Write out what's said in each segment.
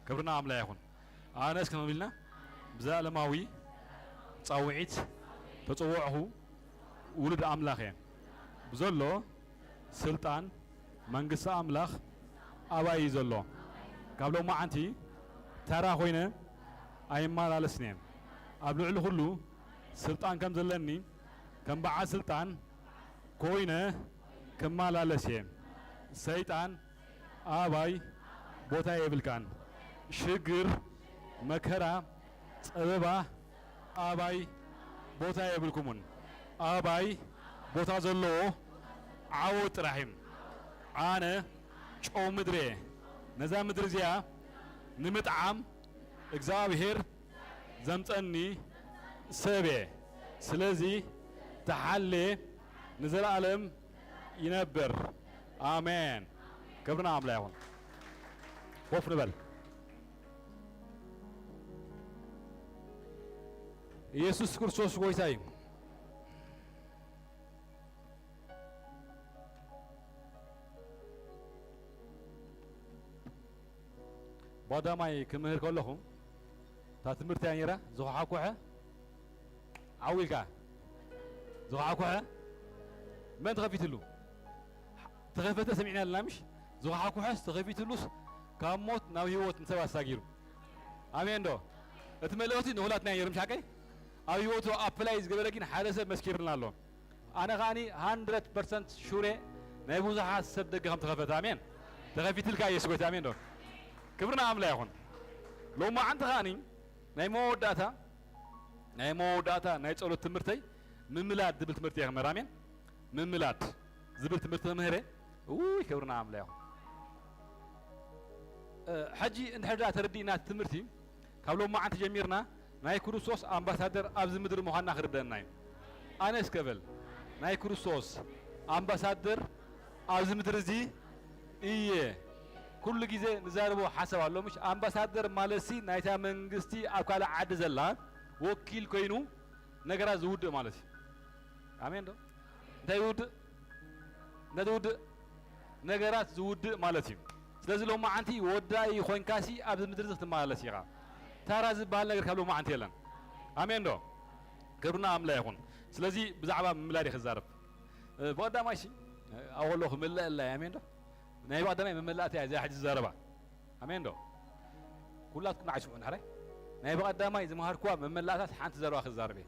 ክብርና ኣምላኽ ይኹን። ኣነስ ከመይ ኢልና ብዘለማዊ ጻውዒት ተጸውዕኹ ውሉድ ኣምላኽ እየ። ብዘሎ ስልጣን መንግስቲ ኣምላኽ ኣባይ እዩ ዘሎ። ካብ ሎማዓንቲ ተራ ኮይነ ኣይመላለስን እየ። ኣብ ልዕሊ ኩሉ ስልጣን ከም ዘለኒ ከም በዓል ስልጣን ኮይነ ክመላለስ እየ። ሰይጣን ኣባይ ቦታ የብልካን። ሽግር፣ መከራ፣ ጸበባ ኣባይ ቦታ የብልኩምን። ኣባይ ቦታ ዘለዎ ዓወት ጥራሕ እዩ። ኣነ ጨው ምድሪ እየ። ነዛ ምድሪ እዚኣ ንምጥዓም እግዚኣብሔር ዘምጸኒ ሰብ እየ። ስለዚ ተሓሌ ንዘለኣለም ይነብር። ኣሜን። ክብርና ኣምላኽ ይኹን። ኮፍ ንበል። ኢየሱስ ክርስቶስ ጎይታ እዩ። ባዳማይ ክምህር ከለኹ እታ ትምህርቲ እያ ነይራ። ዝኸሓኩሐ ዓው ኢልካ ዝኸሓኩሐ መን ተኸፊትሉ? ተኸፈተ ሰሚዕና ኣለና ምሽ? ዝኸሓኩሐስ ተኸፊትሉስ ካብ ሞት ናብ ህይወት ንሰብ ኣሳጊሩ። ኣሜን ዶ? እቲ መልእኽቲ ንኹላትና እዩ ነይሩ ምሽ ሓቀይ? ኣብ ህይወቱ ኣፕላይ ዝገበረ ግን ሓደ ሰብ መስኪርልና ኣሎ። ኣነ ከኣኒ ሃንድረድ ፐርሰንት ሹር እየ ናይ ብዙሓት ሰብ ደገ ከም ተኸፈተ። ኣሜን። ተኸፊትልካ ኢየሱስ ጎይታ። ኣሜን ዶ? ክብርና ኣምላኽ ይኹን። ሎማዓንቲ ከኣኒ ናይ መወዳእታ ናይ መወዳእታ ናይ ጸሎት ትምህርተይ ምምላድ ዝብል ትምህርቲ እየ ክምህር። ኣሜን። ምምላድ ዝብል ትምህርቲ ክምህር እየ። ውይ ክብርና ኣምላኽ ይኹን። እ፣ ሕጂ እንድሕር ደኣ ተረዲእና እቲ ትምህርቲ ካብ ሎማዓንቲ ጀሚርና ናይ ክርስቶስ ኣምባሳደር ኣብዚ ምድሪ ምዃንና ክርደአና እዩ። ኣነ እስከ በል ናይ ክርስቶስ ኣምባሳደር ኣብዚ ምድሪ እዚ እየ። ኩሉ ግዜ ንዛረቦ ሓሳብ ኣሎ ምሽ? ኣምባሳደር ማለትሲ ናይታ መንግስቲ ኣብ ካልእ ዓዲ ዘላ ወኪል ኮይኑ ነገራት ዝውድእ ማለት እዩ። ኣሜን ዶ? እንታይ ዝውድእ? ነቲ ውድእ ነገራት ዝውድእ ማለት እዩ። ስለዚ ሎማዓንቲ ወዳኢ ኮይንካሲ ኣብዚ ምድሪ እዚ ክትመላለስ ኢኻ። ታራ ዝበሃል ነገር ካብ ሎማዓንቲ የለን። ኣሜን ዶ? ክብርና ኣምላኽ ይኹን። ስለዚ ብዛዕባ ምምላድ እየ ክዛረብ። እ፣ ብቐዳማይ ሲ፣ እ፣ ኣብኡ ኣለኹ ምለአላ እየ። ኣሜን ዶ? ናይ ብቐዳማይ መመላእታ እያ እዚኣ ሕጂ ዝዛረባ። ኣሜን ዶ? ኩላትኩም ንዓይ ስምዑ ንሕራይ። ናይ ብቐዳማይ ዝመሃርኩዋ መመላእታት ሓንቲ ዘረባ ክዛረብ እየ።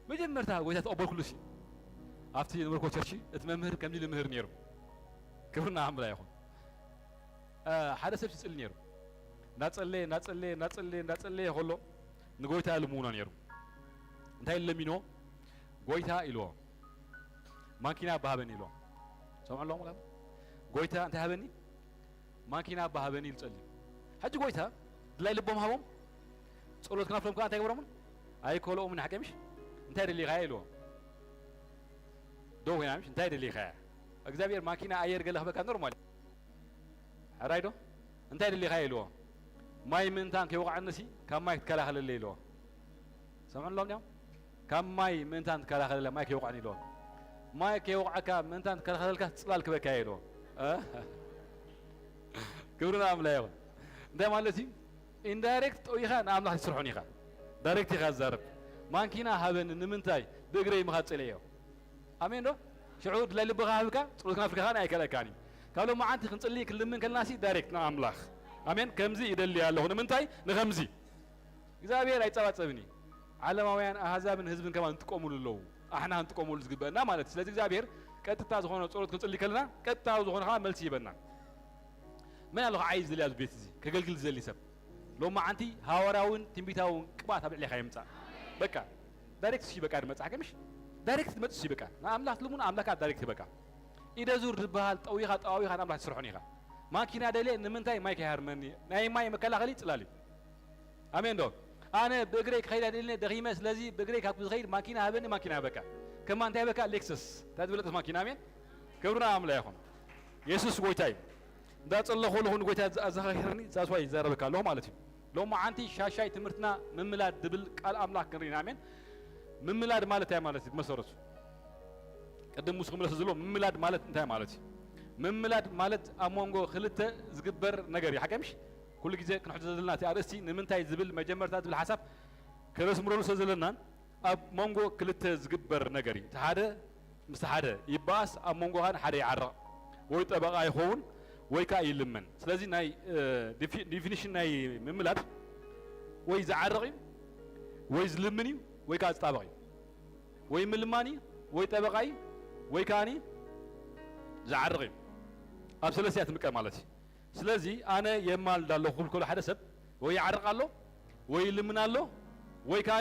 መጀመርታ ጎይታ ተቐበልኩሉ ሲ፣ ኣብቲ ዝነበርኩዎ ቸርች እቲ መምህር ከምዚ ልምህር ነይሩ። ክብርና ኣምላኽ ይኹን። እ፣ ሓደ ሰብ ይጽሊ ነይሩ። እናጸለየ፣ እናጸለየ፣ እናጸለየ፣ እናጸለየ ከሎ ንጎይታ ልምኖ ነይሩ። እንታይ ለሚኖ? ጎይታ ኢልዎ። ማኪና ባሃበኒ ኢልዎ። ሰምዑ ኣለኹም? ጎይታ እንታይ ሃበኒ? ማኪና ባሃበኒ ኢሉ ጸልዩ። ሕጂ ጎይታ ድላይ ልቦም ሃቦም። ጸሎት ክናፍሎም ከኣ እንታይ ገበሮምን? ኣይከልኦምን ሓቀ ምሽ? እንታይ ደሊኻያ ኢልዎ። ደው ኮይና ምሽ? እንታይ ደሊኻያ? እግዚኣብሔር ማኪና ኣየር ገለ ክበካ ኖርማል። ሕራይ ዶ? እንታይ ደሊኻያ ኢልዎ። ማይ ምእንታን ከይወቕዐንሲ ካብ ማይ ክትከላኸለለይ ኢልዎ። ሰምዑ ኣለኹም ዲኹም? ካብ ማይ ምእንታን ትከላኸለለይ፣ ማይ ከይወቕዐኒ ኢልዎ። ማይ ከይወቕዐካ ምእንታን ትከላኸለልካ ጽላል ክበካ እየ ኢልዎ። እ? ክብሪ ንኣምላኽ ይኹን። እንታይ ማለት እዩ? ኢንዳይሬክት ጠዊኻ ንኣምላኽ ትስርሖን ኢኻ። ዳይሬክት ኢኻ ትዛረብ። ማንኪና ሃበኒ ንምንታይ? ብእግረይ ምኻድ ጸሊኤዮ። ኣሜን ዶ? ሽዑ ድላይ ልብኻ ሃብካ፣ ጸሎት ክናፍልካ ከኣ ኣይከልኣካን እዩ። ካብ ሎማዓንቲ ክንጽሊ ክንልምን ከለናሲ ዳይሬክት ንኣምላኽ። ኣሜን። ከምዚ ይደሊ ኣለኹ። ንምንታይ? ንኸምዚ። እግዚኣብሔር ኣይጸባጸብን እዩ። ዓለማውያን ኣህዛብን ህዝብን ከማን እንጥቀሙሉ ኣለዉ። ኣሕና ክንጥቀሙሉ ዝግበአና ማለት እዩ። ስለዚ እግዚኣብሔር ቀጥታ ዝኾነ ጸሎት ክንጽሊ ከለና፣ ቀጥታ ዝኾነ ከኣ መልሲ ይበና። መን ኣሎ ከዓይ ዝደሊ ኣብዚ ቤት እዚ? ከገልግል ዝደሊ ሰብ? ሎማዓንቲ ሃዋርያውን ትንቢታውን ቅብኣት ኣብ ልዕሌኻ ይምጻእ። በቃ፣ ዳይሬክት ሲ በቃ ድመጽእ ሓቀ ምሽ? ዳይሬክት ድመጽእ ሲ በቃ። ንኣምላኽ ትልምኑ ኣምላኽ ኣብ ዳይሬክት በቃ። ኢደ ዙር ዝበሃል ጠዊኻ ጠዋዊኻ ንኣምላኽ ትስርሖን ኢኻ። ማኪና ደልየ ንምንታይ ማይ ከይሃርመኒ? ናይ ማይ መከላኸሊ ጽላል እዩ። ኣሜን ዶ? ኣነ ብእግረይ ክኸይድ ኣይደልን እየ፣ ደኺመ፣ ስለዚ ብእግረይ ካብ ዝኸይድ ማኪና ሃበኒ፣ ማኪና ሃበካ። ከማ እንታይ ሃበካ? ሌክሰስ። እታ ዝበለጸት ማኪና፣ ኣሜን። ክብሪ ንኣምላኽ ይኹን። የሱስ ጎይታ እዩ። እንዳጸለኹ ኣለኹ ንጎይታ ኣዘኻኺርኒ፣ that's why ይዛረበካ ኣለኹ ማለት እዩ። ሎማዓንቲ ሻሻይ ትምህርትና ምምላድ ድብል ቃል ኣምላኽ ክንርኢ ኢና፣ ኣሜን። ምምላድ ማለት እንታይ ማለት እዩ? ብመሰረቱ ቅድም ምስ ክምለስ ዘሎ ምምላድ ማለት እንታይ ማለት እዩ? ምምላድ ማለት ኣብ መንጎ ክልተ ዝግበር ነገር እዩ። ሓቀ ምሽ? ኩሉ ግዜ ክንሕቶ ዘለና እቲ ኣርእስቲ ንምንታይ ዝብል መጀመርታ ዝብል ሓሳብ ከነስምረሉ ስለ ዘለናን ኣብ መንጎ ክልተ ዝግበር ነገር እዩ። እቲ ሓደ ምስ ሓደ ይበኣስ፣ ኣብ መንጎ ኸኣ ሓደ ይዓረቕ፣ ወይ ጠበቓ ይኸውን ወይ ከኣ ይልምን። ስለዚ ናይ ዲፊኒሽን ናይ ምምላድ ወይ ዝዓርቕ እዩ ወይ ዝልምን እዩ ወይ ከኣ ዝጣበቕ እዩ። ወይ ምልማን እዩ ወይ ጠበቓ እዩ ወይ ከኣ ዝዓርቕ እዩ። ኣብ ሰለስቲያ ትምቀል ማለት እዩ። ስለዚ ኣነ የማልድ ኣለኹ ክብል ከሎ ሓደ ሰብ ወይ ይዓርቕ ኣሎ ወይ ይልምን ኣሎ ወይ ከኣ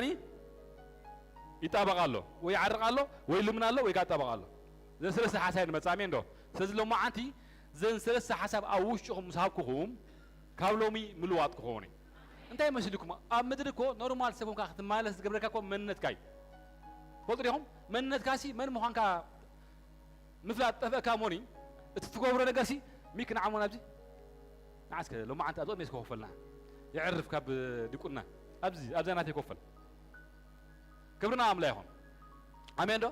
ይጣበቕ ኣሎ። ወይ ይዓርቕ ኣሎ ወይ ይልምን ኣሎ ወይ ከኣ ይጣበቕ ኣሎ። እዘን ሰለስተ ሓሳብ ንመጻ፣ ኣሜን ዶ? ስለዚ ሎማዓንቲ እዘን ሰለስተ ሓሳብ ኣብ ውሽጥኹም ምስ ሃብኩኹም ካብ ሎሚ ምልዋጥ ክኸውን እዩ። እንታይ መሲልኩም? ኣብ ምድሪ እኮ ኖርማል ሰብ ኮንካ ክትመላለስ ዝገብረካ እኮ መንነትካ እዩ። ትፈልጡ ዲኹም? መንነትካ ሲ መን ምዃንካ ምፍላጥ ጠፍእካ እሞኒ፣ እቲ ትገብሮ ነገር ሲ ሚክ ንዓሞ ናብዚ ንዓስከ ሎማዓንቲ ኣብ ጥቕሚ እስከ ኮፈልና። የዕርፍ ካብ ድቁና። ኣብዚ ኣብዛ ናተይ ኮፈል። ክብርና ኣምላ ይኹን። ኣሜን ዶ?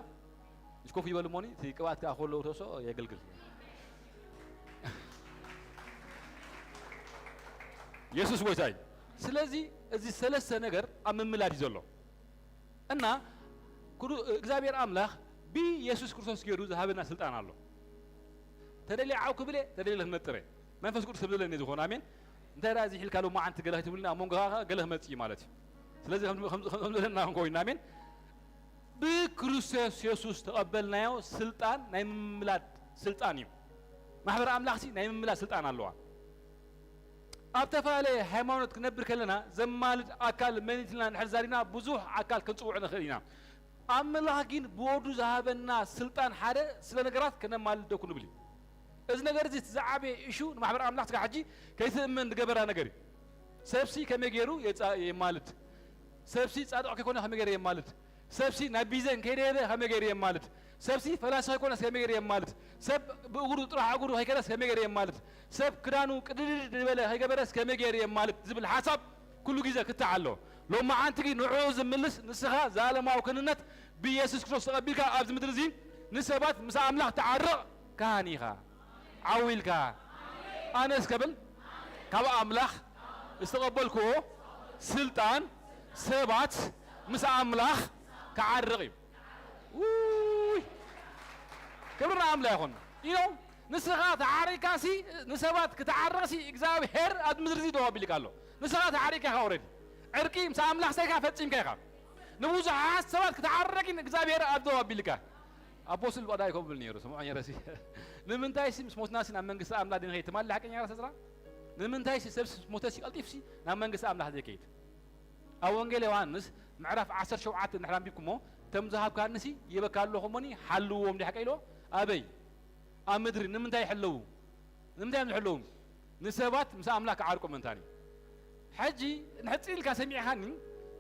እሽ ኮፍ ይበሉ እሞኒ፣ እቲ ቅብኣት ከኣ ከለዉ ተወስኦ የገልግል። የሱስ ጎይታ እዩ። ስለዚ እዚ ሰለስተ ነገር ኣብ ምምላድ እዩ ዘሎ። እና ክሩ-፣ እግዚኣብሔር ኣምላኽ ብየሱስ ክርስቶስ ገይሩ ዝሃበና ስልጣን ኣሎ። ተደልየ ዓው ክብል እየ፣ ተደልየ ክነጥር እየ። መንፈስ ቅዱስ ሰብ ዘለኒ ዝኾነ፣ ኣሜን። እንታይ ደኣ እዚ ሒልካ ሎማዓንቲ ገለ ክትብልኒ፣ ኣብ መንጎኻ ገለ ክመጽእ እዩ ማለት እዩ። ስለዚ ከም፣ ከም፣ ከም ዘለና ክንኮይና፣ ኣሜን። ብክርስቶስ የሱስ ተቐበልናዮ ስልጣን ናይ ምምላድ ስልጣን እዩ። ማሕበር ኣምላኽሲ ናይ ምምላድ ስልጣን ኣለዋ። ኣብ ተፈላለየ ሃይማኖት ክነብር ከለና ዘማልድ ኣካል መን ኢልና እንድሕር ዛሪብና ብዙሕ ኣካል ክንጽውዕ ንኽእል ኢና። ኣምላኽ ግን ብወዱ ዝሃበና ስልጣን ሓደ ስለ ነገራት ከነማልድ ደኩ ንብል እዩ። እዚ ነገር እዚ እቲ ዝዓበየ ኢሹ ንማሕበር ኣምላኽ ስጋ ሕጂ ከይትእመን ዝገበራ ነገር እዩ። ሰብሲ ከመይ ገይሩ የጻ-፣ የማልድ? ሰብሲ ጻድቕ ከይኮነ ከመይ ገይሩ የማልድ? ሰብሲ ናብ ቢዘን ከይደየበ ከመይ ገይሩ የማልድ? ሰብሲ ፈላሲ ከይኮነስ ከመይ ገይሩ የማልድ? ሰብ ብእግሩ ጥራሕ እግሩ ከይከደስ ከመይ ገይሩ የማልድ? ሰብ ክዳኑ ቅድድድ ዝበለ ከይገበረስ ከመይ ገይሩ የማልድ? ዝብል ሓሳብ ኩሉ ግዜ ክትዕ ኣሎ። ሎማዓንቲ ግን ንዕኡ ዝምልስ ንስኻ ዘለኣለማዊ ክህንነት ብኢየሱስ ክርስቶስ ተቐቢልካ ኣብዚ ምድሪ እዚ ንሰባት ምስ ኣምላኽ ትዓርቕ ካህን ኢኻ። ዓው ኢልካ ኣነስ ከብል ካብ ኣምላኽ ዝተቐበልክዎ ስልጣን ሰባት ምስ ኣምላኽ ክዓርቕ እዩ። ውይ! ክብሪ ንኣምላኽ ይኹን። You know፣ ንስኻ ተዓሪካሲ ንሰባት ክትዓርቕሲ እግዚኣብሔር ኣብ ምድሪ እዚ ደው ኣቢልካ ኣሎ። ንስኻ ተዓሪካ ኢኻ already። ዕርቂ ምስ ኣምላኽ ሰይካ ፈጺምካ ኢኻ። ንብዙሓት ሰባት ክትዓርቕ ግን እግዚኣብሔር ኣብ ደው ኣቢልካ። ኣቦስል ባዳ ይኮብል ነይሩ፣ ስምዖ ነይረሲ። ንምንታይሲ ምስ ሞትናሲ ናብ መንግስቲ ኣምላኽ ድንኸይ ትማሊ ሓቀኛ ራስ ዕዝራ? ንምንታይሲ ሰብሲ ምስ ሞተሲ ቀልጢፍሲ ናብ መንግስቲ ኣምላኽ ዘይከይድ? ኣብ ወንጌል ዮሃንስ ምዕራፍ ዓሰርተ ሸውዓተ እንድሕር ኣንቢብኩሞ፣ "እቶም ዝሃብካንሲ ይበካ ኣለኹ እሞኒ ሓልዎም" ዲያ ሓቀ ኢልዎ? ኣበይ? ኣብ ምድሪ። ንምንታይ ይሕለዉ? ንምንታይ እዮም ዝሕለዉ? ንሰባት ምስ ኣምላኽ ክዓርቁ ምእንታን እዩ። ሕጂ ንሕጽር ኢልካ ሰሚዕኻኒ፣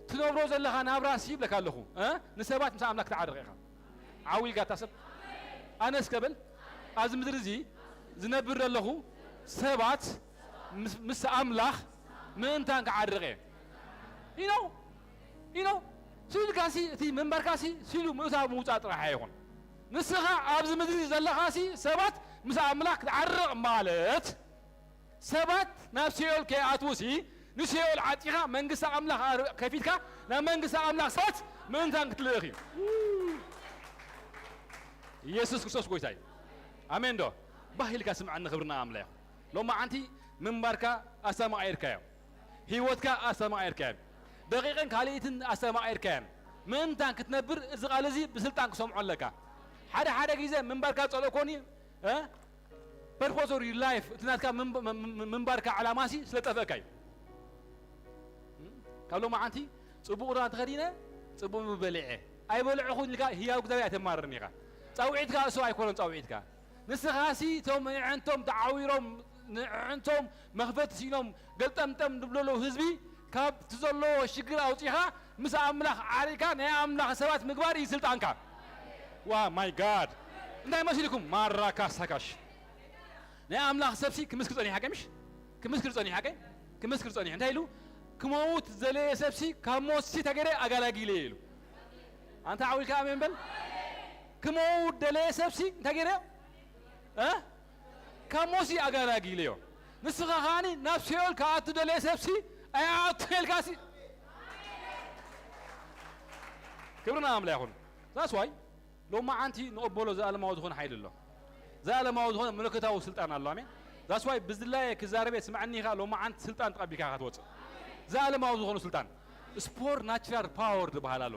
ትነብሮ ዘለኻ ናብራሲ ይብለካ ኣለኹ፣ እ? ንሰባት ምስ ኣምላኽ ክትዓርቕ ኢኻ። ዓው ኢልካ እታ ሰብ፣ ኣነስ ከብል ኣብዚ ምድሪ እዚ ዝነብር ዘለኹ ሰባት ምስ፣ ምስ ኣምላኽ ምእንታን ክዓርቕ እየ። You know? You know? ስኢልካሲ እቲ ምንባርካሲ ስኢሉ ምእታው ምውጻእ ጥራሕ ኣይኹን። ንስኻ ኣብዚ ምድሪ ዘለኻሲ ሰባት ምስ ኣምላኽ ክትዓርቕ ማለት ሰባት ናብ ሲኦል ከይኣትዉሲ ንሲኦል ዓጺኻ መንግስቲ ኣምላኽ ኣር-፣ ከፊትካ ናብ መንግስቲ ኣምላኽ ሰባት ምእንታን ክትልእኽ እዩ። ኢየሱስ ክርስቶስ ጎይታ እዩ። ኣሜን ዶ? ባህ ኢልካ ስምዐኒ፣ ክብርና ኣምላኽ ይኹን። ሎማዓንቲ ምንባርካ ኣስተማቒርካዮ። ህይወትካ ኣስተማቒርካዮ። ደቂቕን ካልኢትን ኣስተማቒርካዮ። ምእንታን ክትነብር እዚ ቃል እዚ ብስልጣን ክሰምዖ ኣለካ። ሓደ ሓደ ግዜ ምንባርካ ጸልኦ ኮኒ፣ እ? Purpose of your life፣ እቲ ናትካ ምንብ-፣ ም-፣ ም-፣ ምንባርካ ዓላማሲ ስለ ጠፍአካ እዩ። ካብ ሎማዓንቲ ጽቡቕ ክዳን ተኸዲነ፣ ጽቡቕ ምግቢ በሊዐ፣ ኣይበልዕኹን ኢልካ ህያው እግዚኣብሔር ኣይተማርርን ኢኻ። ጻውዒትካ እሱ ኣይኮነን ጻውዒትካ። ንስኻሲ እቶም ኣዕንቶም ተዓዊሮም፣ ንኣዕንቶም መኽፈቲ ስኢኖም፣ ገልጠምጠም ዝብለሉ ህዝቢ ካብቲ ዘለዎ ሽግር ኣውጺኻ ምስ ኣምላኽ ዓሪካ ናይ ኣምላኽ ሰባት ምግባር እዩ ስልጣንካ። ዋ ማይ ጋድ! እንታይ መሲልኩም? ማራ ካሳካሽ። ናይ ኣምላኽ ሰብሲ ክምስክር ጸኒሕ፣ ሓቀይ ምሽ? ክምስክር ጸኒሕ፣ ሓቀይ? ክምስክር ጸኒሕ። እንታይ ኢሉ? ክመውት ዝደለየ ሰብሲ ካብ ሞትሲ ተገይረ ኣጋላጊለ ኢሉ። ኣንታ ዓው ኢልካ ኣሜን በል። ክመውት ደለየ ሰብሲ እንታይ ገይረ? እ? ካብ ሞትሲ ኣጋላጊለዮ። ንስኻ ከኣኒ ናብ ሲኦል ክኣቱ ደለየ ሰብሲ ኣይኣቱ ኢልካሲ። ክብሪ ንኣምላኽ ይኹን። That's why ሎማዓንቲ ንቕበሎ ዘኣለማዊ ዝኾነ ሓይሊ ኣሎ። ዘኣለማዊ ዝኾነ መለኮታዊ ስልጣን ኣሎ። ኣሜን። That's why ብዝድላየ ክዛረበ ስምዓኒ ኢኻ። ሎማዓንቲ ስልጣን ተቐቢልካ ኢኻ ትወፅእ። ዘኣለማዊ ዝኾነ ስልጣን። ስፖር ናቹራል ፓወር ዝበሃል ኣሎ።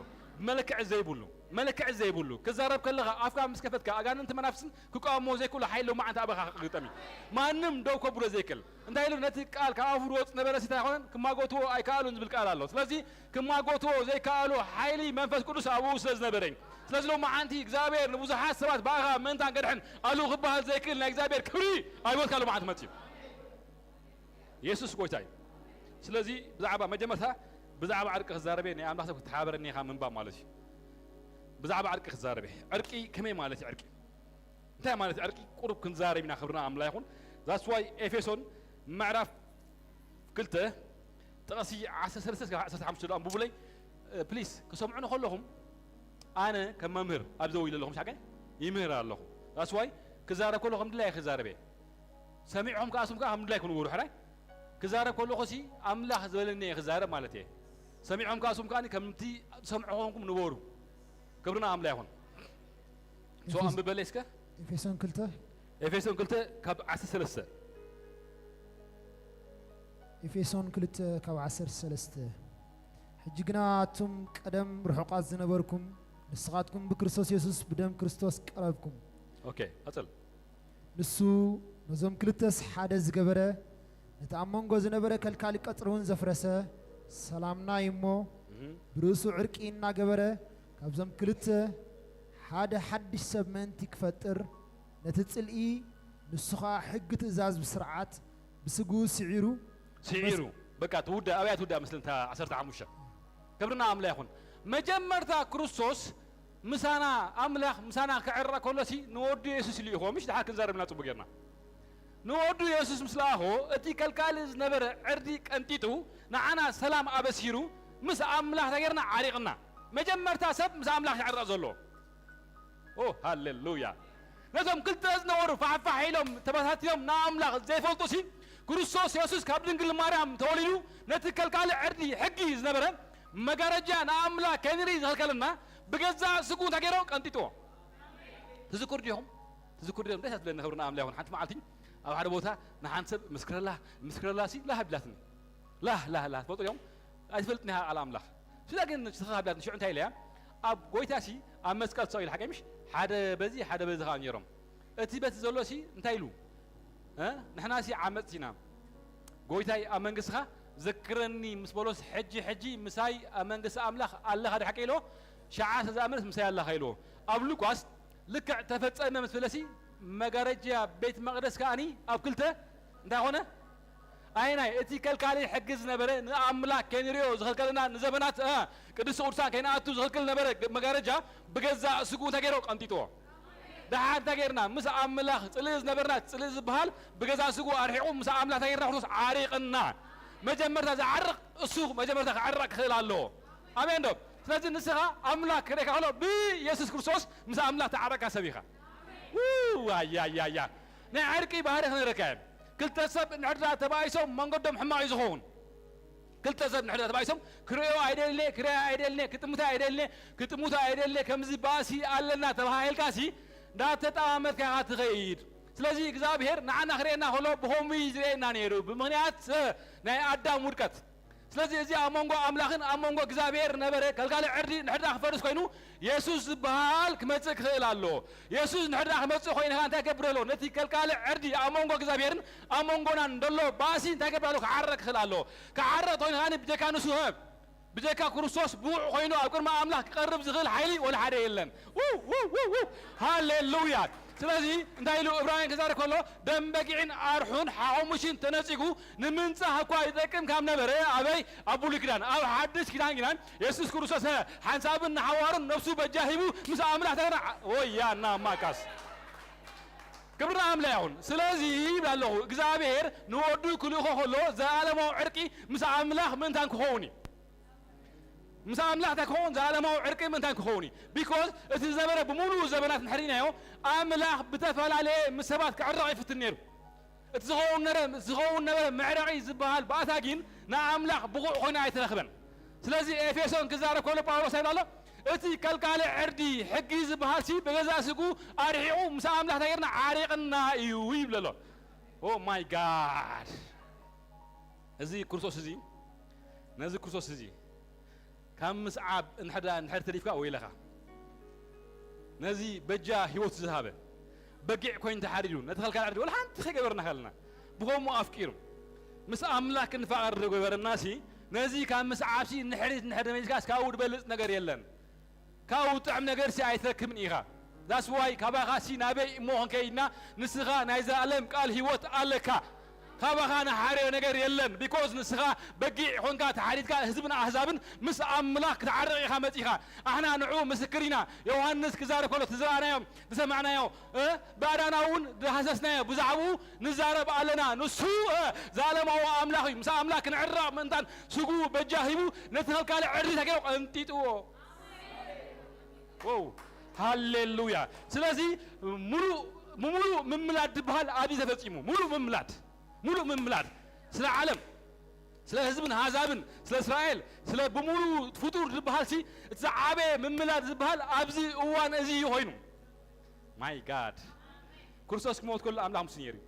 መለክዒ ዘይብሉ፣ መለክዒ ዘይብሉ። ክዛረብ ከለኻ ኣፍካ ምስ ከፈትካ ኣጋንንቲ መናፍስን ክቃወሞ ዘይክእሉ ሓይሊ ሎማዓንቲ ኣባኻ ክግጠም እዩ። ማንም ደው ከብሎ ዘይክእል። እንታይ ኢሉ ነቲ ቃል ካብ ኣፉ ዝወጽእ ነበረ ሲታ ኣይኮነን፣ ክማጎትዎ ኣይከኣሉን ዝብል ቃል ኣሎ። ስለዚ ክማጎትዎ ዘይከኣሉ ሓይሊ መንፈስ ቅዱስ ኣብኡ ስለ ዝነበረ እዩ። ስለዚ ሎማዓንቲ እግዚኣብሔር ንብዙሓት ሰባት ብኣኻ ምእንታን ከድሕን ኣሉ ክበሃል ዘይክእል ናይ እግዚኣብሔር ክብሪ ኣብ ህይወትካ ሎማዓንቲ መጽዩ። የሱስ ጎይታ እዩ። ስለዚ ብዛዕባ መጀመርታ ብዛዕባ ዕርቂ ክዛረበ ናይ ኣምላኽ ሰብ ክትሓበረኒ ኢኻ ምንባብ ማለት እዩ። ብዛዕባ ዕርቂ ክዛረበ ዕርቂ ከመይ ማለት እዩ? ዕርቂ እንታይ ማለት ዕርቂ? ቁሩብ ክንዛረብ ኢና። ክብርና ኣምላኽ ይኹን። That's why ኤፌሶን ምዕራፍ ክልተ ጥቕሲ ዓሰርተ ሰለስተ እስካብ ዓሰርተ ሓሙሽተ ዶ ኣንብቡለይ ፕሊስ። ክሰምዑኒ ከለኹም ኣነ ከም መምህር ኣብዚ ደው ኢለ ኣለኹ፣ ምሽ ሓቀይ ይምህር ኣለኹ። That's why ክዛረብ ከለኹ ከም ድላይ ክዛረብ እየ። ሰሚዕኹም ከኣ ስም ከኣ ከም ድላይ ክንብሩ ሕራይ ክዛረብ ከለኹ ሲ ኣምላኽ ዝበለኒ እየ ክዛረብ ማለት እየ። ሰሚዕኹም ከኣ ስም ከኣ ከምቲ ዝሰምዑ ኮንኩም ንበሩ። ክብርና ኣምላኽ ይኹን። So ኤፌስ- ኣንብበለይ እስከ። ኤፌሶን ክልተ ኤፌሶን ክልተ ካብ ዓሰርተ ሰለስተ። ኤፌሶን ክልተ ካብ ዓሰርተ ሰለስተ። ሕጂ ግና ኣቱም ቀደም ርሑቓት ዝነበርኩም ንስኻትኩም ብክርስቶስ የሱስ ብደም ክርስቶስ ቀረብኩም። ኦኬ፣ ቀጽል። ንሱ ነዞም ክልተስ ሓደ ዝገበረ ነቲ ኣብ መንጎ ዝነበረ ከልካሊ ቀጽሪ እውን ዘፍረሰ ሰላምና እዩ እሞ እህ። ብርእሱ ዕርቂ እናገበረ ካብዞም ክልተ ሓደ ሓድሽ ሰብ ምእንቲ ክፈጥር ነቲ ጽልኢ ንሱ ኸኣ ሕጊ ትእዛዝ ብስርዓት ብስግኡ ስዒሩ ስዒሩ በቃ ትውዳእ ኣብያ ትውዳእ ምስልን እታ ዓሰርተ ሓሙሽተ ክብርና ኣምላኽ ይኹን። መጀመርታ ክርስቶስ ምሳና ኣምላኽ ምሳና ክዕረቕ ከሎሲ ንወዱ የሱስ ልኢኹዎ ምሽ ድሓር ክንዛረብና ጽቡቅ ጌርና ንወዱ የሱስ ምስ ለኣኾ እቲ ከልካሊ ዝነበረ ዕርዲ ቀንጢጡ ንዓና ሰላም ኣበሲሩ ምስ ኣምላኽ ተጌርና ዓሪቕና። መጀመርታ ሰብ ምስ ኣምላኽ ክዕረቕ ዘለዎ ኦ ሃሌሉያ። ነቶም ክልተ ዝነበሩ ፋሕፋሕ ኢሎም ተበታቲኖም ንኣምላኽ ዘይፈልጡ ሲ ክርስቶስ የሱስ ካብ ድንግል ማርያም ተወሊዱ ነቲ ከልካሊ ዕርዲ ሕጊ ዝነበረ መጋረጃ ንኣምላኽ ከይንርኢ ዝኸልከለና ብገዛእ ስጉ እንታይ ገይሮ ቀንጢጥዎ። ትዝክሩ ዲኹም? ትዝክሩ ዲኹም? ደስ ትብለኒ ክብሪ ንኣምላኽ ይኹን። ሓንቲ መዓልቲ ኣብ ሓደ ቦታ ንሓንቲ ሰብ ምስክረላ ምስክረላ ሲ ላህ ኣቢላትኒ ላህ ላህ ላህ ትፈልጡ ዲኹም? ኣይትፈልጥን ኢኻ ቃል ኣምላኽ። ስላ ግን ንስኻ ብላት ንሽዑ እንታይ ኢለያ? ኣብ ጎይታ ሲ ኣብ መስቀል ተሰቒሉ ሓቀይ ምሽ ሓደ በዚ ሓደ በዚ ኸዓ ነይሮም። እቲ በቲ ዘሎ ሲ እንታይ ኢሉ? እ? ንሕና ሲ ዓመጽቲ ኢና። ጎይታይ ኣብ መንግስትኻ ዘክረኒ ምስ በሎስ ሕጂ ሕጂ ምሳይ ኣብ መንግስቲ ኣምላኽ ኣለኻ ዶ ሓቂ ኢልዎ? ሸዓ ተዛእመንስ ምሳይ ኣለኻ ኢልዎ። ኣብ ሉቃስ ልክዕ ተፈጸመ ምስ በለሲ መጋረጃ ቤት መቕደስ ከኣኒ ኣብ ክልተ እንታይ ኾነ? ኣይናይ እቲ ከልካሊ ሕጊ ዝነበረ ንኣምላክ ከይንሪኦ ዝኸልከለና ንዘበናት እ ቅድስቲ ቅዱሳን ከይንኣቱ ዝኸልክል ነበረ መጋረጃ ብገዛእ ስጉ እንታይ ገይሮ ቀንጢጥዎ። ደሓር እንታይ ገይርና ምስ ኣምላኽ ጽልኢ ዝነበርና ጽልኢ ዝበሃል ብገዛእ ስጉ ኣርሒቑ ምስ ኣምላኽ እንታይ ገይርና ክርስቶስ ዓሪቕና። መጀመርታ ዝዓርቕ እሱ መጀመርታ ክዕረቕ ክኽእል ኣለዎ። ኣሜን ዶ? ስለዚ ንስኻ ኣምላኽ ክርእየካ ከሎ ብየሱስ ክርስቶስ ምስ ኣምላኽ ተዓረቕካ ሰብ ኢኻ። ዋያያያ ናይ ዕርቂ ባህሪ ክነረካ እየ። ክልተ ሰብ እንድሕር ተባኢሶም መንገዶም ሕማቕ እዩ ዝኸውን። ክልተ ሰብ እንድሕር ተባኢሶም ክርእዮ ኣይደልኔ ክርእያ ኣይደልኔ ክጥምታ ኣይደልኔ ክጥምታ ኣይደልኔ ከምዚ ባእሲ ኣለና ተባሃሂልካሲ እንዳተጠማመትካ ኢኻ ትኸይድ። ስለዚ እግዚኣብሔር ንዓና ክርእየና ከሎ ብኸምኡ እዩ ዝርእየና ነይሩ ብምኽንያት ናይ ኣዳም ውድቀት። ስለዚ እዚ ኣብ መንጎ ኣምላኽን ኣብ መንጎ እግዚኣብሔር ነበረ ከልካሊ ዕርዲ ንሕድራ ክፈርስ ኮይኑ የሱስ ዝበሃል ክመጽእ ክኽእል ኣለዎ። የሱስ ንሕድራ ክመጽእ ኮይኑ ከኣ እንታይ ክገብር ኣለዎ? ነቲ ከልካሊ ዕርዲ ኣብ መንጎ እግዚኣብሔርን ኣብ መንጎናን ዘሎ ባእሲ እንታይ ክገብር ኣለዎ? ክዓረቕ ክኽእል ኣለዎ። ክዓረቕ ተኮይኑ ከኣ ብጀካ ንሱ ሀብ ብጀካ ክርስቶስ ብቑዕ ኮይኑ ኣብ ቅድሚ ኣምላኽ ክቐርብ ዝኽእል ሓይሊ ወላ ሓደ የለን። ሃሌሉያ። ስለዚ እንታይ ኢሉ እብራውያን ክዛረብ ከሎ ደም በጊዕን ኣርሑን ሓሙሽን ተነጺጉ ንምንጻህ እኳ ይጠቅም ካብ ነበረ ኣበይ ኣብ ብሉይ ኪዳን ኣብ ሓድሽ ኪዳን ግና የሱስ ክርስቶስ ሓንሳብን ንሓዋሩን ነፍሱ በጃ ሂቡ ምስ ኣምላኽ ተገና ወያና ማካስ ክብሪ ኣምላኽ ይኹን። ስለዚ ይብል ኣለኹ እግዚኣብሔር ንወዱ ክልእኾ ከሎ ዘላለማዊ ዕርቂ ምስ ኣምላኽ ምእንታን ክኸውን እዩ። ምስ ኣምላኽ እንታይ ክኸውን? ዘላለማዊ ዕርቂ ምእንታን ክኸውን እዩ። ቢኮዝ እቲ ዝነበረ ብምሉኡ ዘበናት ንሕርኢናዮ ኣምላኽ ብተፈላለየ ምስ ሰባት ክዕረቕ ይፍትን ነይሩ። እቲ ዝኸውን ነረ-፣ ዝኸውን ነበረ መዕረቒ ዝበሃል ባእታ ግን ንኣምላኽ ብቑዕ ኮይኑ ኣይተረኽበን። ስለዚ ኤፌሶን ክዛረብ ከሎ ጳውሎስ ኣይብል ኣሎ? እቲ ከልካሊ ዕርዲ ሕጊ ዝበሃል ሲ ብገዛእ ስግኡ ኣርሒቑ ምስ ኣምላኽ እንታይ ገርና? ዓሪቕና እዩ ይብል ኣሎ። ኦ ማይ ጋድ! እዚ ክርስቶስ እዚ፣ ነዚ ክርስቶስ እዚ ካብ ምስዓብ እንድሕር፣ እንድሕር ተሪፍካ ወይለኻ። ነዚ በጃ ህይወት ዝሃበ በጊዕ ኮይኑ ተሓሪዱ፣ ነቲ ከልካሊ ዕርዲ ወላ ሓንቲ ከይገበርና ከለና፣ ብኸምኡ ኣፍቂሩ ምስ ኣምላኽ ክንፋቐር ዝገበረና ሲ፣ ነዚ ካብ ምስዓብ ሲ ንሕሪት እንድሕር ተመሊስካ፣ ካብኡ ዝበልጽ ነገር የለን። ካብኡ ጥዕም ነገር ሲ ኣይትረክብን ኢኻ። That's why ካባኻ ሲ ናበይ እሞ ክንከይድና፣ ንስኻ ናይ ዘላለም ቃል ህይወት ኣለካ። ካባኻ ንሓርዮ ነገር የለን። Because ንስኻ በጊዕ ኾንካ ተሓሪድካ ህዝብን ኣህዛብን ምስ ኣምላኽ ክትዓርቕ ኢኻ መጺኻ። ኣሕና ንዑ ምስክር ኢና። ዮሃንስ ክዛረብ ከሎ እቲ ዝረኣናዮ፣ ዝሰማዕናዮ፣ እ፣ ባዕዳና እውን ዝሃሰስናዮ ብዛዕባኡ ንዛረብ ኣለና። ንሱ፣ እ፣ ዘላለማዊ ኣምላኽ እዩ። ምስ ኣምላኽ ክንዕረቕ ምእንታን ስግኡ በጃ ሂቡ ነቲ ከልካሊ ዕርዲ እንታይ ገይሩ? ቀንጢጥዎ። ዎው! ሃሌሉያ! ስለዚ ሙሉእ፣ ሙሉእ ምምላድ ዝበሃል ኣብዚ ተፈጺሙ። ሙሉእ ምምላድ፣ ሙሉእ ምምላድ ስለ ዓለም፣ ስለ ህዝብን ኣህዛብን፣ ስለ እስራኤል፣ ስለ ብሙሉእ ፍጡር ዝበሃል ሲ፣ እቲ ዝዓበየ ምምላድ ዝበሃል ኣብዚ እዋን እዚ እዩ ኮይኑ። ማይ ጋድ! ክርስቶስ ክሞት ከሎ ኣምላኽ ምስ ነይሩ እዩ።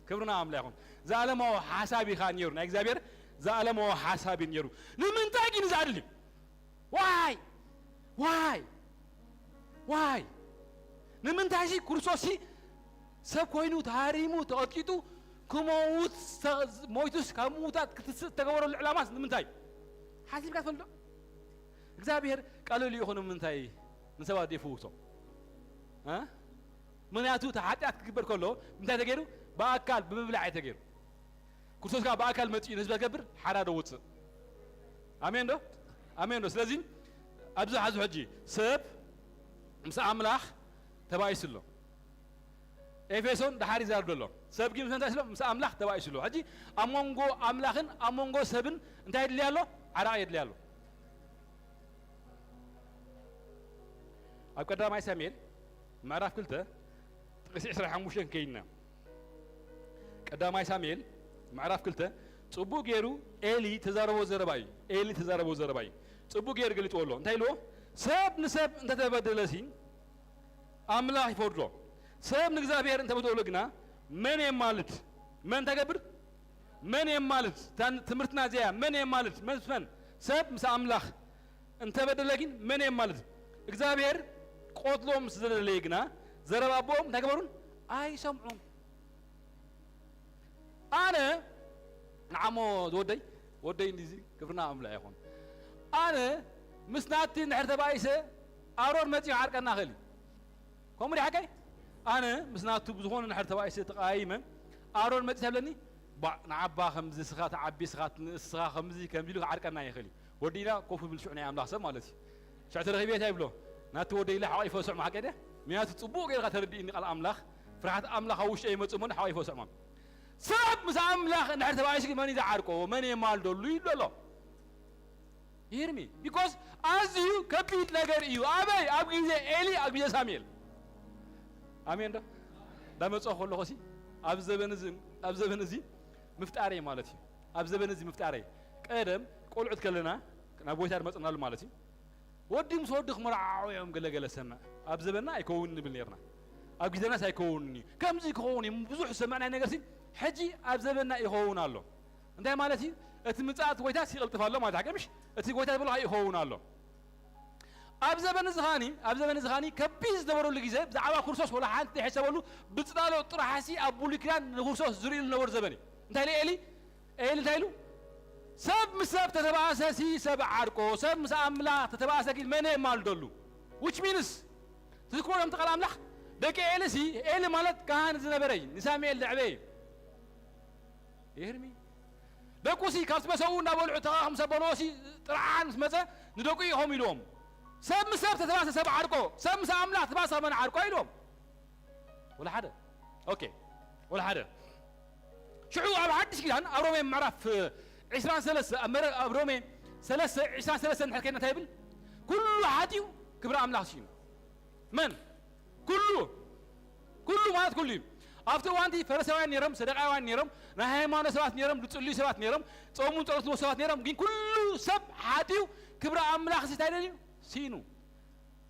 ክብርና ኣምላኽ ይኹን። ዘኣለማዊ ሓሳብ እዩ ኸኣ ነይሩ። ናይ እግዚኣብሔር ዘኣለማዊ ሓሳብ እዩ ነይሩ። ንምንታይ ግን እዚ ኣድልዩ? ዋይ! ዋይ! ዋይ! ንምንታይሲ ክርስቶስሲ ሰብ ኮይኑ ተሃሪሙ ተቐጥቂጡ ክመውት፣ ሞይቱስ ካብ ምዉታት ክትስእ እተገበረሉ ዕላማስ ንምንታይ? ሓሲብካ ትፈልጥ ዶ? እግዚኣብሔር ቃሉ ልኢኹ ንምንታይ ንሰባት ዘይፍውሶም? እ? ምኽንያቱ እቲ ሓጢኣት ክግበር ከሎ እንታይ ተገይሩ? ብኣካል ብምብላዕ እዩ ተገይሩ። ክርስቶስ ከኣ ብኣካል መጺኡ ንህዝቢ ክገብር ሓራ ዶ ውጽእ? ኣሜን ዶ? ኣሜን ዶ? ስለዚ ኣብዚ ሓዙ ሕጂ ሰብ ምስ ኣምላኽ ተባኢሱ ኣሎ። ኤፌሶን ደሓር ይዛረብ ዘሎ። ሰብ ግን ምስ እንታይ ስለ? ምስ ኣምላኽ ተባኢሱ ኣሎ። ሕጂ ኣብ መንጎ ኣምላኽን ኣብ መንጎ ሰብን እንታይ የድልያ ኣሎ? ዓራቕ የድልያ ኣሎ። ኣብ ቀዳማይ ሳሙኤል ምዕራፍ ክልተ ጥቕሲ ዕስራን ሓሙሽተን ከይድና። ቀዳማይ ሳሙኤል ምዕራፍ ክልተ ጽቡቕ ገይሩ ኤሊ ተዛረቦ ዘረባ እዩ። ኤሊ ተዛረቦ ዘረባ እዩ። ጽቡቕ ገይሩ ገሊጽዎ ኣሎ። እንታይ ኢልዎ? ሰብ ንሰብ እንተተበደለሲ ኣምላኽ ይፈርዶ። ሰብ ንእግዚኣብሔር እንተበደሎ ግና መን የማልድ? መን ተገብር? መን የማልድ? እታ ትምህርትና እዚኣ መን የማልድ? መን መን? ሰብ ምስ ኣምላኽ እንተበደለ ግን መን የማልድ? እግዚኣብሔር ቆትሎም ምስ ዘለለየ ግና ዘረባ ኣቦኦም እንታይ ገበሩን? ኣይሰምዑን። ኣነ ንዓሞ ዝወደይ፣ ወደይ እንዲዚ ክብርና ኣምላኽ ይኹን። ኣነ ምስ ናቲ እንድሕር ተባኢሰ ኣሮን መጺኡ ዓርቀና ኽእል እዩ። ከምኡ ዲ ሓቀይ? ኣነ ምስ ናቱ ብዝኾነ እንድሕር ተባኢሰ ተቐያይመ ኣሮን መጺእ ተብለኒ፣ ባዕ ንዓባ ከምዚ ስኻ ትዓቢ ስኻ ትንእስ ስኻ ከምዚ ከምዚ ኢሉ ክዓርቀና ይኽእል እዩ። ወዲና ኮፍ ብል ሽዑ ናይ ኣምላኽ ሰብ ማለት እዩ። ሽዑ ተረኺበ እንታይ ይብሎ? ናቲ ወደይ ኢለ ሓቒፈ ስዑ መሓቀደ። ምክንያቱ ጽቡቕ ጌርካ ተረዲእኒ ቃል ኣምላኽ። ፍርሃት ኣምላኽ ኣብ ውሽጠ ይመጽእ እሞ ሓቒፈ ስዑ። ሰብ ምስ ኣምላኽ እንድሕር ተባኢሱ ግን መን እዩ ዝዓርቆ? መን የማልደሉ ይብሎ ኣሎ። ይርሚ። ቢኮዝ ኣዝዩ ከቢድ ነገር እዩ። ኣበይ? ኣብ ግዜ ኤሊ፣ ኣብ ግዜ ሳሙኤል። ኣሜን ዶ? እንዳመጽኦ ከለኹ ሲ ኣብ ዘበን እዚ፣ ኣብ ዘበን እዚ ምፍጣረይ ማለት እዩ። ኣብ ዘበን እዚ ምፍጣረይ ቀደም ቆልዑት ከለና ናብ ጎይታ ዝመጽናሉ ማለት እዩ። ወዲ ምስ ወዲ ክመርዓዓው እዮም ገለ ገለ ሰምዕ። ኣብ ዘበንና ኣይከውንን ንብል ነርና። ኣብ ግዜናስ ኣይከውንን እዩ። ከምዚ ክኸውን እዩ። ብዙሕ ዝሰማዕናዮ ነገር ሲ ሕጂ ኣብ ዘበንና ይኸውን ኣሎ። እንታይ ማለት እዩ? እቲ ምጽኣት ጎይታስ ይቕልጥፍ ኣሎ ማለት እዩ። ሓቂ ምሽ? እቲ ጎይታ ዝበሎ ይኸውን ኣሎ። ኣብ ዘበን እዚ ኻኒ፣ ኣብ ዘበን እዚ ኻኒ ከቢድ ዝነበረሉ ግዜ ብዛዕባ ክርስቶስ ወላ ሓንቲ ዘይሕሰበሉ ብጽላሎት ጥራሕሲ ኣብ ብሉይ ኪዳን ንክርስቶስ ዝርእዩ ዝነበሩ ዘበን እዩ። እንታይ ኢሉ ኤሊ? ኤሊ እንታይ ኢሉ? ሰብ ምስ ሰብ ተተባእሰ ሲ ሰብ ዓርቆ፣ ሰብ ምስ ኣምላኽ ተተባእሰ ግን መን የማልደሉ? Which means ትዝክሮ እዮም ቃል ኣምላኽ? ደቂ ኤሊ ሲ፣ ኤሊ ማለት ካህን ዝነበረ እዩ፣ ንሳሙኤል ዘዕበየ እዩ። ይህርሚ ደቁ ሲ ካብቲ መሰቡ እንዳበልዑ ተኻኽ ምስ ኣበልዎ ሲ ጥርዓን ምስ መጸ ንደቁ ኢኹም ኢልዎም። ሰብ ምስ ሰብ ተተባሰ ሰብ ዓርቆ፣ ሰብ ምስ ኣምላኽ ተባሰ መን ዓርቆ ኢልዎም። ወላ ሓደ። ኦኬ። ወላ ሓደ። ሽዑ ኣብ ሓድሽ ኪዳን ኣብ ሮሜ ምዕራፍ ዕስራን ሰለስተ፣ ኣብ መረ-፣ ኣብ ሮሜ ሰለስተ ዕስራን ሰለስተን እንድሕር ከይድና እንታይ ይብል? ኩሉ ሓጢኡ ክብሪ ኣምላኽ ስኢኑ። መን? ኩሉ። ኩሉ ማለት ኩሉ እዩ። ኣብቲ እዋንቲ ፈሪሳውያን ነይሮም፣ ሰደቃውያን ነይሮም፣ ናይ ሃይማኖት ሰባት ነይሮም፣ ዝጽልዩ ሰባት ነይሮም፣ ጾሙን ጸሎትን ሰባት ነይሮም። ግን ኩሉ ሰብ ሓጢኡ ክብሪ ኣምላኽ እንታይ ደልዩ? ሲኑ።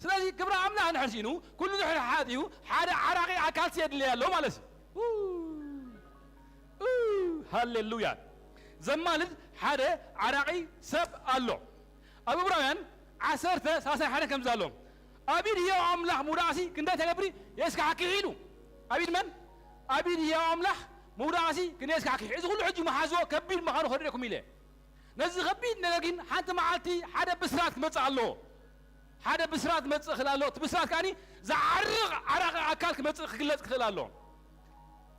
ስለዚ ክብሪ ኣምላኽ እንድሕር ሲኑ፣ ኩሉ እንድሕር ሓጢኡ፣ ሓደ ዓራቒ ኣካል የድልያ ኣሎ ማለት እዩ። ኡ፣ ኡ፣ ሃሌሉያ። ዘማልድ ሓደ ዓራቒ ሰብ ኣሎ። ኣብ ዕብራውያን ዓሰርተ ሰላሳ ሓደ ከምዚ ኣሎ። ኣብ ኢድ ህያው ኣምላኽ ምውዳቕሲ ክንደይ ተገብሪ የስካሕክሒ ኢሉ። ኣብ ኢድ መን? ኣብ ኢድ ህያው ኣምላኽ ምውዳቕሲ ክንደይ የስካሕክሒ። እዚ ኩሉ ሕጂ መሓዝዎ ከቢድ ምዃኑ ከረድኤኩም ኢለ። ነዚ ከቢድ ነገር ግን ሓንቲ መዓልቲ ሓደ ብስራት ክመጽእ ኣለዎ። ሓደ ብስራት ክመጽእ ክእል ኣለዎ። እቲ ብስራት ከኣኒ ዝዓርቕ ዓራቒ ኣካል ክመጽእ ክግለጽ ክእል ኣለዎ።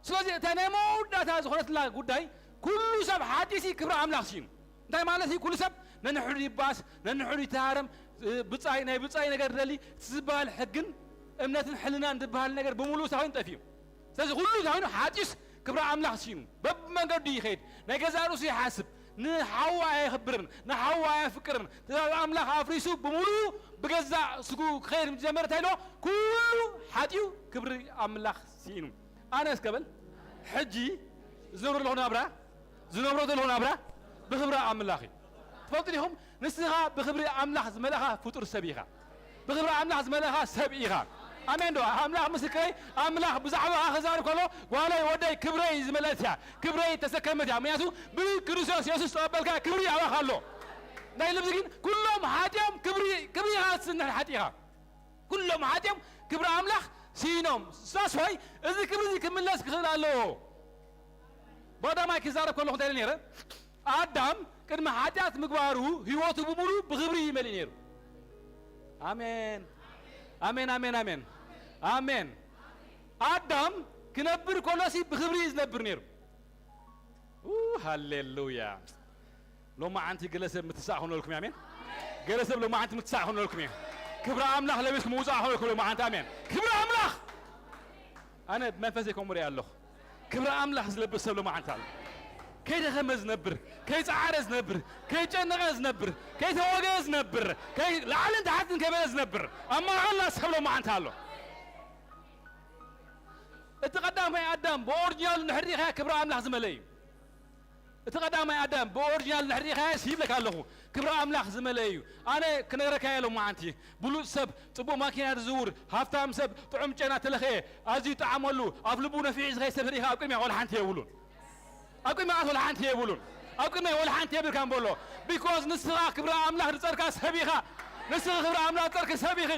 ስለዚ እታ ናይ መወዳእታ ዝኾነትና ጉዳይ ኩሉ ሰብ ሓጢሲ ክብሪ ኣምላኽ ሲኑ። እንታይ ማለት እዩ? ኩሉ ሰብ ነንሕዱ ይባስ፣ ነንሕዱ ይተሃረም፣ እ፣ ብጻይ፣ ናይ ብጻይ ነገር ደሊ፣ እቲ ዝበሃል ሕግን እምነትን ሕልናን ዝበሃል ነገር ብምሉኡ ሳይሆን ጠፊኡ። ስለዚ ኩሉ እንታይ ኮይኑ ሓጢስ ክብሪ ኣምላኽ ሲኑ። በብመንገዱ ይኸይድ። ናይ ገዛእ ርእሱ ይሓስብ። ንሓዉ ኣየኽብርን፣ ንሓዉ ኣየፍቅርን። ትእዛዝ ኣምላኽ ኣፍሪሱ ብምሉኡ ብገዛእ ስጉ ክኸይድ ምስ ጀመረ እንታይ ኢልዎ? ኩሉ ሓጢኡ ክብሪ ኣምላኽ ሲኑ። ኣነ እስከ በል፣ ሕጂ ዝነብሮ ዘለኹ ናብራ፣ ዝነብሮ ዘለኹ ናብራ ብኽብሪ ኣምላኽ እዩ። ትፈልጡ ዲኹም? ንስኻ ብኽብሪ ኣምላኽ ዝመልእኻ ፍጡር ሰብ ኢኻ። ብኽብሪ ኣምላኽ ዝመልእኻ ሰብ ኢኻ። ኣሜን ዶ? ኣምላኽ ምስክረይ፣ ኣምላኽ ብዛዕባኻ ክዛረብ ከሎ፣ ጓለይ ወደይ ክብረይ ዝመልአት እያ፣ ክብረይ ተሰከመት እያ። ምክንያቱ ብክርስቶስ የሱስ ዝተቐበልካ ክብሪ ኣባኻ ኣሎ። እንታይ ኢሉ ግን? ኩሎም ሓጢኦም ክብሪ፣ ክብሪ ኢኻ ትስንሕ ሓጢኻ። ኩሎም ሓጢኦም ክብሪ ኣምላኽ ሲኖም። ሳስዋይ እዚ ክብሪ እዚ ክምለስ ክኽእል ኣለዎ። ብቐዳማይ ክዛረብ ከለኹ እንታይ ኢለ ነይረ? ኣዳም ቅድሚ ሓጢኣት ምግባሩ ህይወቱ ብምሉ ብኽብሪ ይመልእ ነይሩ። ኣሜን፣ ኣሜን፣ ኣሜን፣ ኣሜን፣ ኣሜን። ኣዳም ክነብር ከሎሲ ብኽብሪ እዩ ዝነብር ነይሩ። ኡ፣ ሃሌሉያ። ሎማዓንቲ ገለ ሰብ ምትሳእ ክኾነልኩም እዩ። ኣሜን። ገለ ሰብ ሎማዓንቲ ምትሳእ ክኾነልኩም እዩ። ክብሪ ኣምላኽ ለቢስኩም ምውጻእ ክኾነልኩም ሎማዓንቲ። ኣሜን። ክብሪ ኣምላኽ። ኣነ ብመንፈሰይ ከምኡ ሪኣ ኣለኹ። ክብሪ ኣምላኽ ዝለብስ ሰብ ሎማዓንቲ ኣሎ። ከይደኸመ ዝነብር፣ ከይጸዓረ ዝነብር፣ ከይጨነቐ ዝነብር፣ ከይተወገ ዝነብር፣ ከይ-፣ ላዕልን ታሕትን ከይበለ ዝነብር፣ ኣብ ማእኸልና ሰብ ሎማዓንቲ ኣሎ። እቲ ቀዳማይ ኣዳም ብኦሪጂናሉ እንድሕር ሪኢኻዮ ክብሪ ኣምላኽ ዝመልአ እዩ። እቲ ቀዳማይ ኣዳም ብኦሪጂናል እንድሕር ሪኢኻዮስ ይብለካ ኣለኹ፣ ክብሪ ኣምላኽ ዝመልአ እዩ። ኣነ ክነግረካ እየ ሎማዓንቲ፣ ብሉጽ ሰብ፣ ጽቡቕ ማኪና ዝዝውር፣ ሃፍታም ሰብ፣ ጥዑም ጨና ተለኸየ፣ ኣዝዩ ይጠዓመሉ፣ ኣፍ ልቡ ነፊሑ ዝኸይድ ሰብ ሪኢኻ ኣብ ቅድሚያ ወላ ሓንቲ የብሉን። ኣብ ቅድሚ ኣቶ ወላ ሓንቲ የብሉን። ኣብ ቅድሚ ወላ ሓንቲ የብልካን በሎ። ቢኮዝ ንስኻ ክብሪ ኣምላኽ ዝጸርካ ሰብ ኢኻ። ንስኺ ክብሪ ኣምላኽ ዝጸርኪ ሰብ ኢኺ።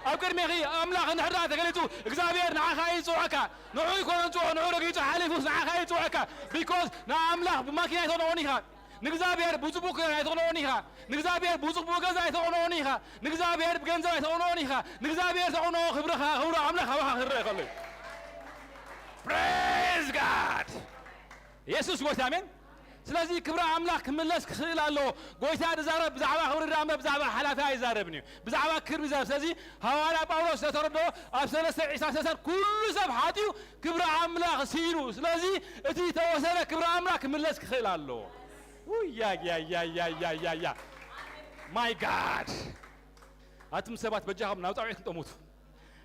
ኣብ ቅድሚኺ ኣምላኽ እንድሕር ደኣ ተገሊጹ፣ እግዚኣብሔር ንዓኻ እዩ ዝጽውዐካ። ንዑ ኣይኮነን ዝጽውዖ፣ ንዑ ረጊጹ ሓሊፉስ ንዓኻ እዩ ዝጽውዐካ። ቢኮዝ ንኣምላኽ ብማኪና ኣይተቕንኦን ኢኻ። ንእግዚኣብሔር ብጽቡቕ ክዳን ኣይተቕንኦን ኢኻ። ንእግዚኣብሔር ብጽቡቕ ገዛ ኣይተቕንኦን ኢኻ። ንእግዚኣብሔር ብገንዘብ ኣይተቕንኦን ኢኻ። ንእግዚኣብሔር ተቕንኦ ክብርኻ፣ ክብሪ ኣምላኽ ኣባኻ ክረአ ከሎ እዩ። ፕሬዝ ጋድ። የሱስ ጎይታ፣ ኣሜን። ስለዚ ክብሪ ኣምላኽ ክምለስ ክኽእል ኣለዎ። ጎይታ ዝዛረብ ብዛዕባ ክብሪ ደኣ እምበር ብዛዕባ ሓላፊ ኣይዛረብን እዩ። ብዛዕባ ክብሪ ይዛረብ። ስለዚ ሃዋርያ ጳውሎስ ዝተረድኦ ኣብ ሰለስተ ዒስራ ሰለስተ ኩሉ ሰብ ሓጢኡ ክብሪ ኣምላኽ ስኢኑ። ስለዚ እቲ ተወሰነ ክብሪ ኣምላኽ ክምለስ ክኽእል ኣለዎ። ውይ፣ ያ፣ ያ፣ ያ። ማይ ጋድ። ኣቱም ሰባት በጃኹም ናብ ጻውዒት ክንጠሙቱ።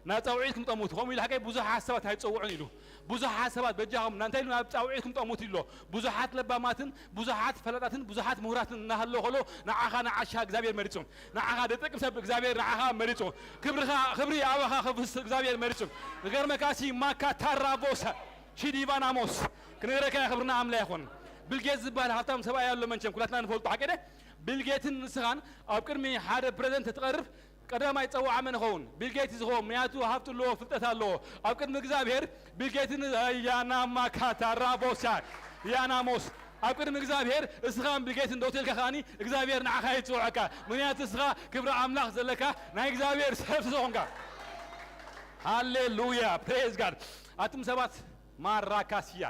ናብ ጻውዒት ክንጠሙቱ። ከምኡ ኢሉ ሓቀይ ብዙሓት ሰባት ኣይጸውዑን ኢሉ። ብዙሓት ሰባት በጃኹም፣ እንታይ ኢሉ ናብ ጻውዒት ክንጠሙቱ ኢሎ። ብዙሓት ለባማትን፣ ብዙሓት ፈላጣትን፣ ብዙሓት ምሁራትን እናሃለዉ ከሎ፣ ንዓኻ ንዓሻ እግዚኣብሔር መሪጹ። ንዓኻ ደጠቅም ሰብ እግዚኣብሔር ንዓኻ መሪጹ። ክብርኻ፣ ክብሪ ኣባኻ ከፍስ እግዚኣብሔር መሪጹ። ንገርመካሲ ማካ ታራቦሳ፣ ሺዲቫናሞስ። ክነግረካ እየ፣ ክብርና ኣምላ ይኹን። ቢልጌት ዝበሃል ሃብታም ሰብኣይ ኣሎ መንቸም፣ ኩላትና ንፈልጦ ሓቂ ደ? ቢልጌትን ንስኻን ኣብ ቅድሚ ሓደ ፕረዚደንት ተትቐርብ ቀዳማይ ጸዋዓ መን ይኸውን? ቢል ጌትስ ይኸውን። ምክንያቱ ሃብቲ ኣለዎ፣ ፍልጠት ኣለዎ። ኣብ ቅድሚ እግዚኣብሔር ቢል ጌትን ያና ማካታ ራቦሳ ያናሞስ ኣብ ቅድሚ እግዚኣብሔር እስኻን ቢል ጌትን ደው ተልካ ከኣኒ እግዚኣብሔር ንዓኻ ይጽውዐካ። ምክንያቱ እስኻ ክብሪ ኣምላኽ ዘለካ ናይ እግዚኣብሔር ሰብ ስለዝኾንካ። ሃሌሉያ፣ ፕሬዝ ጋድ። ኣቱም ሰባት ማራካስያ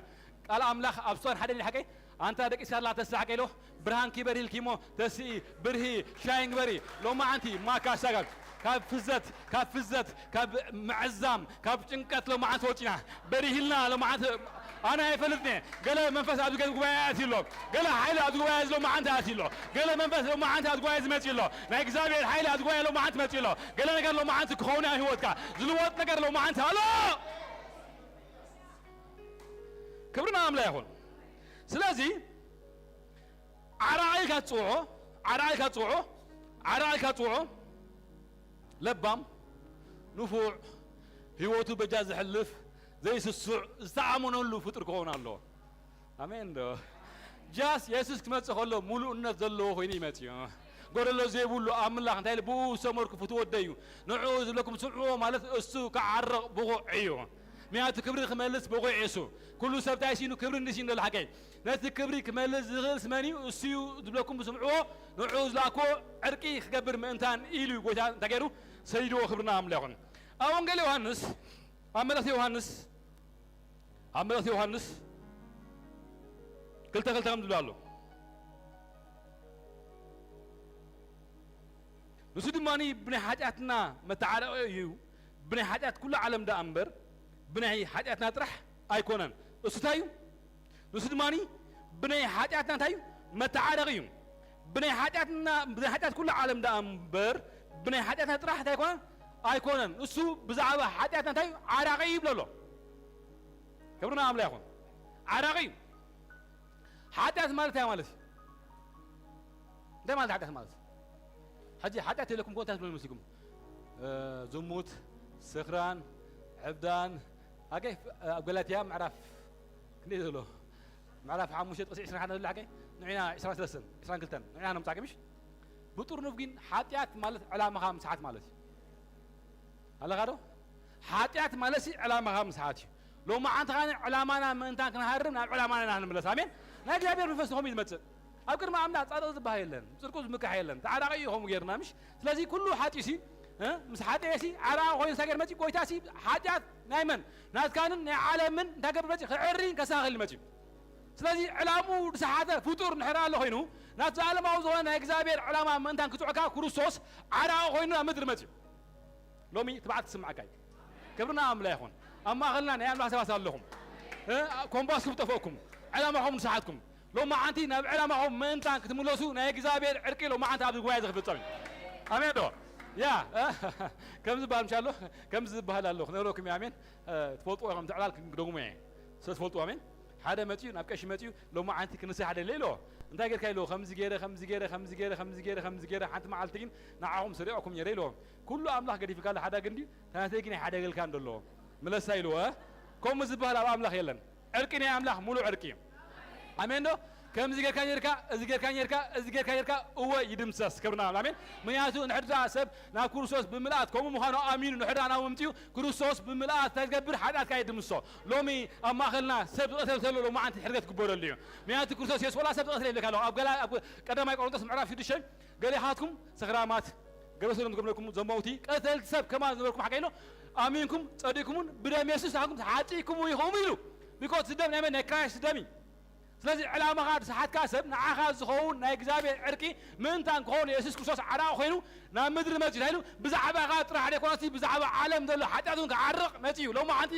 ቃል ኣምላኽ ኣብ ሱዳን ሓደ ሓቀይ ኣንታ ደቂስካ ኣላ ተስእ ሓቀይ ኢሎ ብርሃን ኪበር ኢልኪሞ ተስኢ ብርሂ ሻይን ግበሪ ሎማዓንቲ ማካሳጋል ካብ ፍዘት ካብ ፍዘት ካብ ምዕዛም ካብ ጭንቀት ሎማዓንቲ ወፂና በሪሂልና ሎማዓንቲ ኣነ ኣይፈልጥን እየ። ገለ መንፈስ ኣብዚ ገ- ጉባኤ ኣትዩ ኣሎ። ገለ ሓይሊ ኣብዚ ጉባኤ እዚ ሎማዓንቲ ኣትዩ ኣሎ። ገለ መንፈስ ሎማዓንቲ ኣብዚ ጉባኤ እዚ መፅዩ ኣሎ። ናይ እግዚኣብሔር ሓይሊ ኣብዚ ጉባኤ ሎማዓንቲ መፅዩ ኣሎ። ገለ ነገር ሎማዓንቲ ክኸውን ኣብ ህይወትካ ዝልወጥ ነገር ሎማዓንቲ ኣሎ። ክብሪ ንኣምላኽ ይኹን። ስለዚ ዓራቒ ኢልካ ትጽውዖ፣ ዓራቒ ኢልካ ትጽውዖ፣ ዓራቒ ኢልካ ትጽውዖ፣ ለባም፣ ንፉዕ፣ ህይወቱ በጃ ዘሕልፍ፣ ዘይስሱዕ፣ ዝተኣመነሉ ፍጡር ክኸውን ኣለዎ። ኣሜን ዶ? ጃስ የሱስ ክመጽእ ከሎ ምሉእነት ዘለዎ ኮይኑ ይመጽእ እዩ። ጎደሎ ዘይብሉ ኣምላኽ እንታይ ኢሉ? ብኡ ዝተመርኩ ፍትወደይ እዩ፣ ንዕኡ ዝብለኩም ስምዕዎ ማለት እሱ ክዓርቕ ብቑዕ እዩ። ምክንያቱ ክብሪ ክመልስ ብቑዕ እዩ እሱ። ኩሉ ሰብ እንታይ ሲኑ? ክብሪ እንዲሲኑ ዘሎ ሓቀይ። ነቲ ክብሪ ክመልስ ዝኽእል ስመን እዩ? እሱ እዩ ዝብለኩም ስምዕዎ፣ ንዕኡ ዝለኣክዎ ዕርቂ ክገብር ምእንታን ኢሉ እዩ ጎይታ እንታይ ገይሩ? ሰዲድዎ። ክብርና ኣምላኽ ይኹን። ኣብ ወንጌል ዮሃንስ፣ ኣብ መልእኽቲ ዮሃንስ፣ ኣብ መልእኽቲ ዮሃንስ ክልተ ክልተ ከም ዝብል ኣሎ። ንሱ ድማ ብናይ ሓጢኣትና መተዓረቂ እዩ፣ ብናይ ሓጢኣት ኩሉ ዓለም ደኣ እምበር ብናይ ሓጢኣትና ጥራሕ ኣይኮነን። እሱ እንታይ እዩ? ንሱ ድማ ብናይ ሓጢኣትና እንታይ እዩ? መተዓረቂ እዩ። ብናይ ሓጢኣትና፣ ብናይ ሓጢኣት ኩሉ ዓለም ደኣ እምበር ብናይ ሓጢኣትና ጥራሕ እንታይ ኣይኮነን? ኣይኮነን። እሱ ብዛዕባ ሓጢኣትና እንታይ እዩ? ዓራቂ እዩ ይብሎ ኣሎ። ክብርና ኣምላኽ ይኹን። ዓራቂ እዩ። ሓጢኣት ማለት እንታይ ማለት እዩ? እንታይ ማለት ሓጢኣት ማለት? ሕጂ ሓጢኣት የለኩም እኮ እንታይ ትብሉ መስልኩም? እ፣ ዝሙት፣ ስኽራን፣ ዕብዳን፣ ኣገይ፣ ኣብ ገላትያ ምዕራፍ ክንደይ ዘሎ? ምዕራፍ ሓሙሽተ ጥቕሲ ዕስራን ሓደን ዘሎ ሓቀይ? ንዕና ዕስራን ሰለስተን፣ ዕስራን ክልተን፣ ንዕና ነምጻቂ ምሽ? ብጥርኑፍ ግን ሓጢኣት ማለት ዕላማኻ ምስሓት ማለት እዩ። ኣለኻ ዶ? ሓጢኣት ማለት ሲ ዕላማኻ ምስሓት እዩ። ሎማዓንቲ ኸኣ ዕላማና ምእንታን ክንሃርም ናብ ዕላማና ኢና ንምለስ። ኣሜን። ናይ እግዚኣብሔር መንፈስ ንኸምኡ እዩ ዝመጽእ። ኣብ ቅድሚ ኣምላኽ ጻድቕ ዝበሃል የለን፣ ጽድቁ ዝምካሕ የለን። ተዓራቒ እዩ ከምኡ ጌርና ምሽ? ስለዚ ኩሉ ሓጢኡ ሲ፣ እ፣ ምስ ሓጢኤ ሲ ዓራቒ ኮይኑ እንታይ ገይሩ መጺኡ? ጎይታ ሲ ሓጢኣት ናይ መን? ናትካንን ናይ ዓለምን እንታይ ገብር መጺኡ? ክዕሪን ከሳኽልን መጺኡ። ስለዚ ዕላምኡ ዝሰሓተ ፍጡር እንድሕር ኣሎ ኮይኑ፣ ናቲ ዘላለማዊ ዝኾነ ናይ እግዚኣብሔር ዕላማ ምእንታን ክጽዕካ ክርስቶስ ዓራቒ ኮይኑ ናብ ምድሪ መጺኡ። ሎሚ ትብዓት ክስምዓካ እዩ። ክብርና ኣምላኽ ይኹን። ኣብ ማእኸልና ናይ ኣምላኽ ሰባት ኣለኹም። እ፣ ኮምባስኩም ጠፈእኩም፣ ዕላማኹም ዝሰሓትኩም። ሎማዓንቲ ናብ ዕላማኹም ምእንታን ክትምለሱ ናይ እግዚኣብሔር ዕርቂ ሎማዓንቲ ኣብዚ ጉባኤ እዚ ክፍጸም እዩ። ኣሜን ዶ? ያ፣ እ፣ ከምዚ ዝበሃል ምሽ ኣሎ፣ ከምዚ ዝበሃል ኣሎ፣ ክነግረኩም እየ። ኣሜን። እ፣ ትፈልጥዎ ኢኹም፣ እቲ ዕላል ክደግሞ እየ። ስለ ትፈልጥዎ፣ ኣሜን። ሓደ መጺኡ፣ ናብ ቀሺ መጺኡ፣ ሎማዓንቲ ክንስራሕ ደለ ኢልዎ። እንታይ ጌርካ ኢልዎ? ከምዚ ገይረ፣ ከምዚ ገይረ፣ ከምዚ ገይረ፣ ከምዚ ገይረ፣ ከምዚ ገይረ፣ ሓንቲ መዓልቲ ግን ንዓኹም ስሪቐኩም ነይረ ኢልዎ። ኩሉ ኣምላኽ ገዲፍካ ኣሎ፣ ሓደ ግን ድዩ? ናተይ ግን ኣይሓደገልካን ደሎ። ምለሳ ኢልዎ፣ እ? ከምኡ ዝበሃል ኣብ ኣምላኽ የለን። ዕርቂ ናይ ኣምላኽ ሙሉእ ዕርቂ እዩ። ኣሜን ዶ? ከምዚ ጌርካ ኔርካ፣ እዚ ጌርካ ኔርካ፣ እዚ ጌርካ ኔርካ፣ እወ ይድምሰስ። ክብርና ኣሜን። ምክንያቱ ንሕድራ ሰብ ናብ ክርስቶስ ብምልኣት ከምኡ ምዃኑ ኣሚኑ ንሕድራ ናብ ምምጽኡ ክርስቶስ ብምልኣት እንታይ ዝገብር? ሓጢኣትካ ይድምሶ። ሎሚ ኣብ ማእኸልና ሰብ ዝቐተለ ተሎ ሎማዓንቲ ሕርገት ክግበረሉ እዩ። ምክንያቱ ክርስቶስ የሱስ ወላ ሰብ ዝቐተለ ይብለካ ኣለኹ። ኣብ ገላ-፣ ኣብ ቀዳማይ ቆሮንቶስ ምዕራፍ ሽዱሽተ ገሌኻትኩም ሰኽራማት፣ ግብረ ሰዶም ዝገበርኩም ዘማውቲ፣ ቀተልቲ ሰብ ከማን ዝነበርኩም ሓቀይ ኢሎ፣ ኣሚንኩም ጸዲቅኩምን ብደም የሱስ ንዓኹም ተሓጺብኩም ኢኹም ኢሉ። ቢኮዝ እቲ ደም ናይ መን? ናይ ክራይስት ደም እዩ። ስለዚ ዕላማኻ ዝሰሓትካ ሰብ ንዓኻ ዝኸውን ናይ እግዚኣብሔር ዕርቂ ምእንታን ክኸውን የሱስ ክርስቶስ ዓራቒ ኮይኑ ናብ ምድሪ መጺኡ። እንታይ ኢሉ? ብዛዕባኻ ጥራሕ ደይኮነሲ ብዛዕባ ዓለም ዘሎ ሓጢኣት እውን ክዓርቕ መጺኡ። ሎማዓንቲ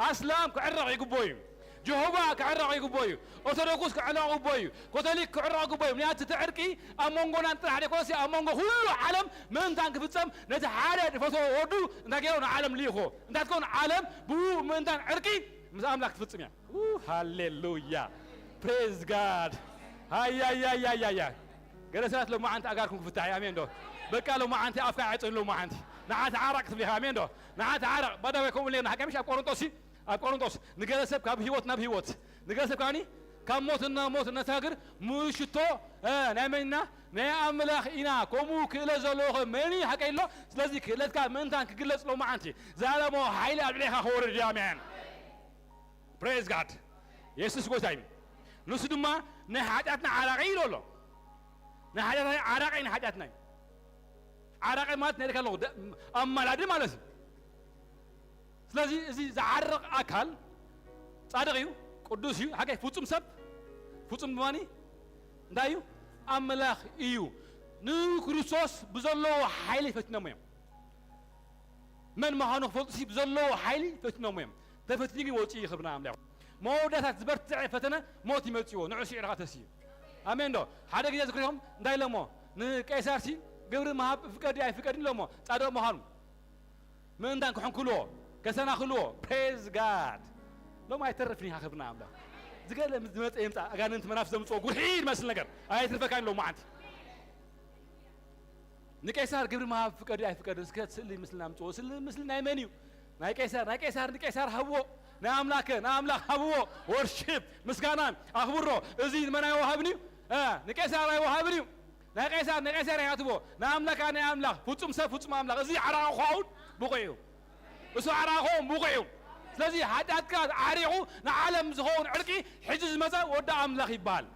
ኣስላም ክዕረቕ ይግብኦ እዩ። ጀሆቫ ክዕረቕ ይግብኦ እዩ። ኦርቶዶክስ ክዕረቕ ይግብኦ እዩ። ኮቶሊክ ክዕረቕ ይግብኦ እዩ። ምክንያቱ እቲ ዕርቂ ኣብ መንጎና ጥራሕ ደይኮነሲ ኣብ መንጎ ኩሉ ዓለም ምእንታን ክፍጸም ነቲ ሓደ ዝፈተዎ ወዱ እንታይ ገይሩ ንዓለም ልኢኾ። እንታይ ትከውን? ዓለም ብኡ ምእንታን ዕርቂ ምስ ኣምላኽ ትፍጽም እያ። ኡ፣ ሃሌሉያ። ፕሬዝ ጋድ። ሃያያያያያ። ገለ ሰባት ሎማዓንቲ ኣጋርኩም ክፍታሕ እዩ። ኣሜን ዶ? በቃ ሎማዓንቲ ኣፍካ ኣይዕጽን ሎማዓንቲ። ንዓ ተዓረቕ ክትብል ኢኻ። ኣሜን ዶ? ንዓ ተዓረቕ። ባዳወይ ከምኡ ሌና ሓቀ ምሽ ኣብ ቆሮንጦስ እዩ። ኣብ ቆሮንጦስ ንገለ ሰብ ካብ ህይወት ናብ ህይወት፣ ንገለ ሰብ ከኣኒ ካብ ሞት ናብ ሞት እነሳግር ምሽቶ፣ እ፣ ናይ መን ኢና? ናይ ኣምላኽ ኢና። ከምኡ ክእለት ዘለዎ ኸ መን እዩ ሓቀይ ኣሎ? ስለዚ ክእለትካ ምእንታን ክግለጽ ሎማዓንቲ። ዘላለማዊ ሓይሊ ኣብ ልዕሌኻ ክወርድ እዩ። ኣሜን። ፕሬዝ ጋድ። የሱስ ጎይታ እዩ። ንሱ ድማ ናይ ሓጢኣትና ዓራቒ ኢሉ ኣሎ። ናይ ሓጢኣትና ዓራቒ፣ ናይ ሓጢኣትና እዩ። ዓራቒ ማለት ናይ ደካ ኣለኹ፣ ደ-፣ ኣማላዲ ማለት እዩ። ስለዚ እዚ ዝዓርቕ ኣካል ጻድቕ እዩ፣ ቅዱስ እዩ፣ ሓቀይ ፍጹም ሰብ፣ ፍጹም ድማ እንታይ እዩ? ኣምላኽ እዩ። ንክርስቶስ ብዘለዎ ሓይሊ ፈቲኖም እዮም። መን ምዃኑ ክፈልጡ ሲ ብዘለዎ ሓይሊ ፈቲኖም እዮም። ተፈቲኑ ግን ወፂኡ። ክብርና ኣምላኽ። መወዳእታት ዝበርትዐ ፈተነ ሞት ይመፅዎ። ንዑ ስዒርኻ ተስዩ። ኣሜን ዶ? ሓደ ግዜ ዝክሪኹም እንታይ ኢሎሞ? ንቄሳር ሲ ግብሪ ምሃብ ፍቀድ ኣይፍቀድን ኢሎሞ። ጻድቕ ምዃኑ ምእንታን ክሕንክልዎ፣ ከሰናኽልዎ። ፕሬዝ ጋድ። ሎም ኣይተርፍን ኢኻ። ክብርና ኣምላኽ። ዝገለ ምስ ዝመጸ ይምጻእ፣ ኣጋንንቲ መናፍስት ዘምጽኦ ጉርሒ ዝመስል ነገር ኣይትርፈካን ሎማዓንቲ። ንቄሳር ግብሪ ምሃብ ፍቀዱ ኣይፍቀዱ፣ እስከ ስእሊ ምስልና ኣምጽኡ። ስእሊ ምስሊ ናይ መን እዩ? ናይ ቄሳር። ናይ ቄሳር ንቄሳር ሃብዎ፣ ናይ ኣምላክ ንኣምላክ ሃብዎ። ወርሺፕ፣ ምስጋናን ኣኽብሮ፣ እዚ ንመን ኣይወሃብን እዩ? እ፣ ንቄሳር ኣይወሃብን እዩ። ናይ ቄሳር ንቄሳር ይኣትዎ፣ ናይ ኣምላክ ናይ ኣምላክ። ፍጹም ሰብ ፍጹም ኣምላክ። እዚ ዓራቂ ክኸውን ብቑዕ እዩ። እሱ ዓራቂ ክኸውን ብቑዕ እዩ። ስለዚ ሓጢኣትካ ዓሪቑ ንዓለም ዝኸውን ዕርቂ ሕጂ ዝመጸ ወዲ ኣምላኽ ይበሃል።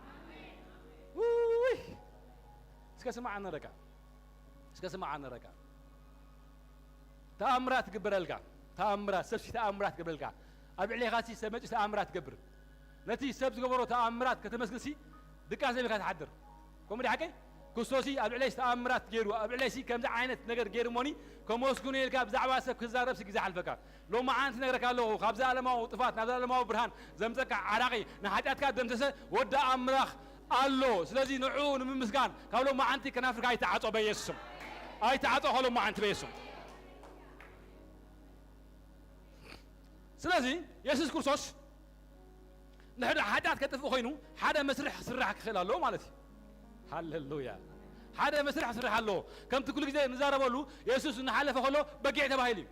ውይ! እስከ ስማዕ ኣነረካ። እስከ ስማዕ ኣነረካ። ተኣምራት ግበረልካ። ተኣምራት፣ ሰብሲ ተኣምራት ግበረልካ። ኣብ ልዕሌኻሲ ሰብ መጺኡ ተኣምራት ገብር። ነቲ ሰብ ዝገበሮ ተኣምራት ከተመስግንሲ ድቃስ ዘይብልካ ትሓድር። ከምኡ ድዩ ሓቀይ? ክርስቶሲ ኣብ ልዕለይሲ ተኣምራት ገይሩ፣ ኣብ ልዕለይሲ ከምዚ ዓይነት ነገር ገይሩ እሞኒ ከመስግኖ ኢልካ ብዛዕባ ሰብ ክዛረብሲ ግዜ ሓልፈካ። ሎማዓንቲ ነግረካ ኣለኹ፣ ካብ ዘለኣለማዊ ጥፋት ናብ ዘለኣለማዊ ብርሃን ዘምጸካ ዓራቂ፣ ንሓጢኣትካ ደምሰሰ ወዲ ኣምላኽ ኣሎ። ስለዚ ንዕኡ ንምምስጋን ካብ ሎማዓንቲ ከናፍርካ ኣይተዓጾ በየሱስ ስም። ኣይተዓጾ ካብ ሎማዓንቲ በየሱስ ስም። ስለዚ የሱስ ክርስቶስ ንሕድሪ ሓጢኣት ከጥፍእ ኮይኑ ሓደ መስርሕ ክስራሕ ክኽእል ኣለዎ ማለት እዩ። ሃሌሉያ። ሓደ መስርሕ ክስራሕ ኣለዎ። ከምቲ ኩሉ ግዜ ንዛረበሉ የሱስ እናሓለፈ ከሎ በጊዕ ተባሂሉ እዩ።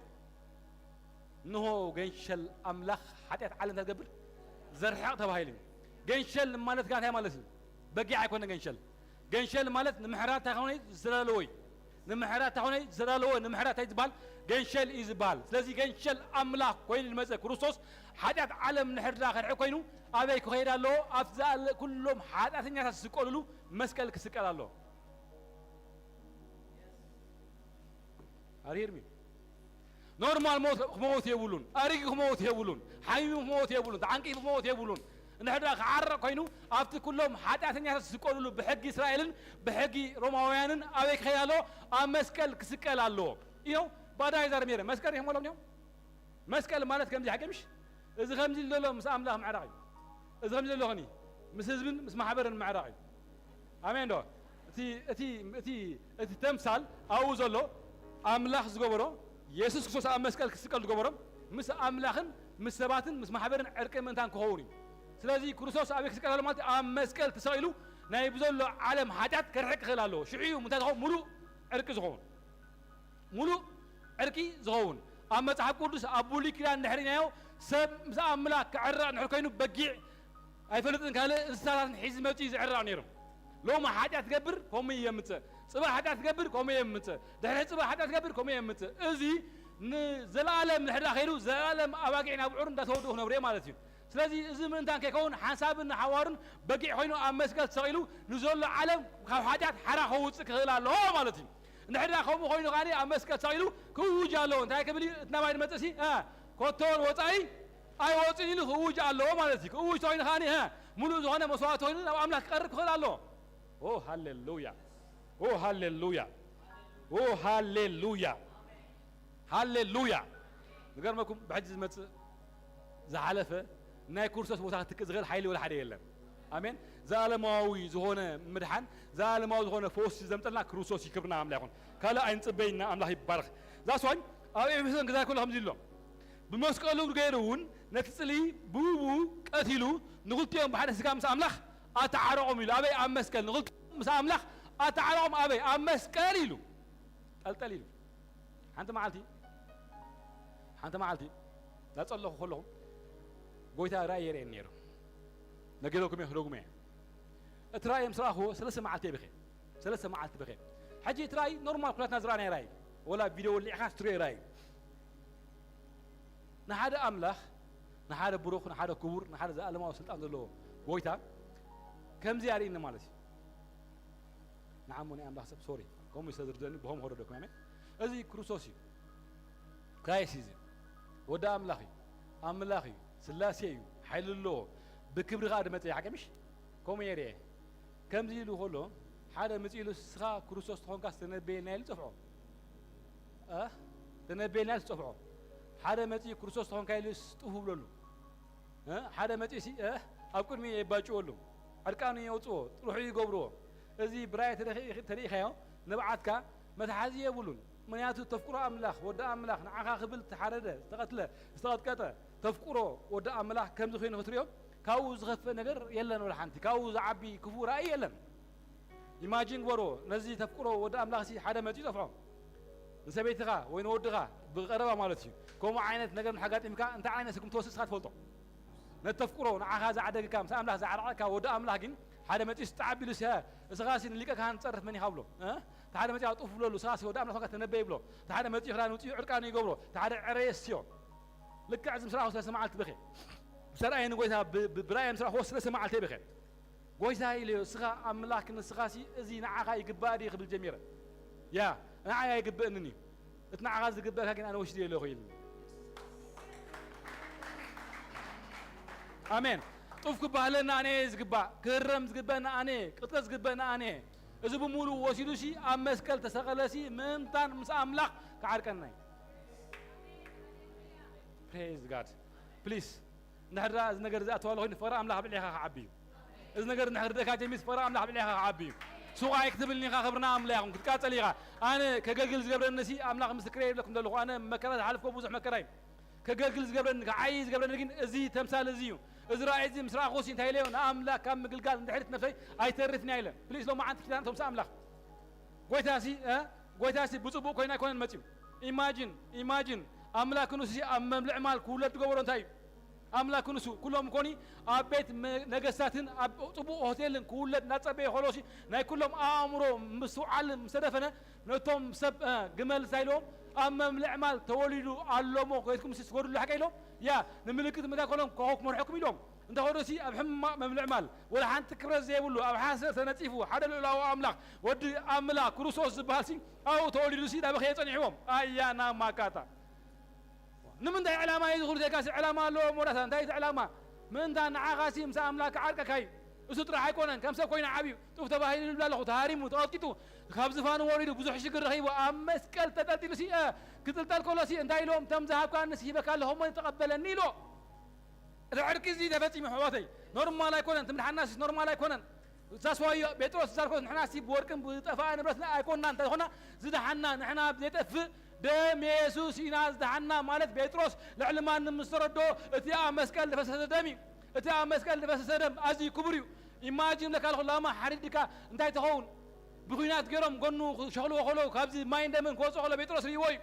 እንሆ ገንሸል ኣምላኽ ሓጢኣት ዓለም እንታይ ትገብር? ዘርሕቕ ተባሂሉ እዩ። ገንሸል ማለት ከኣ እንታይ ማለት እዩ? በጊዕ ኣይኮነ ገንሸል። ገንሸል ማለት ንምሕራድ እንታይ ኮነ ዝተዳለወ እዩ። ንምሕራድ እንታይ ኮነ ዝተዳለወ፣ ንምሕራድ እንታይ ዝበሃል? ገንሸል እዩ ዝበሃል። ስለዚ ገንሸል ኣምላኽ ኮይኑ ዝመጸ ክርስቶስ ሓጢኣት ዓለም ንሕድራ ከርሕቕ ኮይኑ ኣበይ ክኸይድ ኣለዎ? ኣብቲ ዝኣለ ኩሎም ሓጢኣተኛታት ዝስቀሉሉ መስቀል ክስቀል ኣለዎ። Are you hear me? ኖርማል ሞት ክመውት የብሉን። ኣሪጊ ክመውት የብሉን። ሓሚሙ ክመውት የብሉን። ተዓንቂፉ ክመውት የብሉን። እንድሕር ደኣ ክዓርቕ ኮይኑ ኣብቲ ኩሎም ሓጢኣተኛታት ዝስቀሉሉ ብሕጊ እስራኤልን ብሕጊ ሮማውያንን ኣበይ ክኸይድ ኣለዎ? ኣብ መስቀል ክስቀል ኣለዎ። You know፣ ባዳ ይዛረብ ነይረ። መስቀል ይህሞሎም እዮም። መስቀል ማለት ከምዚ ሓቂ ምሽ? እዚ ከምዚ ዘሎ ምስ ኣምላኽ ምዕራቕ እዩ። እዚ ከምዚ ዘሎ ኸኒ ምስ ህዝብን ምስ ማሕበርን ምዕራቕ እዩ። ኣሜን ዶ? እቲ፣ እቲ፣ እቲ፣ እቲ ተምሳል ኣብኡ ዘሎ ኣምላኽ ዝገበሮ፣ የሱስ ክርስቶስ ኣብ መስቀል ክስቀል ዝገበሮ ምስ ኣምላኽን ምስ ሰባትን ምስ ማሕበርን ዕርቂ ምእንታን ክኸውን እዩ። ስለዚ ክርስቶስ ኣበይ ክስቀል ኣሎ ማለት? ኣብ መስቀል ተሰቒሉ ናይ ብዘሎ ዓለም ሓጢኣት ከርሕቅ ክኽእል ኣለዎ። ሽዑ እዩ እንታይ ዝኸውን? ሙሉእ ዕርቂ ዝኸውን። ሙሉእ ዕርቂ ዝኸውን። ኣብ መጽሓፍ ቅዱስ ኣብ ብሉይ ኪዳን እንድሕር ኢናዮ ሰብ ምስ ኣምላኽ ክዕረቕ እንድሕር ኮይኑ በጊዕ ኣይፈልጥን ካልእ እንስሳታትን ሒዙ መጺኡ ዝዕረቕ ነይሩ። ሎሚ ሓጢኣት ትገብር ከምኡ እዩ የምጽእ። ጽባሕ ሓጢኣት ትገብር ከምኡ እዩ የምጽእ። ድሕሪ ጽባሕ ሓጢኣት ትገብር ከምኡ እዩ የምጽእ። እዚ ንዘለኣለም እንድሕር ከይዱ ዘላለም ኣባጊዕን ኣብዑርን እንዳተወድኡ ክነብሩ እዮም ማለት እዩ። ስለዚ እዚ ምእንታን ከይከውን ሓንሳብን ንሓዋሩን በጊዕ ኮይኑ ኣብ መስቀል ተሰቒሉ ንዘሎ ዓለም ካብ ሓጢኣት ሓራ ከውጽእ ክኽእል ኣለዎ ማለት እዩ። እንድሕር ደኣ ከምኡ ኮይኑ ከኣ ኣብ መስቀል ተሰቒሉ ክእውጅ ኣለዎ። እንታይ ክብል እዩ? እቲ ናባይ ዝመጽእ ሲ፣ እ፣ ኮቶን ወጻኢ ኣይወጽእን ኢሉ ክእውጅ ኣለዎ ማለት እዩ። ክእውጅ ተኮይኑ ከኣ፣ እ፣ ሙሉእ ዝኾነ መስዋዕቲ ኮይኑ ናብ ኣምላኽ ክቐርብ ክኽእል ኣለዎ። ኦ ሃሌሉያ! ኦ ሃሌሉያ! ኦ ሃሌሉያ! ሃሌሉያ! ንገርመኩም፣ ብሕጂ ዝመጽእ ዝሓለፈ ናይ ክርስቶስ ቦታ ክትክእ ዝኽእል ሓይሊ ወላ ሓደ የለን። ኣሜን። ዘላለማዊ ዝኾነ ምድሓን፣ ዘላለማዊ ዝኾነ ፈውሲ ዘምጠልና ክርስቶስ እዩ። ክብርና ኣምላኽ ይኹን። ካልእ ኣይንጽበይና። ኣምላኽ ይባረኽ። ዛስዋይ ኣብ ኤፌሶን ክዛይ ከሎ ከምዚ ኢሎ፣ ብመስቀሉ ገይሩ እውን ነቲ ጽልኢ ብኡ ብኡ ቀቲሉ ንኽልቲኦም ብሓደ ስጋ ምስ ኣምላኽ ኣተዓረቖም ኢሉ። ኣበይ? ኣብ መስቀል። ንኽልቲኦም ምስ ኣምላኽ ኣተዓረቖም። ኣበይ? ኣብ መስቀል ኢሉ። ጠልጠል ኢሉ። ሓንቲ መዓልቲ፣ ሓንቲ መዓልቲ እናጸለኹ ከለኹ ጎይታ ራእይ የርእየኒ ነይሩ። ነጊረኩም እየ፣ ክደግሞ እየ። እቲ ራእይ ምስ ረኣኽዎ ሰለስተ መዓልቲ እየ ብኸ፣ ሰለስተ መዓልቲ ብኸ። ሕጂ እቲ ራእይ ኖርማል ኩላትና ዝረኣናዮ ራእይ፣ ወላ ቪድዮ ወሊዕኻ ስትሪዮ ራእይ። ንሓደ ኣምላኽ፣ ንሓደ ብሩኽ፣ ንሓደ ክቡር፣ ንሓደ ዘኣለማዊ ስልጣን ዘለዎ ጎይታ ከምዚ ኣርእየኒ ማለት እዩ። ንዓሞ ናይ ኣምላኽ ሰብ፣ ሶሪ፣ ከምኡ እዩ ዝተዝርደኒ፣ ብኸም ኸረደኩም፣ ኣሜን። እዚ ክርስቶስ እዩ። ክራይስት እዩ እዚ። ወዲ ኣምላኽ እዩ። ኣምላኽ እዩ። ስላሴ እዩ። ሓይሊ ኣለዎ። ብክብሪ ኸኣ ዝመጸ እዩ። ሓቂ ምሽ? ከምኡ እየ ርእየ። ከምዚ ኢሉ ከሎ፣ ሓደ መጺኡ ኢሉ፣ "ንስኻ ክርስቶስ ተኾንካ ዝተነበየልና" ኢሉ ጸፍዖ። እ? "ተነበየልና" ኢሉ ጸፍዖ። ሓደ መጺኡ "ክርስቶስ ተኾንካ" ኢሉ ጥፉ ብለሉ። እ? ሓደ መጺኡሲ፣ እ? ኣብ ቅድሚኡ የባጭወሉ። ዕርቃኑ የውጽዎ፣ ጥርሑ ይገብርዎ። እዚ ብራእይ ተረኺ-፣ ተሪኢኻዮ፣ ንብዓትካ መትሓዚ የብሉን። ምኽንያቱ ተፍቅሮ ኣምላኽ፣ ወዲ ኣምላኽ፣ ንዓኻ ክብል ዝተሓረደ፣ ዝተቐትለ፣ ዝተቐጥቀጠ፣ ተፍቅሮ ወዲ ኣምላኽ ከምዚ ኮይኑ ክትሪኦ፣ ካብኡ ዝኸፍእ ነገር የለን፣ ወላ ሓንቲ። ካብኡ ዝዓቢ ክፉእ ራእይ የለን። ኢማጂን ግበሮ፣ ነዚ ተፍቅሮ ወዲ ኣምላኽሲ ሓደ መጺኡ ይጠፍዖ። ንሰበይትኻ ወይ ንወድኻ ብቐረባ ማለት እዩ። ከምኡ ዓይነት ነገር እንድሕር ኣጋጢምካ እንታይ ዓይነት ስጉምቲ ትወስድ ንስኻ ትፈልጦ። ነቲ ተፍቅሮ ንዓኻ ዝዓደግካ፣ ምስ ኣምላኽ ዝዓርዓካ ወዲ ኣምላኽ ግን ሓደ መጺኡስ ጣዕ ኣቢሉስ፣ "እስኻሲ ንሊቀ ካህን ትጸርፍ መን ኢኻ?" ብሎ። እ? እቲ ሓደ መጺኡ ኣብ ጡፍ ብለሉ፣ "እስኻሲ ወዲ ኣምላኽ ኮንካ ተነበይ" ብሎ። እቲ ሓደ መጺኡ ክዳን ውጺኡ ዕርቃኑ ይገብሮ። እቲ ሓደ ዕረ የስዮ። ልክዕ እዚ ምስ ረኣኹ ሰለስተ መዓልቲ በኽየ። ምስ ኣርኣየ ንጎይታ ብ-፣ ብ-፣ ብራእየ ምስ ረኣኹዎ ሰለስተ መዓልቲ በኽየ። "ጎይታ" ኢለዮ፣ "እስኻ ኣምላኽ ንስኻሲ እዚ ንዓኻ ይግባእ ድዩ?" ክብል ጀሚረ። "ያ፣ ንዓይ ኣይግበእንን እዩ። እቲ ንዓኻ ዝግበእካ ግን ኣነ ወሲደዮ ኣለኹ" ኢልኒ። ኣሜን። ጡፍ ክባህለና ኣነ እየ ዝግባእ፣ ክህረም ዝግበእና ኣነ እየ፣ ቅጥለት ዝግበእና ኣነ እየ። እዚ ብምሉእ ወሲዱሲ ኣብ መስቀል ተሰቐለሲ ምእንታን ምስ ኣምላኽ ክዓርቀና እዩ። ፕሬዝ ጋድ። ፕሊስ፣ እንድሕር ደኣ እዚ ነገር እዚ ኣተዋሎ ኮይኑ ፍቕሪ ኣምላኽ ኣብ ልዕሌኻ ክዓቢ እዩ። እዚ ነገር እንድሕር ደካ ጀሚስ ፍቕሪ ኣምላኽ ኣብ ልዕሌኻ ክዓቢ እዩ። ሱቕ ኣይክትብልኒ ኢኻ፣ ክብርና ኣምላኽ ይኹን፣ ክትቃጸል ኢኻ። ኣነ ከገልግል ዝገብረኒ ሲ ኣምላኽ ምስክረይ ይብለኩም ዘለኹ፣ ኣነ መከራ ዝሓለፍኩ ብዙሕ መከራ እዩ። ከገልግል ዝገብረኒ፣ ክዓይ ዝገብረኒ ግን እዚ ተምሳል እዚ እዩ። እዚ ራእይ እዚ ምስ ረኣኹ ሲ እንታይ ኢለዮ፣ ንኣምላኽ ካብ ምግልጋል እንድሕሪት ነብሰይ ኣይተርፍን እያ ኢለ። ፕሊስ ሎማዓንቲ ኪዳን እቶም ሲ ኣምላኽ ጎይታሲ፣ እ? ጎይታሲ ብጽቡቕ ኮይኑ ኣይኮነን መጺኡ። ኢማጂን፣ ኢማጂን፣ ኣምላኽ ንሱ ኣብ መብልዕ ማል ክውለድ ዝገበሮ እንታይ እዩ? ኣምላኽ ንሱ፣ ኩሎም ኮኒ ኣብ ቤት መ-፣ ነገስታትን ኣብ ጽቡቕ ሆቴልን ክውለድ እናጸበየ ከሎሲ ናይ ኩሎም ኣእምሮ ምስትውዓልን ምስ ተደፈነ ነቶም ሰብ፣ እ፣ ግመል እንታይ ኢሎም ኣብ መብልዕ ማል ተወሊዱ ኣሎሞ ኮይትኩም ሲ ትጎድሉ ሓቂ ኢሎም ያ ንምልክት ምታ ኮሎም ኮኾብ ክመርሐኩም ኢሎም እንተ ኾደሲ ኣብ ሕማቕ መብልዕ ማል ወላ ሓንቲ ክብረት ዘይብሉ ኣብ ሓሰር ተነጺፉ ሓደ ልዑላዊ ኣምላኽ ወዲ ኣምላኽ ክርስቶስ ዝበሃል ሲ ኣብኡ ተወሊዱ ሲ ዳበኸየ ጸኒሕዎም ኣያ ናብ ማካታ ንምንታይ ዕላማ እዩ ዝኹሉ ዜጋሲ ዕላማ ኣለዎ ሞራታ እንታይ እቲ ዕላማ ምእንታ ንዓኻ ሲ ምስ ኣምላኽ ክዓርቀካ እዩ እሱ ጥራሕ ኣይኮነን ከም ሰብ ኮይኑ ዓብዩ ጡፍ ተባሂሉ ይብል ኣለኹ ተሃሪሙ ተቐጥቂጡ ካብ ዝፋኑ ወሪዱ ብዙሕ ሽግር ረኺቡ ኣብ መስቀል ተጠልጢሉ ሲ እ፣ ክጥልጠል ከሎ ሲ እንታይ ኢሎም ተም ዝሃብካኒ ሲ ሂበካ ኣለኹ እሞ ተቐበለኒ ኢሎ እቲ ዕርቂ እዚ ተፈጺሙ ኣሕዋተይ ኖርማል ኣይኮነን ትምድሓና ሲ ኖርማል ኣይኮነን ዛስዋዮ ጴጥሮስ ዛርኮስ ንሕና ሲ ብወርቅን ብጠፋኣ ንብረትና ኣይኮንና እንታይ ዝኾና ዝደሓና ንሕና ዘይጠፍእ ደም የሱስ ኢና ዝደሓና ማለት ጴጥሮስ ልዕሊ ማንም ዝተረዶ እቲ ኣብ መስቀል ዝፈሰሰ ደም እዩ እቲ ኣብ መስቀል ዝፈሰሰ ደም ኣዝዩ ክቡር እዩ ኢማጂን ለካ ለኹ ላማ ሓሪድካ እንታይ ትኸውን ብኩናት ገይሮም ጎኑ ሸኽልዎ ከለዉ ካብዚ ማይን ደምን ክወፅኦ ከሎ ጴጥሮስ ርእይዎ እዩ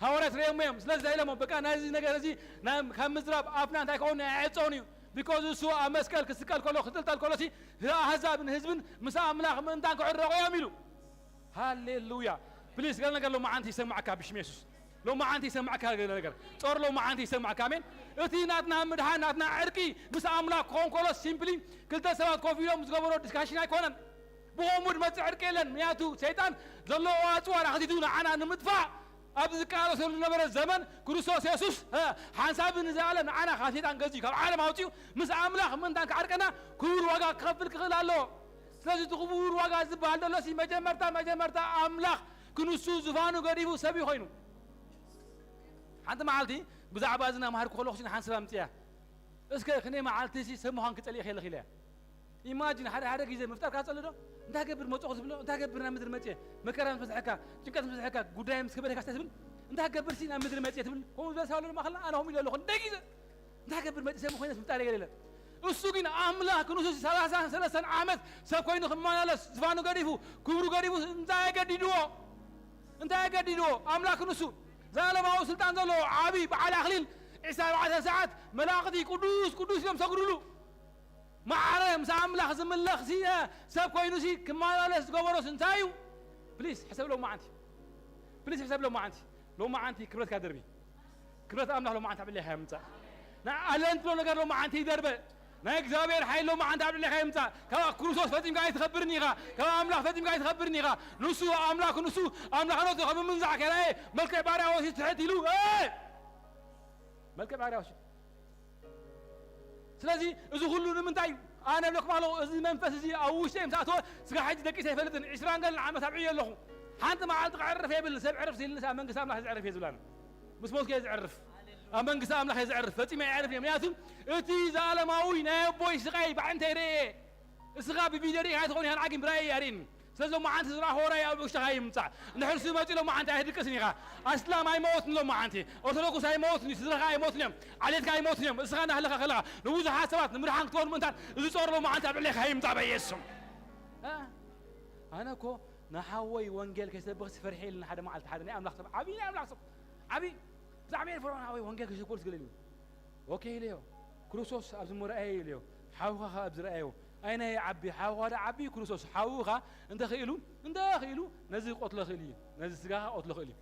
ሃዋርያት ርእዮም እዮም ስለዚ እንታይ ኢሎሞ በቃ ናይዚ ነገር እዚ ካብ ምዝራብ ኣፍና እንታይ ክኸውን ኣየዕፀውን እዩ ቢኮዝ እሱ ኣብ መስቀል ክስቀል ከሎ ክጥልጠል ከሎ ሲ ኣህዛብን ህዝብን ምስ ኣምላኽ ምእንታን ክዕረቑ እዮም ኢሉ ሃሌሉያ ፕሊስ ገለ ነገር ሎማዓንቲ ይሰማዕካ ብሽም የሱስ ሎማዓንቲ ይሰማዕካ ገለ ነገር ጾር ሎማዓንቲ ይሰማዕካ ኣሜን እቲ ናትና ምድሓን ናትና ዕርቂ ምስ ኣምላኽ ክኾን ከሎ ሲምፕሊ ክልተ ሰባት ኮፍ ኢሎም ዝገበሮ ዲስካሽን ኣይኮነን ብኸምኡ ድመፅእ ዕርቂ የለን ምክንያቱ ሰይጣን ዘለዎ ኣፅዋር ኣኽቲቱ ንዓና ንምጥፋእ ኣብዚ ዝቃለሰሉ ዝነበረ ዘመን ክርስቶስ የሱስ ሓንሳብ ንዘኣለም ንዓና ካብ ሰይጣን ገዚኡ ካብ ዓለም ኣውፅኡ ምስ ኣምላኽ ምእንታን ክዓርቀና ክቡር ዋጋ ክኸፍል ክኽእል ኣለዎ ስለዚ እቲ ክቡር ዋጋ ዝበሃል ዘሎ ሲ መጀመርታ መጀመርታ ኣምላኽ ክንሱ ዝፋኑ ገዲፉ ሰብ እዩ ኮይኑ ሓንቲ መዓልቲ ብዛዕባ እዚ ናምሃርኩ ከለኹ ሲ ንሓንሳብ ኣምፅያ እስከ ክንደይ መዓልቲ ሲ ሰብ ምዃን ክፀልእ ከለኽ ኢለ እያ ኢማጂን ሓደ ሓደ ግዜ ምፍጣር ካፀሉ ዶ እንታይ ገብር መፅኹ ዝብሎ እንታይ ገብር ናብ ምድሪ መፅየ መከራ ምስ በዝሐካ ጭንቀት ምስ በዝሐካ ጉዳይ ምስ ከበደካ ስታይ ትብል እንታይ ገብር ሲ ናብ ምድሪ መፅየ ትብል ከምኡ ዝበልሳ ኣሎ ድማ ከላ ኣነ ከምኡ ኢለ ኣለኹ እንደ ግዜ እንታይ ገብር መፅሰ ምኮይነስ ምፍጣር የገለለ እሱ ግን ኣምላኽ ክንሱ ሰላሳን ሰለስተን ዓመት ሰብ ኮይኑ ክመላለስ ዝፋኑ ገዲፉ ክብሩ ገዲፉ እንታይ ገዲድዎ እንታይ ገዲድዎ ኣምላኽ ክንሱ ዘላለማዊ ስልጣን ዘለዎ ዓብዪ በዓል ኣኽሊል ዕስራ ኣርባዕተ ሰዓት መላእኽቲ ቅዱስ ቅዱስ ኢሎም ሰግዱሉ ማዕረ ምስ ኣምላኽ ዝምለኽ ሲ ሰብ ኮይኑ ሲ ክመላለስ ዝገበሮስ እንታይ እዩ ፕሊስ ሕሰብ ሎማዓንቲ ፕሊስ ሕሰብ ሎማዓንቲ ሎማዓንቲ ክብረትካ ደርቢ ክብረት ኣምላኽ ሎማዓንቲ ኣብ ልዕሌኻ ይምጻእ ናይ ኣለን ትብሎ ነገር ሎማዓንቲ ይደርበ ናይ እግዚኣብሔር ሓይል ሎማዓንቲ ኣብ ልዕሌኻ ይምጻእ ካብ ክርስቶስ ፈጺምካ ኣይትኸብርን ኢኻ ካብ ኣምላኽ ፈጺምካ ኣይትኸብርን ኢኻ ንሱ ኣምላኽ ንሱ ኣምላኽነቱ ከም ምንዛዕ ከራየ መልክዕ ባርያ ወሲ ትሕት ኢሉ መልክዕ ባርያ ወሲ ስለዚ እዚ ኩሉ ንምንታይ እዩ ኣነ ብለኩም ኣለኹ እዚ መንፈስ እዚ ኣብ ውሽጢ ምስ ኣተወ ስጋ ሕጂ ደቂሰ ኣይፈልጥን ዕስራን ገለን ዓመት ኣብዕዮ ኣለኹ ሓንቲ መዓልቲ ክዕርፍ የብልን ሰብ ዕርፍ ሲልንስ ኣብ መንግስቲ ኣምላኽ ዝዕርፍ እየ ዝብላና ምስ ሞትኩ እየ ዝዕርፍ ኣብ መንግስቲ ኣምላኽ እየ ዝዕርፍ ፈፂመ ኣይዕርፍ እየ ምክንያቱ እቲ ዘኣለማዊ ናይ ኣቦይ ስቃይ ባዕንተ ይርአ እየ እስኻ ብቪድዮ ርኢኻ ኣይትኸውን ኢኻ ንዓጊን ብራእይ እየ ኣርእኒ ስለዚ ሎማዓንቲ ዝረኣኽዎ ራእይ ኣብ ውሽጥኻ ይምጻእ። እንድሕር እሱ መጺኡ ሎማዓንቲ ኣይትድቅስን ኢኻ። ኣስላም ኣይመወትን ሎማዓንቲ። ኦርቶዶክስ ኣይመወትን እዩ። ስድራኻ ኣይመወትን እዮም። ዓሌትካ ኣይመወትን እዮም። እስኻ እናሃለኻ ከለኻ ንብዙሓት ሰባት ንምድሓን ክትኮኑ ምእንታን እዚ ጾር ሎማዓንቲ ኣብ ልዕሌኻ ይምጻእ በኢየሱስ ስም። እ? ኣነ እኮ ንሓወይ ወንጌል ከይሰብኽስ ፈሪሐ ኢሉ ንሓደ መዓልቲ ሓደ ናይ ኣምላኽ ሰብ፣ ዓብዪ ናይ ኣምላኽ ሰብ፣ ዓብዪ፣ ብጣዕሚ እየ ዝፈርዖ ንሓወይ ወንጌል ከይሰብኮልስ ገለ ኢሉ። ኦኬ ኢለዮ። ክርስቶስ ኣብዚ ምርኣየ ኢለዮ። ሓውኻ ኸኣ ኣብዚ ረኣዮ። ኣይናይ ዓቢ፣ ሓውኻ ዶ ዓቢ ክርስቶስ። ሓውኻ እንተ ኽኢሉ፣ እንተ ኽኢሉ ነዚ ክቐትሎ ኽእል እዩ። ነዚ ስጋኻ ክቐትሎ ኽእል እዩ።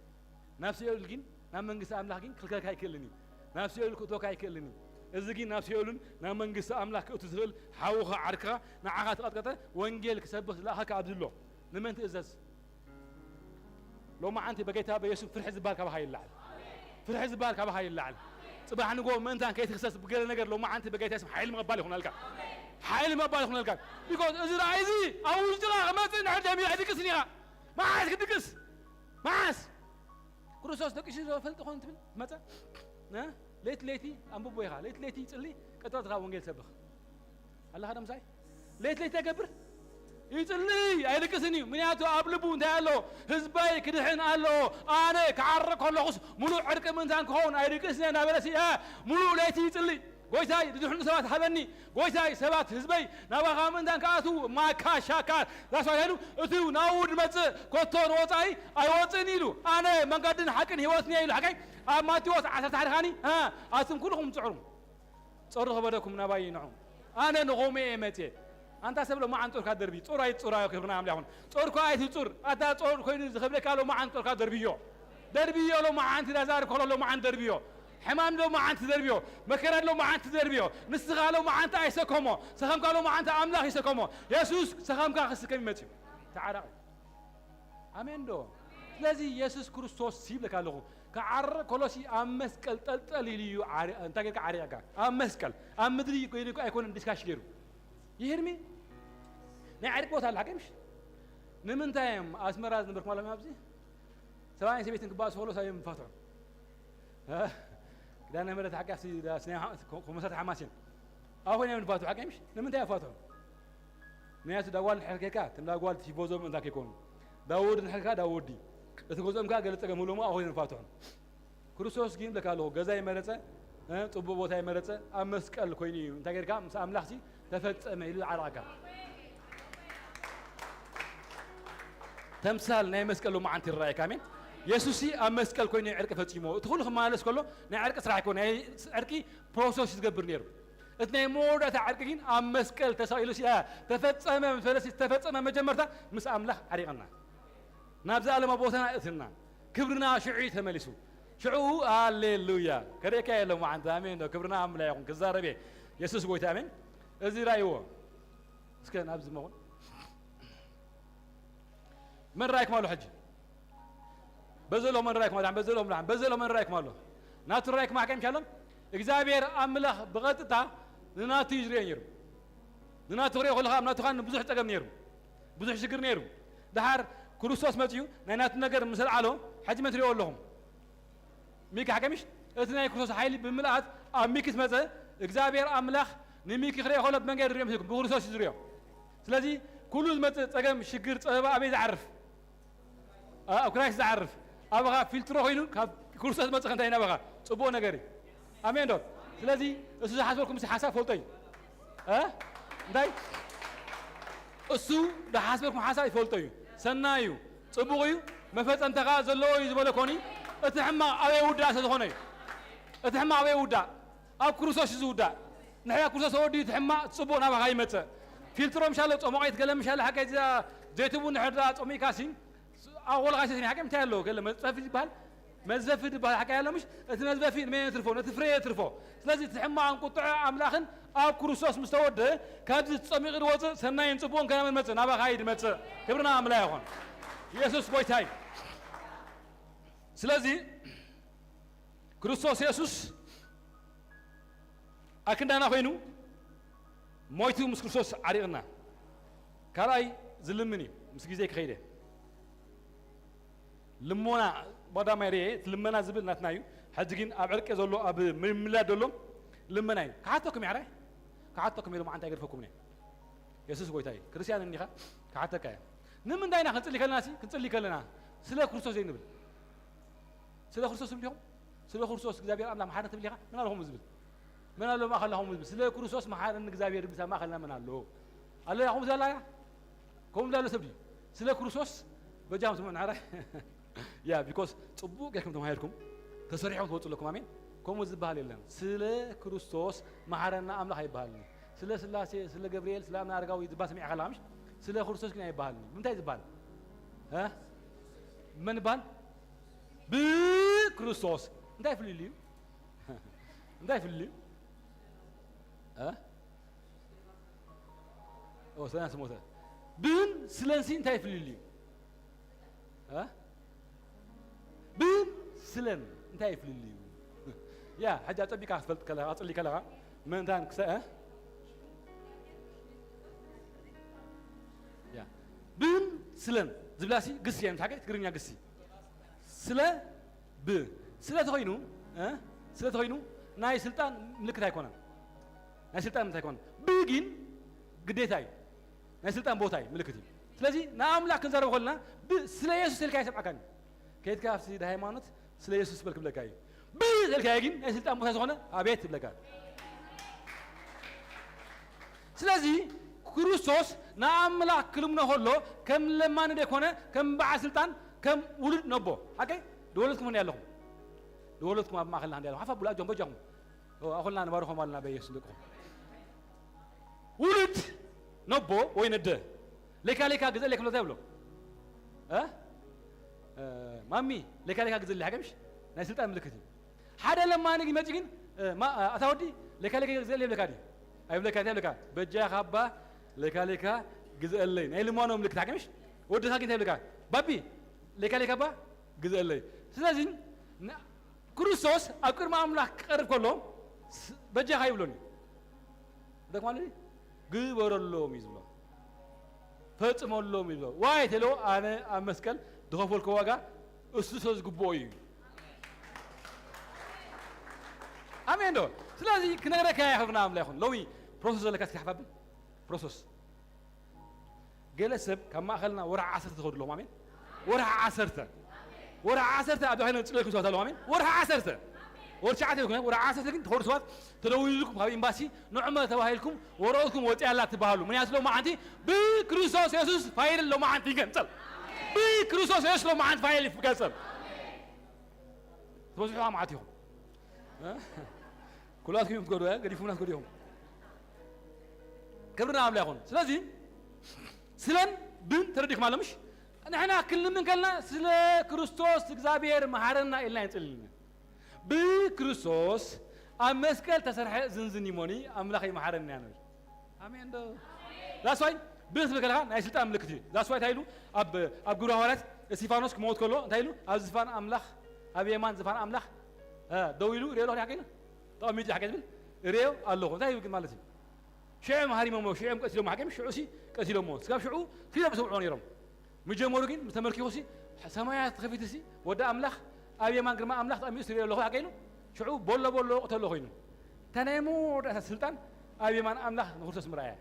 ናብ ሲኦል ግን፣ ናብ መንግስቲ ኣምላኽ ግን ክልከልካ ኣይክእልን እዩ። ናብ ሲኦል ክእትወካ ኣይክእልን እዩ። እዚ ግን ናብ ሲኦልን ናብ መንግስቲ ኣምላኽ ክእቱ ዝኽእል ሓውኻ ዓርክኻ ንዓኻ ተቐጥቀጠ ወንጌል ክሰብኽ ዝለኣኸካ ኣብዚ ኣሎ። ንመን ትእዘዝ? ሎማዓንቲ በጌታ በኢየሱስ ፍርሒ ዝበሃል ካባኻ ይለዓል። ፍርሒ ዝበሃል ካባኻ ይለዓል። ጽባሕ ንጎ ምእንታን ከይትኽሰስ ብገለ ነገር ሎማዓንቲ በጌታ የሱስ ሓይሊ ምቕባል ይኹነልካ። ሓይሊ ምቕባል ይኹነልካ። ቢኮዝ እዚ ራእይ እዚ ኣብ ውሽጥኻ ክመጽእ እንድሕር ጀሚሩ ኣይድቅስን ኢኻ። መዓስ ክትድቅስ? መዓስ? ክርስቶስ ደቂሱ ዝፈልጥ ኾን ትብል መጸ? እ? ለይቲ ለይቲ ኣንብቦ ኢኻ። ለይቲ ለይቲ ይጽሊ፣ ቀጥታ ትኻ ወንጌል ሰብኽ። ኣለኻ ዶ ምሳይ? ለይቲ ለይቲ ተገብር? ይጽሊ፣ ኣይድቅስን እዩ። ምክንያቱ ኣብ ልቡ እንታይ ኣሎ? ህዝበይ ክድሕን ኣሎ። ኣነ ክዓርቕ ከለኹስ ምሉእ ዕርቂ ምእንታን ክኸውን ኣይድቅስን እየ እናበለሲ፣ እ፣ ምሉእ ለይቲ ይጽሊ። ጎይታይ፣ ዝድሕኑ ሰባት ሃበኒ። ጎይታይ፣ ሰባት ህዝበይ ናባኻ ምእንታን ክኣትዉ ማካ ሻካ ዛስዋት ኢሉ፣ እቲ ናብኡ ዝመጽእ ኮቶ ንወጻኢ ኣይወጽእን ኢሉ። ኣነ መንገድን ሓቅን ህይወትን እየ ኢሉ። ሓቀይ ኣብ ማቴዎስ ዓሰርተ ሓደ ኻኒ፣ እ፣ ኣቱም ኩልኹም ጽዕሩ። ጾሩ ኸበደኩም ናባይ ንዑ፣ ኣነ ንኸምኡ እየ መጽየ። ኣንታ ሰብ ሎማዓንቲ ጾርካ ደርቢ፣ ጾር ኣይትጹር፣ ኣዮ ክብርና ኣምላኽ ይኹን። ጾርካ ኣይትጹር፣ ኣታ ጾር ኮይኑ ዝኸብደካ ሎማዓንቲ ጾርካ ደርብዮ። ደርብዮ ሎማዓንቲ ዳዛር ከሎ ሎማዓንቲ ደርብዮ። ሕማም ሎማዓንቲ ደርብዮ፣ መከራ ሎማዓንቲ ደርብዮ። ንስኻ ሎማዓንቲ ኣይሰከሞ፣ ሰኸምካ ሎማዓንቲ ኣምላኽ ይሰከሞ። የሱስ ሰኸምካ ክስከም ይመጽእ እዩ። ተዓረቕ። ኣሜን ዶ? ስለዚ የሱስ ክርስቶስ ይብለካ ኣለኹ፣ ክዓርቕ ከሎሲ ኣብ መስቀል ጠልጠል ኢሉ እዩ ዓሪ-፣ እንታይ ጌርካ ዓሪቕካ? ኣብ መስቀል፣ ኣብ ምድሪ ኮይኑ እኮ ኣይኮነን ዲስካሽ ገይሩ። ይህርሚ ናይ ዓርቂ ቦታ ኣለ፣ ሓቂ ምሽ? ንምንታይ እዮም ኣስመራ ዝነበርኩም ኣለኹም ኣብዚ? ሰብኣይን ሰበይትን ክባእሱ ከሎ ሳብ እዮም ይፋትሑ። እ? ኪዳነ ምሕረት ሓቂ ኣፍሲ ዳ-፣ ስነ-፣ ኮ-፣ ኮመሳት ሓማሴን። ኣብ ኮይነ እዮም ዝፋትሑ፣ ሓቂ ምሽ? ንምንታይ ይፋትሑ? ምክንያቱ እዛ ጓል እንድሕር ኬድካ፣ እቶም እዛ ጓል ቲፎዞ ምእንታ ከይኮኑ። እዛ ወዲ እንድሕር ኬድካ፣ እዛ ወዲ። እቲ ገዝኦም ከኣ ገለ ጸገም ህልዎም ኣብ ኮይኖም ይፋትሑ። ክርስቶስ ግን ይብለካ ኣለኹ፣ ገዛ ይመረጸ፣ እ፣ ጽቡቕ ቦታ ይመረጸ፣ ኣብ መስቀል ኮይኑ እዩ። እንታይ ጌርካ? ምስ ኣምላኽሲ ተፈጸመ ኢሉ ዝዓረቐካ። ተምሳል ናይ መስቀል ሎማዓንቲ ይረኣየካ። ኣሜን። የሱስሲ ኣብ መስቀል ኮይኑ ዕርቂ ፈጺሞ። እቲ ኩሉ ክመላለስ ከሎ ናይ ዕርቂ ስራሕ ኣይኮነ፣ ናይ ዕርቂ ፕሮሰስ ዝገብር ነይሩ። እቲ ናይ መወዳእታ ዕርቂ ግን ኣብ መስቀል ተሰቒሉ ሲ-፣ እ፣ ተፈጸመ ምስ በለ ሲ-፣ ተፈጸመ መጀመርታ ምስ ኣምላኽ ዓሪቕና። ናብ ዘለኣለማዊ ቦታና እትና። ክብርና ሽዑ እዩ ተመሊሱ። ሽዑ፣ ሃሌሉያ። ከርእየካ የለ መዓንተ፣ ኣሜን ዶ? ክብርና ኣምላኽ ይኹን። ክዛረብ እየ። የሱስ ጎይታ፣ ኣሜን። እዚ ራእይዎ። እስከ ናብዚ መኹን። መን ራእይኩም ኣሎ ሕጂ? በዘሎ መን ራእይኩም ኣሎ? በዘሎ መን ራእይኩም? በዘሎ መን ራእይኩም ኣሎ? ናቱ ራእይኩም ኣሕቀም ሻሎም? እግዚኣብሔር ኣምላኽ ብቐጥታ ንናቱ እዩ ዝርእዮ ነይሩ። ንናቱ ክርእዮ ከለኻ ኣብ ናቱ ኻን ብዙሕ ጸገም ነይሩ። ብዙሕ ሽግር ነይሩ። ደሓር ክርስቶስ መጺኡ ናይ ናቱ ነገር ምስ ኣልዓሎ፣ ሕጂ መን ትርእዮ ኣለኹም? ሚኪ ሓቀሚሽ? እቲ ናይ ክርስቶስ ሓይሊ ብምልኣት ኣብ ሚኪ ዝመጸ እግዚኣብሔር ኣምላኽ ንሚኪ ክርእዮ ከሎ ብመንገዲ ርእዮ ምስልኩም ብክርስቶስ እዩ ዝርእዮ። ስለዚ ኩሉ ዝመጽእ ጸገም፣ ሽግር፣ ጸበባ ኣበይ ዝዓርፍ? ኣ-፣ ኣብ ክራይስት ዝዓርፍ። ኣባኻ ፊልትሮ ኮይኑ ካብ ክርስቶስ ዝመጽእ እንታይ ናባኻ? ጽቡቕ ነገር እዩ። ኣሜን ዶ? ስለዚ እሱ ዝሓስበልኩም ሓሳብ ፈልጦ እዩ። እ? እንታይ? እሱ ዝሓስበልኩም ሓሳብ ይፈልጦ እዩ። ሰናይ እዩ። ጽቡቕ እዩ። መፈጸምታ ከኣ ዘለዎ እዩ ዝበለ ኮኒ። እቲ ሕማቕ ኣበይ ውዳእ ስለ ዝኾነ እዩ። እቲ ሕማቕ ኣበይ ውዳእ? ኣብ ክርስቶስ እዩ ዝውዳእ። ንሕና ክርስቶስ ተወዲኡ እቲ ሕማቕ ጽቡቕ ናባኻ ይመጽእ። ፊልትሮ ምሻሎ፣ ጾሞቓይት ገለ ምሻሎ፣ ሓቀይ እዛ ዘይትቡ ንሕድራ ጾሚእካ ሲ፣ ኣብ ወልቓ ሴት ሓቀይ እንታይ ኣለዎ? ገለ መዝፈፊ ዝበሃል፣ መዝፈፊ ዝበሃል ሓቀይ ኣሎ ምሽ? እቲ መዝፈፊ ንመን የትርፎ? ነቲ ፍሬ የትርፎ። ስለዚ እቲ ሕማቕን ቁጥዐ ኣምላኽን ኣብ ክርስቶስ ምስ ተወድአ፣ ካብዚ ጸሚቑ ዝወጽእ ሰናይን ጽቡቕን ከናመን መጽእ፣ ናባኻ እዩ ዝመጽእ። ክብርና ኣምላኽ ይኹን። ኢየሱስ ጎይታ እዩ። ስለዚ ክርስቶስ የሱስ ኣክንዳና ኮይኑ ሞይቱ ምስ ክርስቶስ ዓሪቕና። ካልኣይ ዝልምን እዩ። ምስ ግዜ ክኸይደ ልሞና ባዳማይ ርኤ፣ እቲ ልመና ዝብል ናትና እዩ። ሕጂ ግን ኣብ ዕርቂ ዘሎ፣ ኣብ ምምላድ ዘሎ ልመና እዩ። ክሓተኩም እየ፣ ሕራይ ክሓተኩም እየ፣ ሎማዓንቲ ኣይገድፈኩምን እየ። የሱስ ጎይታ እዩ። ክርስትያን እንዲኻ? ክሓተካ እየ። ንምንታይ ኢና ክንጽሊ ከለና ሲ ክንጽሊ ከለና ስለ ክርስቶስ ዘይንብል? ስለ ክርስቶስ ትብል ዲኹም? ስለ ክርስቶስ እግዚኣብሔር ኣምላኽ መሓረና ትብል ኢኻ? መን ኣሎ ከምኡ ዝብል? መን ኣሎ ማእኸልና ከምኡ ዝብል? ስለ ክርስቶስ መሓረኒ እግዚኣብሔር ዝብል ኣብ ማእኸልና መን ኣሎ? ኣሎ ያ ከምኡ ዝብል ኣሎ ያ? ከምኡ ዝብል ኣሎ ሰብ ድዩ? ስለ ክርስቶስ በጃኹም ስምዑ ንዓራይ። ያ because ጽቡቕ ጌርኩም ተማሂርኩም ተሰሪሕኩም ትወጹ ኣለኩም። ኣሜን። ከምኡ ዝበሃል የለን። ስለ ክርስቶስ መሓረና ኣምላኽ ኣይበሃልን። ስለ ስላሴ፣ ስለ ገብርኤል፣ ስለ ኣምና ኣረጋዊ ዝበሃል ሰሚዕካ ኣለኻ ምሽ? ስለ ክርስቶስ ግን ኣይበሃልን። ብምንታይ ዝበሃል? እ? መን ይበሃል? ብክርስቶስ። እንታይ ፍልልዩ? እንታይ ፍልልዩ? እ? ኦ፣ ሰላም ስሞተ። ብን ስለንሲ እንታይ ፍልልዩ? እ? ብን ስለን እንታይ ፍልልዩ? ያ፣ ሕጂ ኣጸቢካ ክትፈልጥ ከለኻ፣ ኣጽሊ ከለኻ፣ ምእንታን ክሰ-፣ እ? ያ። ብን ስለን ዝብላሲ ግሲ እየን፣ ሓቂ ትግርኛ ግሲ። ስለ ብ-፣ ስለ ተኾይኑ፣ እ? ስለ ተኾይኑ ናይ ስልጣን ምልክት ኣይኮነን። ናይ ስልጣን ምልክት ኣይኮነን። ብ ግን ግዴታ እዩ። ናይ ስልጣን ቦታ እዩ፣ ምልክት እዩ። ስለዚ ንኣምላኽ ክንዛረብ ከለና ብ-፣ ስለ የሱስ ኢልካ ኣይሰምዓካን እዩ። ከይድካ ኣብቲ ሃይማኖት ስለ የሱስ በል ክብለካ እዩ። ብ-፣ ኢልካዮ ግን ናይ ስልጣን ቦታ ዝኾነ ኣቤት ይብለካ። ስለዚ ክርስቶስ ንኣምላኽ ክልምኖ ከሎ ከም ለማኒ ዘይኮነ ከም በዓል ስልጣን ከም ውሉድ ነቦ። ሓቀይ? ዝወለድኩም እንዲ ኣለኹም። ዝወለድኩም ኣብ ማእኸልና እንዲ ኣለኹም። ሓፍ ኣብሉ ኣጆኹም በጃኹም። ኦ፣ ኣኹልና ንባርኾም ኣለና በየሱስ ደቅኹም። ውሉድ ነቦ ወይ ነደ። ሌካ ሌካ ግዘ ሌክ ብሎ እንታይ ብሎ? እ? እ፣ ማሚ ሌካ ሌካ ግዘ ሌካ ከምሽ ናይ ስልጣን ምልክት እዩ። ሓደ ለማኒ ግን መጺ ግን፣ እ፣ ማ-፣ ኣታ ወዲ ሌካ ሌካ ግዘ ሌ ይብለካ ድዩ? ኣይብለካ፣ እንታይ ይብለካ? በጃኻ ኣባ ሌካ ሌካ ግዘ ኣለይ። ናይ ልማኖ ምልክት ሓቀምሽ? ወድኻ ግን እንታይ ይብለካ? ባቢ ሌካ ሌካ ኣባ ግዘ ኣለይ። ስለዚ ን-፣ ክርስቶስ ኣብ ቅድሚ ኣምላኽ ክቐርብ ከሎ ስ-፣ በጃኻ ይብሎን እዩ። እንታይ ማለት እዩ? ግበረሎም እዩ ዝብሎ። ፈጽመሎም እዩ ዝብሎ። ዋይ ተሎ ኣነ ኣብ መስቀል ዝኸፈልኩ ዋጋ እሱ ስለ ዝግብኦ እዩ። ኣሜን ዶ? ስለዚ ክነግረካ ይኽብርና ኣምላኽ ይኹን። ሎሚ ፕሮሰስ ዘለካ እስኪ ሓፍ ኣብል። ፕሮሰስ። ገለ ሰብ ካብ ማእኸልና ወርሒ ዓሰርተ ዝኸዱ ኣለዉ። ኣሜን። ወርሒ ዓሰርተ። ወርሒ ዓሰርተ ኣብ ዳኸነ ጽለይኩም ሰባት ኣለዉ። ኣሜን። ወርሒ ዓሰርተ። ወርሒ ትሽዓተ ይኹን፣ ወርሒ ዓሰርተ ግን ተኸዱ ሰባት ተደዊሉልኩም ካብ ኤምባሲ ንዑመ ተባሂልኩም ወረቐትኩም ወጺኣ ኣላ ትበሃሉ። ምክንያቱ ሎማዓንቲ ብክርስቶስ የሱስ ፋይል ሎማዓንቲ ይገንጸል። ብክርስቶስ የሱስ ሎማዓንቲ ፋይል ይገንጸል። ትበዝሑ መዓት ኢኹም። እ? ኩላትኩም እዮም ትጎዱ፣ እ? ገዲፉና ትጎዱ ኢኹም። ክብሪ ንኣምላኽ ይኹን። ስለዚ ስለን ብን ተረዲእኩም ኣሎ ምሽ? ንሕና ክንልምን ከልና ስለ ክርስቶስ እግዚኣብሔር መሓረና ኢልና ይንጽልልና። ብክርስቶስ ኣብ መስቀል ተሰርሐ ዝንዝን ይሞኒ ኣምላኽ ይመሓረኒ ኢና ንብል። ኣሜን ዶ? That's why ብን ትብል ከለኻ ናይ ስልጣን ምልክት እዩ። That's why እንታይ ኢሉ ኣብ፣ ኣብ ግብረ ሃዋርያት እስጢፋኖስ ክመውት ከሎ እንታይ ኢሉ? ኣብ ዝፋን ኣምላኽ፣ ኣብ የማን ዝፋን ኣምላኽ፣ እ፣ ደው ኢሉ ሪኦ ኣለኹ ሓቀይና? ተቐሚጡ ሓቀይ ዝብል ሪኦ ኣለኹ። እንታይ ይብል ማለት እዩ? ሽዑ ሃሪሞሞ፣ ሽዑ እዮም ቀቲሎሞ። ሓቀይም ሽዑ ሲ ቀቲሎሞ። ስጋብ ሽዑ ክልተ ዝሰምዑ ነይሮም። ምጀመሩ ግን ምስ ተመርኪኹ ሲ ሰማያት ተኸፊቱ ሲ ወዲ ኣምላኽ ኣብ የማን ግርማ ኣምላኽ ተቐሚጡ ሲ ሪኦ ኣለኹ ሓቀይኑ? ሽዑ ቦሎ ቦሎ ወቕቶ ኣሎ ኮይኑ። እታ ናይ መወዳእታ ስልጣን ኣብ የማን ኣምላኽ ንክርስቶስ ምርኣያ።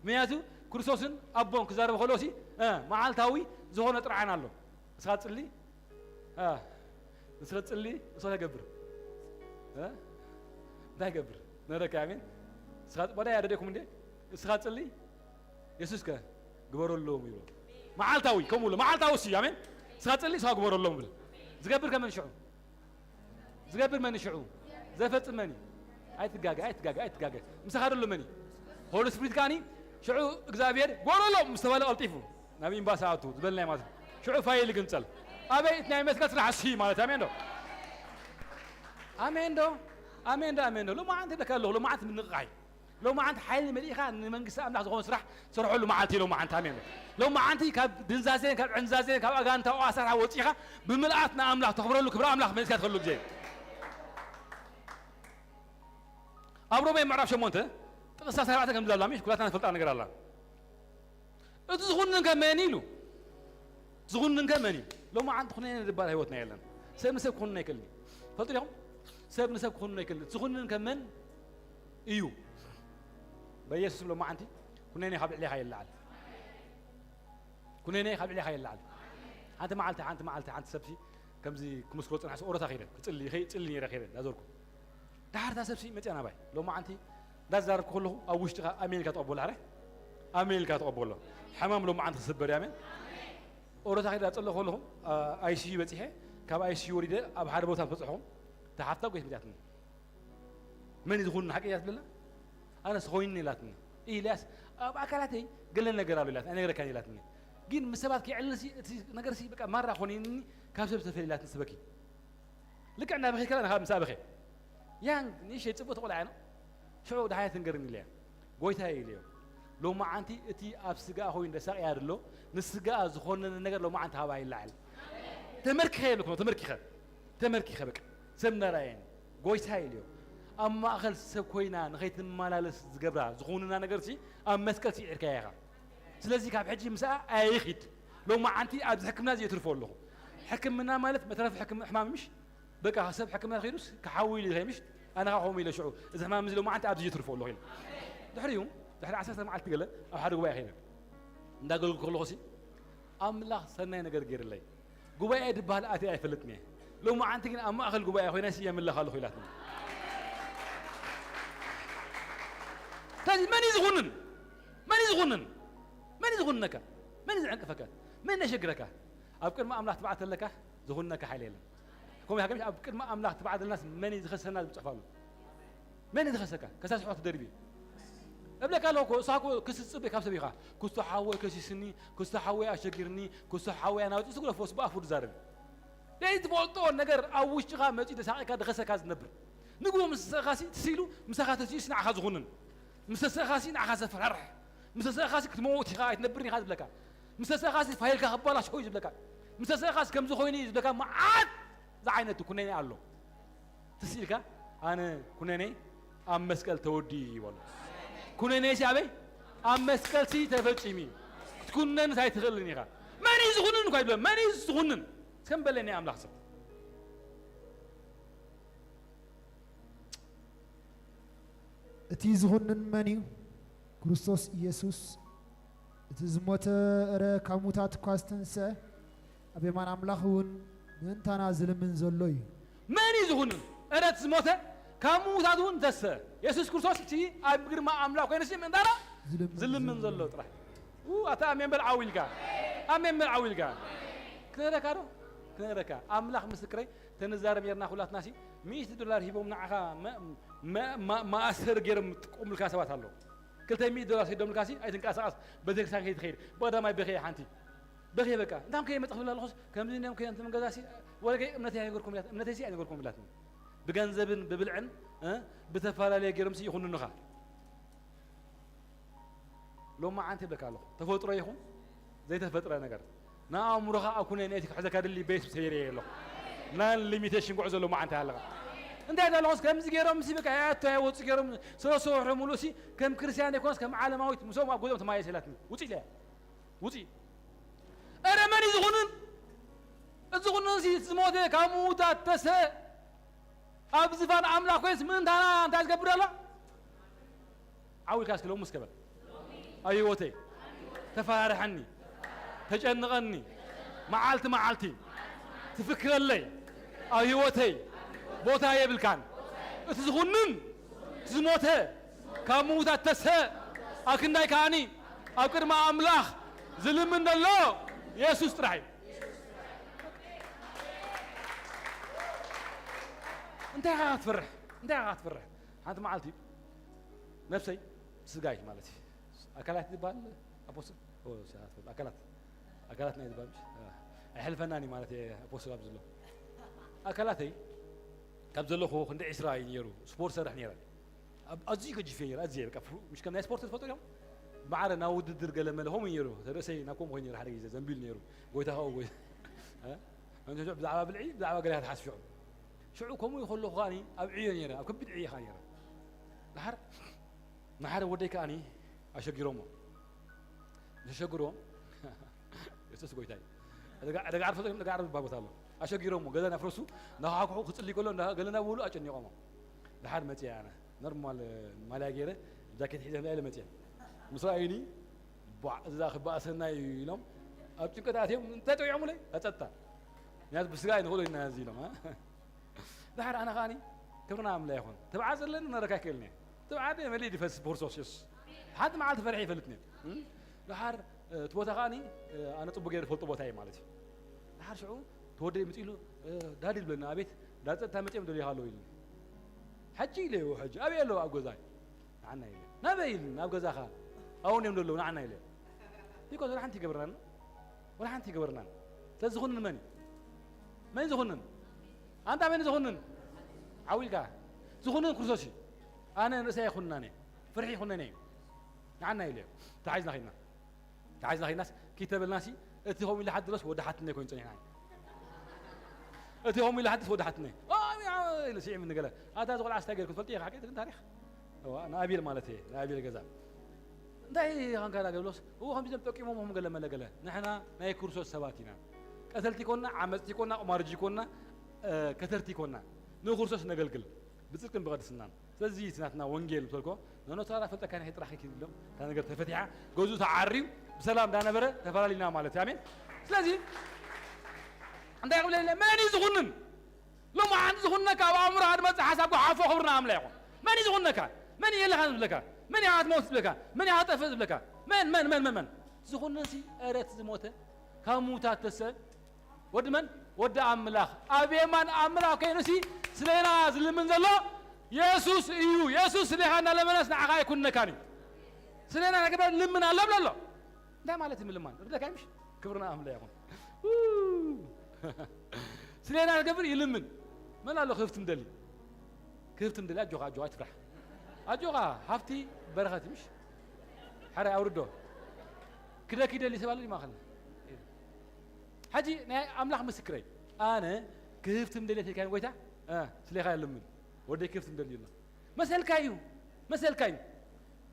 ምክንያቱ ክርስቶስን ኣቦን ክዛረቡ ከለዉ ሲ፣ እ፣ መዓልታዊ ዝኾነ ጥርዓን ኣሎ። ንስኻ ትጽሊ፣ እ፣ ንስኻ ትጽሊ፣ ንስኻ እንታይ ገብር? እ? እንታይ ገብር? ነረካ ኣሜን። ንስኻ ባዳ ያደደኩም እንዴ? ንስኻ ትጽሊ፣ የሱስ ከ ግበረሎም ይብሎ። መዓልታዊ ከምኡ ብሎ፣ መዓልታዊ ሲ፣ ኣሜን። ንስኻ ትጽሊ፣ ንስኻ ግበረሎም ብሎ። ዝገብር ከመን ሽዑ? ዝገብር መን ሽዑ? ዘፈጽም መን እዩ? ኣይትጋገ፣ ኣይትጋገ፣ ኣይትጋገ። ምሳኻ ዘሎ መን እዩ? ሆሊ ስፕሪት ከኣኒ ሽዑ እግዚኣብሔር ጎረሎ ምስ ተባለ ቀልጢፉ ናብ ኤምባሲ ኣቱ ዝበልና ማለት እዩ። ሽዑ ፋይል ይግንጸል። ኣበይ? እቲ ናይ መስቀል ስራሕ እሲ ማለት እዩ። ኣሜን ዶ? ኣሜን ዶ? ኣሜን ዶ? ኣሜን ዶ? ሎማዓንቲ ደካ ኣለኹ። ሎማዓንቲ ምንቕቓሕ እዩ። ሎማዓንቲ ሓይሊ መሊእኻ ንመንግስቲ ኣምላኽ ዝኾነ ስራሕ ትሰርሐሉ መዓልቲ እዩ ሎማዓንቲ። ኣሜን ዶ? ሎማዓንቲ ካብ ድንዛዜን ካብ ዕንዛዜን ካብ ኣጋንንታዊ ኣሰራርሓ ወጺኻ ብምልኣት ንኣምላኽ ተኽብረሉ ክብሪ ኣምላኽ መሊስካ ትኸደሉ ግዜ እዩ። ኣብ ሮሜ ምዕራፍ ሸሞንተ ጥቕሲ ኣርባዕተ ከምዚ ኣላ፣ ምሽ ኩላትና ንፈልጣ ነገር ኣላ። እቲ ዝኹንን ከ መን እዩ ኢሉ? ዝኹንን ከ መን እዩ? ሎማዓንቲ ኩነኔ ዝበሃል ህይወትና የለን። ሰብ ንሰብ ክኹንን ኣይክእልን እዩ። ፈልጡ ዲኹም? ሰብ ንሰብ ክኹንን ኣይክእልን። ዝኹንን ከ መን እዩ? በኢየሱስ ስም ሎማዓንቲ ኩነኔ ካብ ልዕሌኻ ይለዓል። ኩነኔ ካብ ልዕሌኻ ይለዓል። ሓንቲ መዓልቲ፣ ሓንቲ መዓልቲ፣ ሓንቲ ሰብሲ ከምዚ ክምስክሮ ጽናሕሲ ኦሮታ ከይደ፣ ክጽሊ፣ ይኸይ-፣ ጽሊ ነይረ ከይደ፣ እንዳዞርኩ። ደሓር እታ ሰብሲ መጽያ ናባይ። ሎማዓንቲ እንዳዛረብኩ ከለኹ ኣብ ውሽጥኻ ኣሜን ኢልካ ተቐበሎ፣ ኣረ? ኣሜን ኢልካ ተቐበሎ። ሕማም ሎማዓንቲ ክስበር እዩ፣ ኣሜን? ኦሮታ ከይደ ጸሎ ከለኹ፣ ኣ፣ ኣይ ሲ ዩ በጺሐ፣ ካብ ኣይ ሲ ዩ ወሪደ ኣብ ሓደ ቦታ ምስ በጻሕኹ፣ እታ ሓፍታ ጎይት መጽያትኒ። መን እዩ ዝኾንኒ ሓቂ እያ ትብለላ? ኣነስ ኾይኑኒ ኢላትኒ። ኢልያስ፣ ኣብ ኣካላተይ ገለ ነገር ኣሎ ኢላት፣ ኣይነግረካን ኢላትኒ። ግን ምስ ሰባት ከይዕልልሲ፣ እቲ ነገርሲ በቃ ማራ ኾይኑኒ፣ ካብ ሰብ ዝተፈልየ ኢላትኒ ስበኪ። ልክዕ እንዳበኸይ ከላ፣ ንኻ ምስ ኣበኸ። ያን ንእሽተይ ጽቡቕ ተቆልዓ ነው። ሽዑ ደሓይ ትንገርኒ ኢለያ። ጎይታየ ኢለዮ። ሎማዓንቲ እቲ ኣብ ስጋኣ ኮይኑ ደሳቕያ ድሎ፣ ንስጋኣ ዝኾነነ ነገር ሎማዓንቲ ሃባ ይለዓል። ተመርኪኸ የብልኩም፣ ተመርኪኸ። ተመርኪኸ በቃ። ሰብ እንዳረኣየኒ። ጎይታ ኢልዮ። ኣብ ማእኸል ሰብ ኮይና ንኸይትመላለስ ዝገብራ ዝኾኑና ነገርሲ ኣብ መስቀል ስዒርካያ ኢኻ። ስለዚ ካብ ሕጂ ምስኣ ኣይኺድ። ሎማዓንቲ ኣብዚ ሕክምና እዚ የትርፎ ኣለኹ። ሕክምና ማለት መትረፊ ሕክም-፣ ሕማም ምሽ? በቃ ሰብ ሕክምና ከይዱስ ክሓዊ ኢሉ ይኸምሽ? ኣነ ኸዓ ከምኡ ኢለ ሽዑ፣ እዚ ሕማም እዚ ሎማዓንቲ ኣብዚ የትርፎ ኣለኹ ኢለ። ድሕሪኡ፣ ድሕሪ ዓሰርተ መዓልቲ ገለ ኣብ ሓደ ጉባኤ ኸይደ። እንዳገልግልኩ ከለኹሲ፣ ኣምላኽ ሰናይ ነገር ገይርለይ። ጉባኤ ድበሃል ኣትየ ኣይፈልጥን እየ። ሎማዓንቲ ግን ኣብ ማእኸል ጉባኤ ኮይነሲ የምልኽ ኣለኹ ኢላትኒ። ስለዚ መን እዩ ዝኹንን? መን እዩ ዝኹንን? መን እዩ ዝኹንነካ? መን እዩ ዝዕንቅፈካ? መን የሸግረካ? ኣብ ቅድሚ ኣምላኽ ትብዓት ኣለካ፣ ዝኹንነካ ሓይሊ የለን። ከምኡ ኢኻ፣ ኣብ ቅድሚ ኣምላኽ ትብዓት ዘለናስ መን እዩ ዝኸሰና ዝብል ጽሑፍ ኣሎ። መን እዩ ዝኸሰካ? ከሳሲ ሕቶ ተደርቢ። እብለካ ኣለኹ እኮ፣ እሳ እኮ ክሲ ትጽበ ካብ ሰብ ኢኻ። ክስቶ ሓወይ ከሲስኒ፣ ክስቶ ሓወይ ኣሸጊርኒ፣ ክስቶ ሓወይ ኣናውጺ፣ እሱ ግደፎ፣ እሱ ብኣፉ ዝዛረብ። ዘይትፈልጦ ነገር ኣብ ውሽጥኻ መጺኡ ደሳቒካ ድኸሰካ ዝነብር። ንግሆ ምስ ተሰእኻሲ፣ ትስኢሉ፣ ምሳኻ ተሲኡሲ ንዓኻ ዝኹንን። ምስ ተሰእኻሲ ንዓኻ ዘፈራርሕ። ምስ ተሰእኻሲ ክትመውት ኢኻ ኣይትነብርን ኢኻ ዝብለካ። ምስ ተሰእኻሲ ፋይልካ ክባላሾ እዩ ዝብለካ። ምስ ተሰእኻሲ ከምዚ ኮይኑ እዩ ዝብለካ። መዓት ዝዓይነቱ ኩነኔ ኣሎ። ትስ ኢልካ፣ ኣነ ኩነኔ ኣብ መስቀል ተወዲኡ እዩ በሎ። ኩነኔሲ ኣበይ? ኣብ መስቀልሲ ተፈጺሙ እዩ። ክትኩነንስ ኣይትኽእልን ኢኻ። መን እዩ ዝኹንን እኳ ይብሎ፣ መን እዩ ዝኹንን? እስከም በለኒ ኣምላኽ ሰብ። እቲ ዝኹንን መን እዩ? ክርስቶስ ኢየሱስ። እቲ ዝሞተ እረ ካብ ሙታት እኳ ዝተንስአ፣ ኣብ የማን ኣምላኽ እውን ምእንታና ዝልምን ዘሎ እዩ። መን እዩ ዝኹንን? እረ እቲ ዝሞተ ካብ ምዉታት እውን ተስአ። የሱስ ክርስቶስ እቲ ኣብ ግርማ ኣምላኽ ኮይኑሲ ምእንታና ዝልምን ዝልምን ዘሎ ዘሎ ጥራሕ። ው፣ ኣታ ኣሜን በል ዓው ኢልካ። ኣሜን በል ዓው ኢልካ። ክነግረካ ዶ? ክነግረካ። ኣምላኽ ምስክረይ፣ ተንዛረብ ኔርና ኩላትናሲ፣ ሚእቲ ዶላር ሂቦም ንዓኻ መ-፣ መ-፣ ማ-፣ ማእሰር ገይሮም ጥቁምልካ ሰባት ኣለዉ። ክልተ ሚእቲ ዶላር ሰዲዶምልካሲ፣ ኣይትንቀሳቐስ፣ ቤተክርስትያን ከይትኸይድ። ብቐዳማይ በኸየ ሓንቲ። በኸየ በቃ። እንታይ ከየመጣ ክብል ኣለኹስ፣ ከምዚ እንዲኦም ከየንትም ገዛሲ፣ ወለገይ እምነተይ ኣይነገርኩም ኢላት-፣ እምነተይሲ ኣይነገርኩም ኢላትኒ። ብገንዘብን ብብልዕን፣ እ፣ ብተፈላለየ ገይሮምሲ ይኹንኑኻ። ሎማዓንቲ ይብለካ ኣለኹ። ተፈጥሮ ይኹን ዘይተፈጥረ ነገር። ንኣእምሮኻ ኣብ ኩነኔ ክሕዘካ ድሊ ቤት ሰይረ ኣለኹ። ናን ሊሚቴሽን ጉዕዞ ሎማዓንቲ ኣለኻ። እንታይ ኣለኹስ ከምዚ ገይሮም ሲ በቃ ያቶ ያወፁ ገይሮም ሰለስተ ወርሒ ሙሉእ ሲ ከም ክርስቲያን ዘይኮነስ ከም ዓለማዊት ምስኦም ኣብ ገዝኦም ተማየስ ኢላትኒ። ውፂ ኢለያ። ውፂ። እረ መን እዩ ዝኹንን? እዚ ዝኹንን ሲ ዝሞተ ካብ ምዉታት ተስአ ኣብ ዝፋን ኣምላኽ ኮይንስ ምእንታና እንታይ ዝገብር ኣሎ? ዓው ኢልካ እስኪ ሎሚ እስከ በል። ኣብ ህይወተይ ተፈራርሐኒ፣ ተጨንቐኒ፣ መዓልቲ መዓልቲ ትፍክረለይ፣ ኣብ ህይወተይ ቦታ የብልካን። እቲ ዝኹንን እቲ ዝሞተ ካብ ምዉታት ተስአ፣ ኣብ ክንዳይ ከኣኒ ኣብ ቅድሚ ኣምላኽ ዝልምን ዘሎ የሱስ ጥራሕ እዩ። እንታይ ኢኻ ክትፈርሕ? እንታይ ኢኻ ክትፈርሕ? ሓንቲ መዓልቲ ነብሰይ፣ ስጋይ ማለት እዩ። ኣካላት ዝበሃል ኣፖስትል? ኦ፣ ኣካላት፣ ኣካላት ናይ ዝበሃል ምሽ? አ፣ ኣይሕልፈናን እዩ ማለት እየ፣ ኣፖስትል ኣብ ዘሎ። ኣካላተይ ካብ ዘለኹ ክንዲ ዕስራ እዩ ነይሩ። ስፖርት ሰርሕ ነይረ። ኣብ-፣ ኣዝዩ ገጂፍ እየ ነይረ፣ ኣዝየ በቃ፣ ፍሩ-፣ ምሽ ከም ናይ ስፖርት ትፈልጡ ዲኹም? ማዕረ ናብ ውድድር ገለ መለ ከምኡ እዩ ነይሩ። ርእሰይ ናብ ከምኡ ኮይኑ ነይሩ፣ ሓደ ግዜ ዘንቢል ነይሩ። ጎይታ ኸኣ ጎይ-፣ እ? ብዛዕባ ብልዒ፣ ብዛዕባ ገለ ትሓስብ ሽዑ። ሽዑ ከምኡ ከለኹ ከኣኒ ኣብ ዕዮ ነይረ፣ ኣብ ከቢድ ዕዮ ከኣ ነይረ። ደሓር ንሓደ ወደይ ከኣኒ ኣሸጊሮሞ። ዘሸግሮ የሱስ ጎይታ እዩ። ደጋ-፣ ደጋ ዓርቢ ፈልጦ፣ ደጋ ዓርቢ ዝበሃል ቦታ ኣሎ። ኣሸጊሮሞ፣ ገዛ እናፍረሱ፣ እናኳሕኩሑ ክጽሊ ከሎ፣ እንዳ-፣ ገለ እናበሉ ኣጨኒቖሞ። ደሓር መጽየ ኣነ። ኖርማል ማልያ ገይረ፣ ጃኬት ሒዘ፣ ኢለ መጽየ። ምስ ረኣዩኒ፣ ቧዕ፣ እዛ ክበኣሰና እዩ ኢሎም፣ ኣብ ጭንቀት ኣትዮም እንታይ ጠዊዖምለይ? ኣጸጥታ። ምክንያቱ ብስጋ ኣይንኽእሎ ኢና እዚ ኢሎም፣ እ? ድሓር ኣነ ከኣኒ ክብርና ኣምላ ይኹን። ትብዓት ዘለኒ ክነረካ ኣይክእልን እየ። ትብዓት መሊእ ይፈስስ ብክርስቶስ የሱስ። ሓንቲ መዓልቲ ፈሪሐ ይፈልጥን እየ። እ? ድሓር፣ እ፣ እቲ ቦታ ከኣኒ፣ እ፣ ኣነ ጽቡቅ ገይረ ዝፈልጦ ቦታ እዩ ማለት እዩ። ድሓር ሽዑ እቲ ወደይ ምጽእ ኢሉ፣ እ፣ ዳዲ ዝብለኒ፣ ኣቤት፣ ዳ ጸጥታ መጺኦም ደልዩኻ ኣለዉ ኢሉኒ። ሕጂ ኢለዮ፣ ሕጂ ኣበይ ኣለዉ? ኣብ ገዛይ። ንዓና ኢለ። ናበይ ኢሉ? ናብ ገዛኻ። ኣብኡ እዮም ዘለዉ፣ ንዓና ኢለ። ይኮ፣ ወላ ሓንቲ ይገብርናን። ወላ ሓንቲ ይገብርናን። ስለዚ ዝኹንን መን እዩ? መን ዝኹንን? ኣንታ መን ዝኹንን? ዓው ኢልካ። ዝኹንን ክርስቶስ እዩ። ኣነ ንርእሰይ ኣይኹንናን እየ። ፍርሒ ይኹነኒ እዩ። ንዓና ኢለ እዩ። ተሓይዝና ኸይድና። ተሓይዝና ኸይድናስ፣ ኪድ ተበልናሲ፣ እቲ ከምኡ ኢሉ ሓድሮስ ወዲ ሓትነይ ኮይኑ ጸኒሕና። እቲ ከምኡ ኢሉ ሓድሮስ ወዲ ሓትነይ። ኦ፣ ኢሉ ስዒም ንገለ። ኣታ፣ እዚ ቆልዓስ እንታይ ገይርኩ ትፈልጢ ኢኻ? ሓቂ ግን ታሪኽ። እዋ፣ ንኣቤል ማለት እየ፣ ንኣቤል ገዛ። እንታይ ኻንካ ዳገብሎስ? እዎ፣ ከምዚ እዮም ጠቂሞም፣ ገለ መለ ገለ። ንሕና ናይ ክርስቶስ ሰባት ኢና። ቀተልቲ ኮና፣ ዓመጽቲ ኮና፣ ቁማርጂ ኮና፣ እ፣ ከተርቲ ኮና። ንክርስቶስ ነገልግል። ብጽድቅን ብቕድስናን። ስለዚ እቲ ናትና ወንጌል ምስ በልኮ፣ ነኖ ተራ ፈልጠካ ናይ ጥራሕ ኪድ ኢሎም፣ እታ ነገር ተፈቲሓ፣ ገዝኡ ተዓርዩ፣ ብሰላም እንዳነበረ ተፈላሊና ማለት እዩ። ኣሜን። ስለዚ፣ እንታይ ክብል የለ፣ መን እዩ ዝኹንን? ሎማዓንቲ ዝኹነካ ኣብ ኣእምሮኻ ዝመጽእ ሓሳብ ጓሓፎ ክብርና ኣምላ ይኹን። መን እዩ ዝኹነካ? መን እዩ የለኻን ዝብለካ? መን እዩ ኣትመውት ዝብለካ? መን እዩ ኣጠፍእ ዝብለካ? መን፣ መን፣ መን፣ መን፣ መን? ዝኹነንሲ፣ ኧረ እቲ ዝሞተ፣ ካብ ምዉታት ተሰ-፣ ወዲ መን? ወዲ ኣምላኽ። ኣብ የማን ኣምላኽ ኮይኑሲ፣ ስሌና ዝልምን ዘሎ የሱስ እዩ። የሱስ ስሌኻ እናለመነስ ንዓኻ ኣይኩንነካን እዩ። ስሌና ክገብር ልምን ኣሎ ብሎ ኣሎ። እንታይ ማለት እዩ ምልማን? ርደካ ምሽ? ክብርና ኣምላ ይኹን። ው! ስሌና ክገብር ይልምን። መን ኣሎ ክህብቲ ምደሊ? ክህብቲ ምደሊ፣ ኣጆኻ፣ ኣጆኻ፣ ኣይትፍራሕ። ኣጆኻ፣ ሃብቲ በረኸት ምሽ? ሓራይ ኣውርዶ። ክደኪ ደሊ ሰብ ኣሎ ድዩ ማእኸልና? ሕጂ ናይ ኣምላኽ ምስክረይ፣ ኣነ ክህብቲ ምደሊ ኢልካኒ ጎይታ፣ እ፣ ስሌኻ ይልምን። ወደይ ክህብቲ ምደሊ ኣሎ። መሰልካ እዩ፣ መሰልካ እዩ።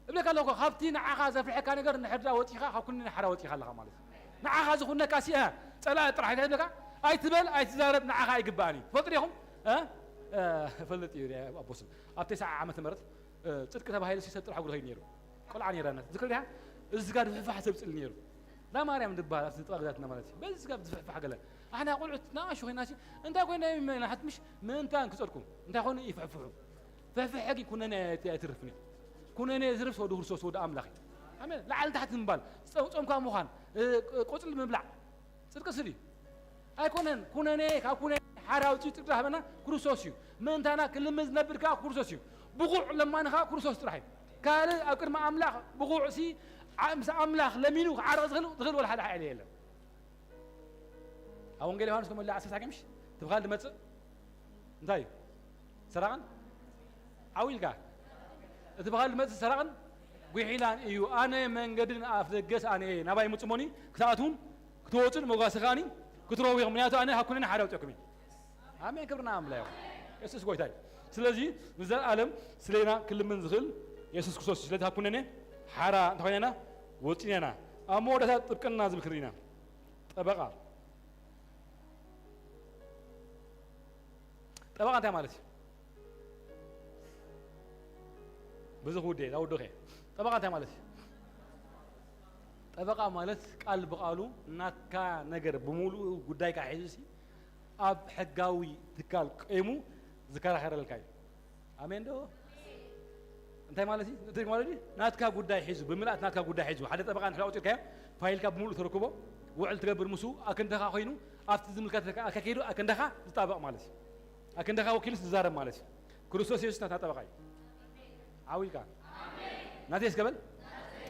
እብለካ ኣለኹ፣ ካብቲ ንዓኻ ዘፍርሐካ ነገር ንሕድራ ወጺኻ፣ ካብ ኩነኔ ሓራ ወጺኻ ኣለኻ ማለት እዩ። ንዓኻ ዝኹነካ ሲ፣ እ፣ ጸላኢ ጥራሕ እንታይ ይብለካ? ኣይትበል፣ ኣይትዛረብ፣ ንዓኻ ኣይግባእን እዩ። ትፈልጡ ዲኹም? እ? እ፣ እፈልጥ እዩ፣ ኣቦስም። ኣብ ተስዓ ዓመተ ምህረት፣ እ፣ ጽድቂ ተባሂሉ ሲ ሰብ ጥራሕ ጉድ ኸይዱ ነይሩ። ቆልዓ ነይራና። ትዝክር ዲኻ? እዚ ስጋ ድፍሕፋሕ ሰብ ጽል ነይሩ። እንዳ ማርያም ድበሃል፣ ኣብቲ ጥባ ገዛትና ማለት እዩ። በዚ ስጋ ድፍሕፋሕ ገለ። ኣሕና ቆልዑት ንኣሽቱ ኮይና ሲ፣ እንታይ ኮይና እዩ መ-፣ ናሓት ምሽ ምእንታን ክጸልኩም። እንታይ ኮይኑ ይፍሕፍሑ። ፍሕፍሕ ሕጊ ኩነኔ ኣይ-፣ ኣይትርፍን እዩ። ኩነኔ ዝርፍ ወዲ ክርስቶስ ወዲ ኣምላኽ እዩ። ኣሜን። ላዕሊ ታሕቲ ምባል፣ ጸ-፣ ጾምካ ምዃን፣ እ፣ ቅ-፣ ቆጽሊ ምብላዕ። ጽድቂ ስብ እዩ። ኣይኮነን። ኩነኔ፣ ካብ ኩነኔ ሓራ ኣውጺኡ ጽድቂ ዝሃበና ክርስቶስ እዩ። ምእንታና ክልምን ዝነብር ከኣ ክርስቶስ እዩ። ብቑዕ ለማኒ ከኣ ክርስቶስ ጥራሕ እዩ። ካልእ ኣብ ቅድሚ ኣምላኽ ብቑዕ ሲ፣ ዓ-፣ ምስ ኣምላኽ ለሚኑ ክዓርቕ ዝኽእል፣ ዝኽእል ወላ ሓደ ሓይሊ የለን። ኣብ ወንጌል ዮሃንስ ከም ኢሉ ዓሰርተ ሳግምሽ፣ እቲ ብኻል ዝመጽእ እንታይ እዩ? ሰራቕን ዓው ኢልካ። እቲ ብኻል ዝመጽእ ሰራቕን ጉሒላን እዩ። ኣነ መንገድን ኣፍ ደገስ ኣነ እየ። ናባይ ምጹ እሞኒ፣ ክትኣትዉን ክትወጹን መጓሲ ከኣኒ ክትረኽቡ ኢኹም። ምክንያቱ ኣነ ካብ ኩነኔ ሓራ ኣውጺኦኩም እየ። ኣሜን፣ ክብርና ኣምላኽ ይኹን። የሱስ ጎይታ እዩ። ስለዚ ንዘለኣለም ስሌና ክልምን ዝኽእል የሱስ ክርስቶስ እዩ። ስለዚ ካብ ኩነኔ ሓራ እንተኾይና ኢና ወጺና ኢና። ኣብ መወዳእታ ጥብቅና ዝብል ክርኢ ኢና። ጠበቓ። ጠበቓ እንታይ ማለት እዩ? ብዙ ክውደ፣ ላውዶ ከ። ጠበቓ እንታይ ማለት እዩ? ጠበቓ ማለት ቃል ብቃሉ ናትካ ነገር ብምሉኡ ጉዳይካ ሒዙ ሲ ኣብ ሕጋዊ ትካል ቆይሙ ዝከራኸረልካ እዩ። ኣሜን ዶ? እንታይ ማለት እዩ? እንታይ ማለት እዩ? ናትካ ጉዳይ ሒዙ፣ ብምልኣት ናትካ ጉዳይ ሒዙ፣ ሓደ ጠበቓ እንድሕር ኣውጺእካዮ፣ ፋይልካ ብምሉእ ተረክቦ፣ ውዕል ትገብር ምስኡ፣ ኣክንዳኻ ኮይኑ፣ ኣብቲ ዝምልከተካ ኣካይዱ ኣክንዳኻ ዝጣበቕ ማለት እዩ። ኣክንዳኻ ወኪሉስ ዝዛረብ ማለት እዩ። ክርስቶስ የሱስ ናትና ጠበቓ እዩ። ዓው ኢልካ። ናተይ እስከ በል።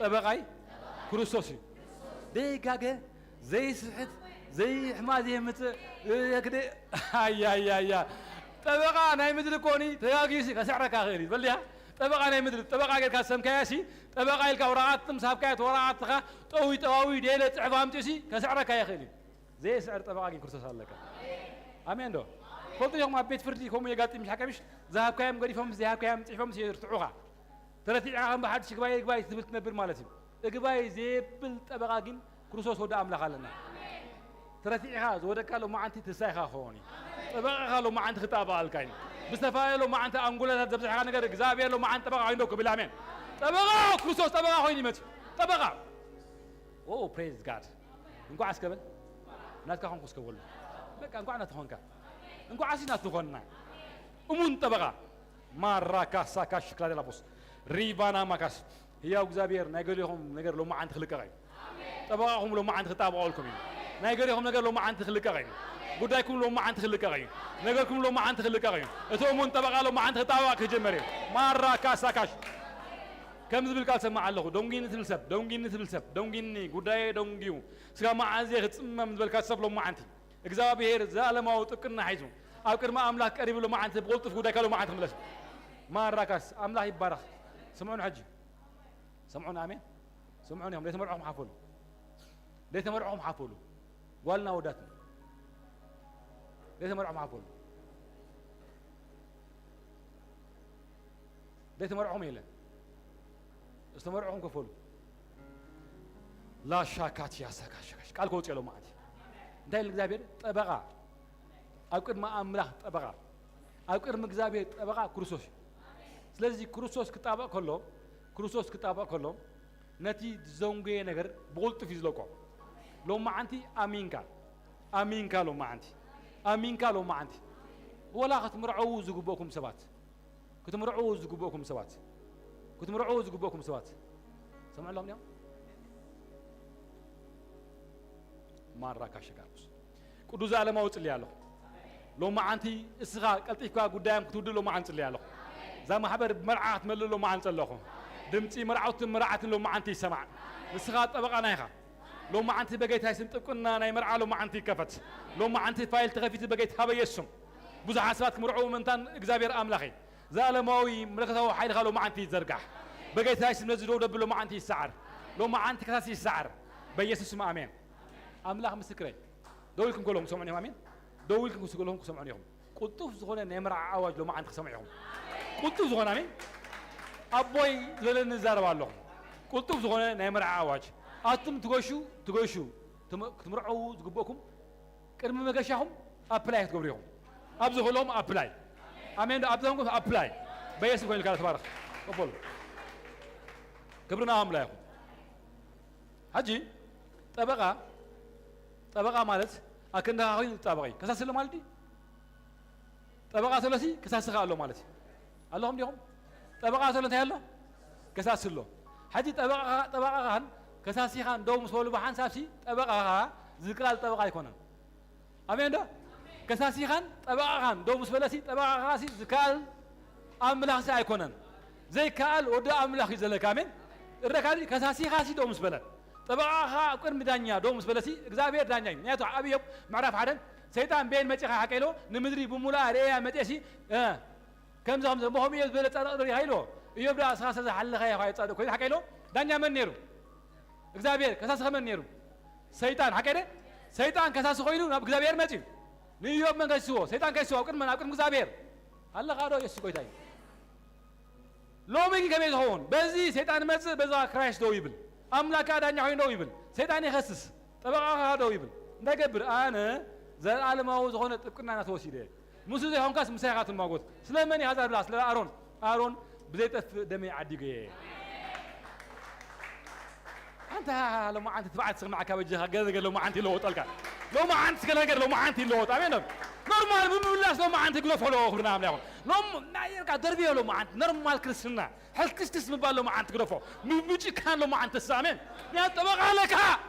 ጠበቓይ ክርስቶስ እዩ። ዘይጋገ፣ ዘይስሕት፣ ዘይሕማ፣ ዘየምጽእ፣ የግደ-፣ ኣያያያ። ጠበቓ ናይ ምድሪ ኮኒ ተጋጊሲ ከስዕረካ ይኽእል እዩ። በል ዲኻ? ጠበቓ ናይ ምድሪ፣ ጠበቓ ጌርካ ዝሰምካዮ ሲ፣ ጠበቓ ኢልካ ወረቓት ምስ ሃብካዮ፣ እቲ ወረቓትኻ ጠውዩ ጠዋውዩ፣ ደለ ጽሑፍ ኣምጺኡ ሲ፣ ከስዕረካ ይኽእል እዩ። ዘየስዕር ጠበቓ ግን ክርስቶስ ኣለካ። ኣሜን ዶ? ፈልጡ ኢኹም፣ ኣብ ቤት ፍርዲ ከምኡ የጋጥም፣ ሓካይምሽ ዝሃብካዮም ገዲፎም፣ ዘይሃብካዮም ጽሒፎም ይርትዑኻ። ተረቲዕኻ ከም ብሓድሽ እግባይ፣ እግባይ ትብል ትነብር ማለት እዩ። እግባይ ዘየብል ጠበቓ ግን ክርስቶስ ወዲ ኣምላኽ ኣለና። ተረቲዕኻ ዝወደቅካ ሎማዓንቲ ትንሳኤኻ ክኸውን እዩ። ጠበቓኻ ሎማዓንቲ ክጣበቓልካ እዩ። ብዝተፈላለየ ሎማዓንቲ ኣንጎላታት ዘብዝሕካ ነገር እግዚኣብሔር ሎማዓንቲ ጠበቓ ኮይኑ ደው ክብል፣ ኣሜን። ጠበቓ ክርስቶስ ጠበቓ ኮይኑ ይመጽእ። ጠበቓ። ኦ፣ praise God። እንኳዕ እስከ በል። ናትካ ኾንኩ እስከ በሉ። በቃ እንኳዕ ናትኻ ኾንካ። እንኳዕ ኣሲ ናቱ ኾንና። እሙን ጠበቓ። ማራ ካሳ ካሽ ክላደ ላቦስ። ሪባና ማካስ። ህያው እግዚኣብሔር ናይ ገሊኹም ነገር ሎማዓንቲ ክልቀቕ እዩ። ጠበቓኹም ሎማዓንቲ ክጣበቐልኩም እዩ። ናይ ገሊኹም ነገር ሎማዓንቲ ክልቀቕ እዩ። ጉዳይኩም ሎማዓንቲ ክልቀቕ እዩ። ነገርኩም ሎማዓንቲ ክልቀቕ እዩ። እቲ እሙን ጠበቓ ሎማዓንቲ ክጣበቕ ክጅመር እዩ። ማራ ካሳ ካሽ። ከም ዝብል ቃል ሰማዕ ኣለኹ። ደንጉኒ ትብል ሰብ፣ ደንጉኒ ትብል ሰብ፣ ደንጉኒ፣ ጉዳየ ደንጉዩ። ስጋ መዓዝ እየ ክጽመም ዝበልካ ሰብ ሎማዓንቲ እግዚኣብሔር ዘላለማዊ ጥብቅና ሒዙ ኣብ ቅድሚ ኣምላኽ ቀሪቡ ሎማዓንቲ ብቕልጡፍ ጉዳይካ ሎማዓንቲ ክምለስ። ማራካስ ኣምላኽ ይባረኽ። ስምዑን ሕጂ። ስምዑን ኣሜን። ስምዑን ኢኹም። ዘይተመርዕኹም ሓፈሉ። ዘይተመርዕኹም ሓፈሉ። ጓልና ወዳትን። ዘይተመርዕኹም ሓፈሉ። ዘይተመርዕኹም የለን። ዝተመርዕኹም ከፈሉ። ላሻካት ያሳካሸካሽ ቃል ከውፅእ ሎማዓንቲ። እንታይ ኢሉ እግዚኣብሔር? ጠበቓ። ኣብ ቅድሚ ኣምላኽ ጠበቓ። ኣብ ቅድሚ እግዚኣብሔር ጠበቓ ክርስቶስ እዩ። ስለዚ ክርስቶስ ክጣበቕ ከሎ፣ ክርስቶስ ክጣበቕ ከሎ፣ ነቲ ዝዘንጎየ ነገር ብቕልጡፍ እዩ ዝለቆ። ሎማዓንቲ ኣሚንካ፣ ኣሚንካ ሎማዓንቲ፣ ኣሚንካ ሎማዓንቲ። ወላ ክትምርዐዉ ዝግበእኩም ሰባት፣ ክትምርዐዉ ዝግበእኩም ሰባት፣ ክትምርዐዉ ዝግበእኩም ሰባት፣ ሰምዑ ኣለኹም ዲኹም? ማራ ካሸጋርኩስ። ቅዱስ ዘለኣለማዊ ጽልያ ኣለኹ። ሎማዓንቲ እስኻ ቀልጢፍካ ጉዳዮም ክትውድእ ሎማዓንቲ ጽልያ ኣለኹ። እዛ ማሕበር ብመርዓ ክትመልእ ሎማዓንቲ ጸለኹ። ድምጺ መርዓውትን መርዓትን ሎማዓንቲ ይሰማዕ። ንስኻ ጠበቓና ኢኻ። ሎማዓንቲ በጌታ ስም ጥብቅና ናይ መርዓ ሎማዓንቲ ይከፈት። ሎማዓንቲ ፋይል ተኸፊቱ በጌታ በየሱም። ብዙሓት ሰባት ክምርዐዉ ምእንታን እግዚኣብሔር ኣምላኽ እዩ። ዘለኣለማዊ መለኮታዊ ሓይልኻ ሎማዓንቲ ይዘርጋሕ። በጌታ ስም ነዚ ደው ደብል ሎማዓንቲ ይሰዓር። ሎማዓንቲ ከሳሲ ይሰዓር። በኢየሱስ ስም ኣሜን። ኣምላኽ ምስክረይ። ደው ኢልኩም ከለኹም ክሰምዑኒ ኢኹም። ኣሜን። ደው ኢልኩም ከለኹም ክሰምዑኒ ኢኹም። ቅልጡፍ ዝኾነ ናይ መርዓ ኣዋጅ ሎማዓንቲ ክሰምዑ ኢኹም። ቅልጡፍ ዝኾነ፣ ኣሜን። ኣቦይ ዝበለኒ እዛረብ ኣለኹ። ቅልጡፍ ዝኾነ ናይ መርዓ ኣዋጅ። ኣቱም ትገሹ፣ ትገሹ። ትም-፣ ክትምርዐዉ ዝግበእኩም ቅድሚ መገሻኹም ኣፕላይ ክትገብሩ ኢኹም። ኣብዚ ከለኹም ኣፕላይ። ኣሜን ዶ? ኣብዚ ከለኹም ኣፕላይ። በየሱስ ኮይኑልካ ተባረኽ። ቀበሉ። ክብሪ ንኣምላኽ ይኹን። ሕጂ ጠበቓ፣ ጠበቓ ማለት ኣክንዳኻ ኮይኑ ዝጣበቕ እዩ። ከሳሲ ኣሎ ማለት ድዩ? ጠበቓ ተሎሲ ከሳስኻ ኣሎ ማለት እዩ። ኣለኹም ዲኹም? ጠበቓ ተሎ እንታይ ኣሎ? ከሳሲ ኣሎ። ሕጂ ጠበቓኻ፣ ጠበቓኻን ከሳሲኻን ደው ምስ በሉ ብሓንሳብሲ ጠበቓኻ ዝከኣል ጠበቓ ኣይኮነን። ኣሜን ዶ? ከሳሲኻን ጠበቓኻን ደው ምስ በለሲ ጠበቓኻሲ ዝከኣል ኣምላኽሲ ኣይኮነን። ዘይከኣል ወዲ ኣምላኽ እዩ ዘለካ። ኣሜን። እረካ ከሳሲኻሲ ደው ምስ በለ፣ ጠበቓኻ ኣብ ቅድሚ ዳኛ ደው ምስ በለሲ እግዚኣብሔር ዳኛ እዩ። ምክንያቱ ኣብ ኢዮብ ምዕራፍ ሓደን ሰይጣን በየን መጺኻ ሓቀ ኢሎ ንምድሪ ብምሉኣ ርእያ መጤሲ፣ እ፣ ከምዚ ከምዚ እሞ ከምኡ እዮብ ዝበለ ጻድቕ ዶ ሪኢኻ ኢልዎ። እዮብ ደኣ እስኻ ስለ ዝሓለኻዮ ኢኻ ጻድቕ ኮይኑ ሓቀ ኢልዎ። ዳኛ መን ነይሩ? እግዚኣብሔር። ከሳሲ ከ መን ነይሩ? ሰይጣን። ሓቀ ደ? ሰይጣን ከሳሲ ኮይኑ ናብ እግዚኣብሔር መጺኡ። ንእዮብ መን ከሲስዎ? ሰይጣን ከሲስዎ። ኣብ ቅድሚ መን? ኣብ ቅድሚ እግዚኣብሔር። ኣለኻ ዶ? የሱስ ጎይታ እዩ። ሎሚ ግን ከመይ ዝኸውን? በዚ ሰይጣን መጽእ፣ በዛ ክራይስት ደው ይብል። ኣምላክ ከኣ ዳኛ ኮይኑ ደው ይብል። ሰይጣን ይኸስስ፣ ጠበቓ ከኣ ደው ይብል። እንታይ ገብር? ኣነ ዘለኣለማዊ ዝኾነ ጥብቅና እናተወሲደ እየ። ምስኡ ዘይኮንካስ ምሳይ ኢኻ ትማጎት። ስለ መን ኢኻ እዛ ድብላ? ስለ ኣሮን። ኣሮን ብዘይጠፍእ ደመይ ዓዲገ እየ። ኣንታ ሎማዓንቲ ትብዓት ስምዓካ በጃኻ፣ ገለ ነገር ሎማዓንቲ ይለወጠልካ። ሎማዓንቲ ገለ ነገር ሎማዓንቲ ይለወጥ። ኣሜን ዶ? ኖርማል ምምላስ ሎማዓንቲ ግደፎ ዶ ክብርና ኣምላኽ። ሎም-፣ ናይ በቃ ደርብዮ ሎማዓንቲ ኖርማል ክርስትና። ሕልክስትስ ምባል ሎማዓንቲ ግደፎ። ም-፣ ምጭካን ሎማዓንቲ ትስ-፣ ኣሜን። ያ ጠበቓ ኣለካ።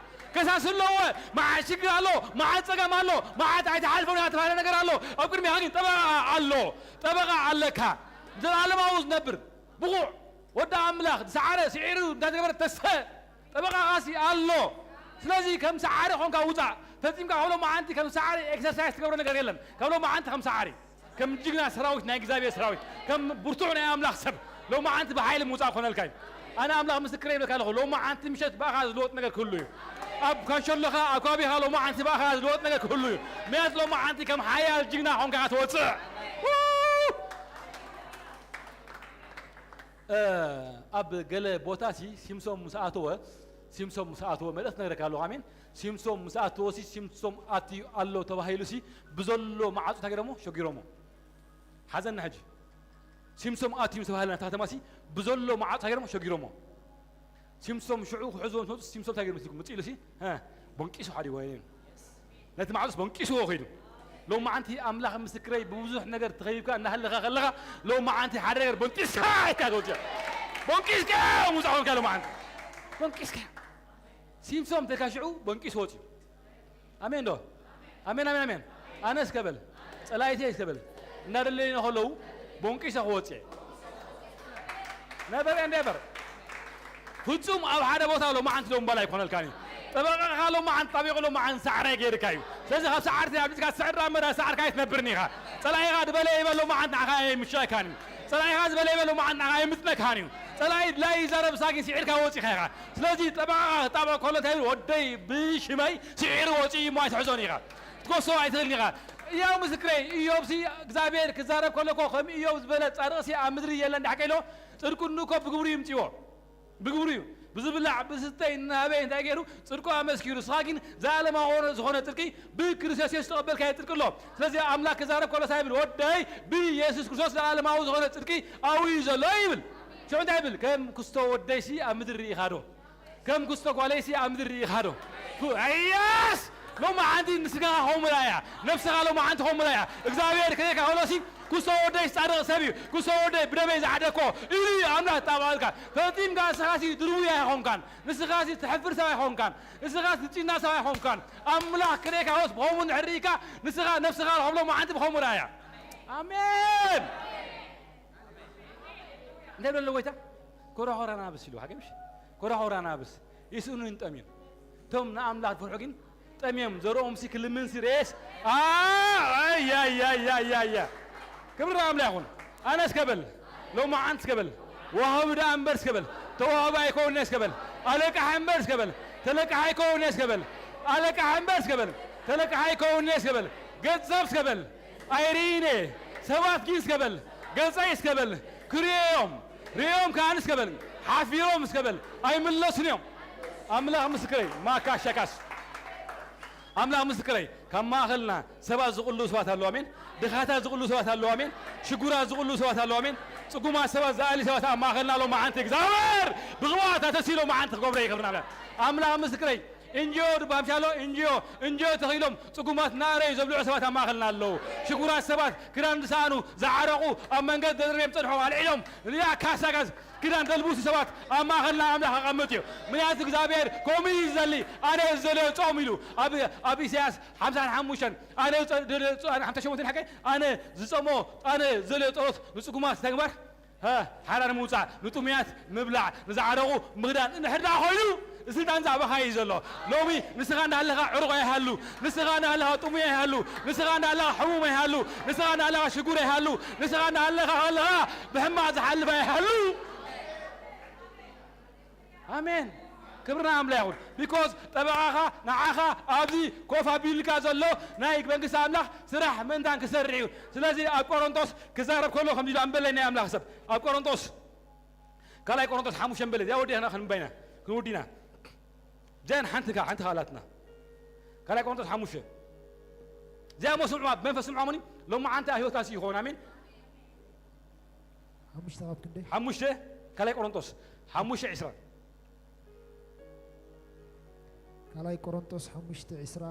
ከሳሲ ኣለዎ። መዓት ሽግር ኣሎ። መዓት ጸገም ኣሎ። መዓት ኣይትሓልፎን እያ ተባህለ ነገር ኣሎ። ኣብ ቅድሚኻ ግን ጠበቓ ኣሎ። ጠበቓ ኣለካ። ዘላለማዊ ዝነብር ብቑዕ ወዲ ኣምላኽ ዝሰዓረ ስዒሩ እንዳተገበረ ተስፈ ጠበቓኻሲ ኣሎ። ስለዚ ከም ሰዓሪ ኾንካ ውጻእ። ፈጺምካ ካብ ሎማዓንቲ ከም ሰዓሪ ኤክሰርሳይዝ ትገብሮ ነገር የለን። ካብ ሎማዓንቲ ከም ሰዓሪ፣ ከም ጅግና ሰራዊት ናይ እግዚኣብሔር ሰራዊት፣ ከም ብርቱዕ ናይ ኣምላኽ ሰብ ሎማዓንቲ ብሓይሊ ምውጻእ ኮነልካ እዩ። ኣነ ኣምላኽ ምስክረይ ይብለካ ኣለኹ፣ ሎማዓንቲ ምሸት ብኣኻ ዝልወጥ ነገር ክህሉ እዩ። ኣብ ካንሸሎኻ፣ ኣብ ከባቢኻ ሎማዓንቲ ብኣኻ ዝልወጥ ነገር ክህሉ እዩ። ምክንያቱ ሎማዓንቲ ከም ሓያል ጅግና ኾንካ ኢኻ ትወጽእ። እ፣ ኣብ ገለ ቦታሲ ሲምሶም ምስ ኣተወ፣ ሲምሶም ምስ ኣተወ መልእኽቲ ነግረካ ኣለኹ። ኣሜን። ሲምሶም ምስ ኣተወሲ፣ ሲምሶም ኣትዩ ኣሎ ተባሂሉሲ፣ ብዘሎ ማዕጾ እንታይ ገይሮሞ? ሸጊሮሞ። ሓዘና ሕጂ። ሲምሶም ኣትዩ ምስ ተባህለ ናብታ ከተማሲ፣ ብዘሎ ማዕጾ እንታይ ገይሮሞ? ሸጊሮሞ። ሲምሶም ሽዑ ክሕዝዎ ምስ መጹ፣ ሲምሶም እንታይ ገይሩ መሲልኩም? መጺኡ ኢሉሲ፣ እ፣ ቦንቂሱ ሓዲጎ ነቲ ማዕጾስ ቦንቂስዎ ኸይዱ። ሎማዓንቲ ኣምላኽ ምስክረይ ብብዙሕ ነገር ተኸቢብካ እናሃለኻ ከለኻ ሎማዓንቲ ሓደ ነገር ቦንቂስካ ኢልካ ትወፅእ። ቦንቂስካ ምውፃእ ኮንካ ሎማዓንቲ። ቦንቂስካ። ሲምሶም ተካሽዑ ቦንቂሱ ወፅዩ። ኣሜን ዶ? ኣሜን፣ ኣሜን፣ ኣሜን። ኣነ እስከ በል። ጸላኢተይ እስከ በል። እናደለዩኒ ከለዉ ቦንቂሰ ክወፅእ። ነበር ኤንድ ኤቨር። ፍጹም ኣብ ሓደ ቦታ ሎማዓንቲ ደው ምባል ኣይኮነልካን እዩ። ጠበቃኻ ሎማዓንቲ ጣቢቑ ሎማዓንቲ ሳዕራይ ገይርካ እዩ። ስለዚ ካብ ሰዓርቲ ኣብሊጽካ ትስዕር ዳኣ እምበር ሳዕርካ ኣይትነብርን ኢኻ። ጸላኢኻ ዝበለ ይበል ሎማዓንቲ ንዓኻ ኣይምሻካን እዩ። ጸላኢኻ ዝበለ ይበል ሎማዓንቲ ንዓኻ ኣይምጽነካን እዩ። ጸላኢ ድላዩ ይዛረብ ንስኻ ግን ስዒርካ ወጺኻ ኢኻ። ስለዚ ጠበቃኻ ክጣበቕ ከሎ እንታይ ይብል? ወደይ ብሽመይ ስዒሩ ወጺኡ እሞ ኣይትሕዞን ኢኻ። ክትኮሶ ኣይትኽእልን ኢኻ። ያው ምስክረይ ኢዮብሲ እግዚኣብሔር ክዛረብ ከሎ እኮ ከም ኢዮብ ዝበለ ጻድቕሲ ኣብ ምድሪ የለን ዳሕቀ ኢሎ ጽድቁ እኮ ብግብሩ ይምጽዎ። ብግብሩ እዩ። ብዝብላዕ ብዝስተይ እናሃበ እንታይ ገይሩ? ጽድቁ ኣመስኪሩ። ንስኻ ግን ዘላለማዊ ዝኾነ ጽድቂ ብክርስቶስ የሱስ ተቐበልካዮ ጽድቂ ኣሎ። ስለዚ ኣምላኽ ክዛረብ ከሎ እንታይ ይብል? ወደይ ብየሱስ ክርስቶስ ዘላለማዊ ዝኾነ ጽድቂ ኣብኡ እዩ ዘሎ ይብል። ሽዑ እንታይ ይብል? ከም ክስቶ ወደይሲ ኣብ ምድሪ ርኢኻ ዶ? ከም ክስቶ ጓለይሲ ኣብ ምድሪ ርኢኻ ዶ? ቱ-፣ ኣያስ! ሎማዓንቲ ንስጋኻ ከምኡ እያ። ነብስኻ ሎማዓንቲ ከምኡ እያ። እግዚኣብሔር ክሬካ ከሎሲ ክስቶ ወደይ ጻድቕ ሰብ እዩ። ክስቶ ወደይ ብደመይ ዝዓደኮ ኢሉ እዩ ኣምላኽ ጣባልካ። ፈጺምካ ንስኻሲ ድርቡይ ኣይኾንካን። ንስኻሲ ትሕፍር ሰብ ኣይኾንካን። ንስኻሲ ትጭና ሰብ ኣይኾንካን። ኣምላኽ ክሬካ ከሎስ ብኸምኡ እንድሕር ርኢካ ንስኻ ነብስኻ ከም ሎማዓንቲ ብኸምኡ ርኣያ። ኣሜን። እንታይ ብለሎ ጎይታ? ኮራኾራ ናብስ ኢሉ፣ ሃገምሽ? ኮራኾራ ናብስ። ይስእኑ ይንጠምዩን። እቶም ንኣምላኽ ዝፈርሑ ግን ጠምዮም፣ ዘርኦምሲ ክልምንሲ ሬስ። ኣ-፣ ኣያያያያያ። ክብሪ ንኣምላኽ ይኹን። ኣነ እስከ በል፣ ሎማዓንቲ እስከ በል፣ ወሃቢ ደኣ እምበር እስከ በል፣ ተዋህቢ ኣይከውን'የ እስከ በል፣ ኣለቃሒ እምበር እስከ በል፣ ተለቃሒ ኣይከውን'የ እስከ በል፣ ኣለቃሒ እምበር እስከ በል፣ ተለቃሒ ኣይከውን'የ እስከ በል፣ ገጽ ሰብ እስከ በል፣ ኣይርእይን እየ። ሰባት ግን እስከ በል፣ ገጸይ እስከ በል፣ ክርእዮም፣ ርእዮም ከኣን እስከ በል፣ ሓፊሮም እስከ በል፣ ኣይምለሱን እዮም። ኣምላኽ ምስክረይ፣ ማካ ሸካስ። ኣምላኽ ምስክረይ፣ ካብ ማእኸልና ሰባት ዝቕልኡ ሰባት ኣለዉ፣ ኣሜን። ድኻታት ዝቕልኡ ሰባት ኣለዉ፣ ኣሜን። ሽጉራት ዝቕልኡ ሰባት ኣለዉ፣ ኣሜን። ጽጉማት ሰባት ዝኣሊ ሰባት ኣብ ማእኸልና ኣለዉ። መዓንቲ እግዚኣብሔር ብቕብኣት ኣተሲሎ መዓንቲ ክገብሮ ይኽብርና። ኣምላኽ ምስክረይ፣ ኤንጂኦ ድባምሻሎ፣ ኤንጂኦ፣ ኤንጂኦ ተኺሎም ጽጉማት ናረዩ ዘብልዑ ሰባት ኣብ ማእኸልና ኣለዉ። ሽጉራት ሰባት ክዳን ዝሰኣኑ፣ ዝዓረቑ፣ ኣብ መንገዲ ተደርብዮም ጸንሖም ኣልዒሎም፣ ንያ ካሳጋዝ ክዳን ዘልብሱ ሰባት ኣብ ማእኸልና ኣምላኽ ኣቐምጥ እዩ። ምኽንያቱ እግዚኣብሔር ከምኡ እዩ ዝደሊ፣ ኣነ ዝደልዮ ጾም ኢሉ። ኣብ፣ ኣብ ኢሳያስ ሓምሳን ሓሙሽተን፣ ኣነ ዝጸ-፣ ደልዮ ጾ-፣ ኣነ ሓምሳ ሸሞንተን ሓቀይ፣ ኣነ ዝጸሞ፣ ኣነ ዝደልዮ ጸሎት ንጽጉማት ተግባር፣ ሃ፣ ሓራ ንምውጻእ፣ ንጥሙያት ምብላዕ፣ ንዝዓረቑ ምኽዳን እንድሕር ደኣ ኮይኑ፣ ስልጣን እዚ ኣባኻ እዩ ዘሎ። ሎሚ ንስኻ እንዳሃለኻ ዕሩቕ ኣይሃሉ፣ ንስኻ እንዳሃለኻ ጥሙይ ኣይሃሉ፣ ንስኻ እንዳሃለኻ ሕሙም ኣይሃሉ፣ ንስኻ እንዳሃለኻ ሽጉር ኣይሃሉ፣ ንስኻ እንዳሃለኻ ከለኻ ብሕማቕ ዝሓልፍ ኣይሃሉ። ኣሜን። ክብርና ኣምላኽ ይኹን። ቢኮዝ ጠበቓኻ ንዓኻ ኣብዚ ኮፍ ኣቢሉልካ ዘሎ ናይ መንግስቲ ኣምላኽ ስራሕ ምእንታን ክሰርሕ እዩ። ስለዚ ኣብ ቆሮንቶስ ክዛረብ ከሎ ከምዚ ኢሉ ኣንበለይ ናይ ኣምላኽ ሰብ። ኣብ ቆሮንቶስ፣ ካልኣይ ቆሮንቶስ ሓሙሽተ ኣንበለይ። እዚኣ ወዲእና ክንበይና፣ ክንውዲና። እዚኣን ሓንቲ ከ-፣ ሓንቲ ከ ኣላትና። ካልኣይ ቆሮንቶስ ሓሙሽተ። እዚኣ እሞ ስምዑዋ፣ ብመንፈስ ስምዑዋ እሞኒ፣ ሎማዓንቲ ኣብ ህይወትና ይኸውን። ኣሜን። ሓሙሽተ ካብ ክንደይ? ሓሙሽተ፣ ካልኣይ ቆሮንቶስ ሓሙሽተ ዕስራ። ካልኣይ ቆሮንቶስ ሓሙሽተ ዕስራ።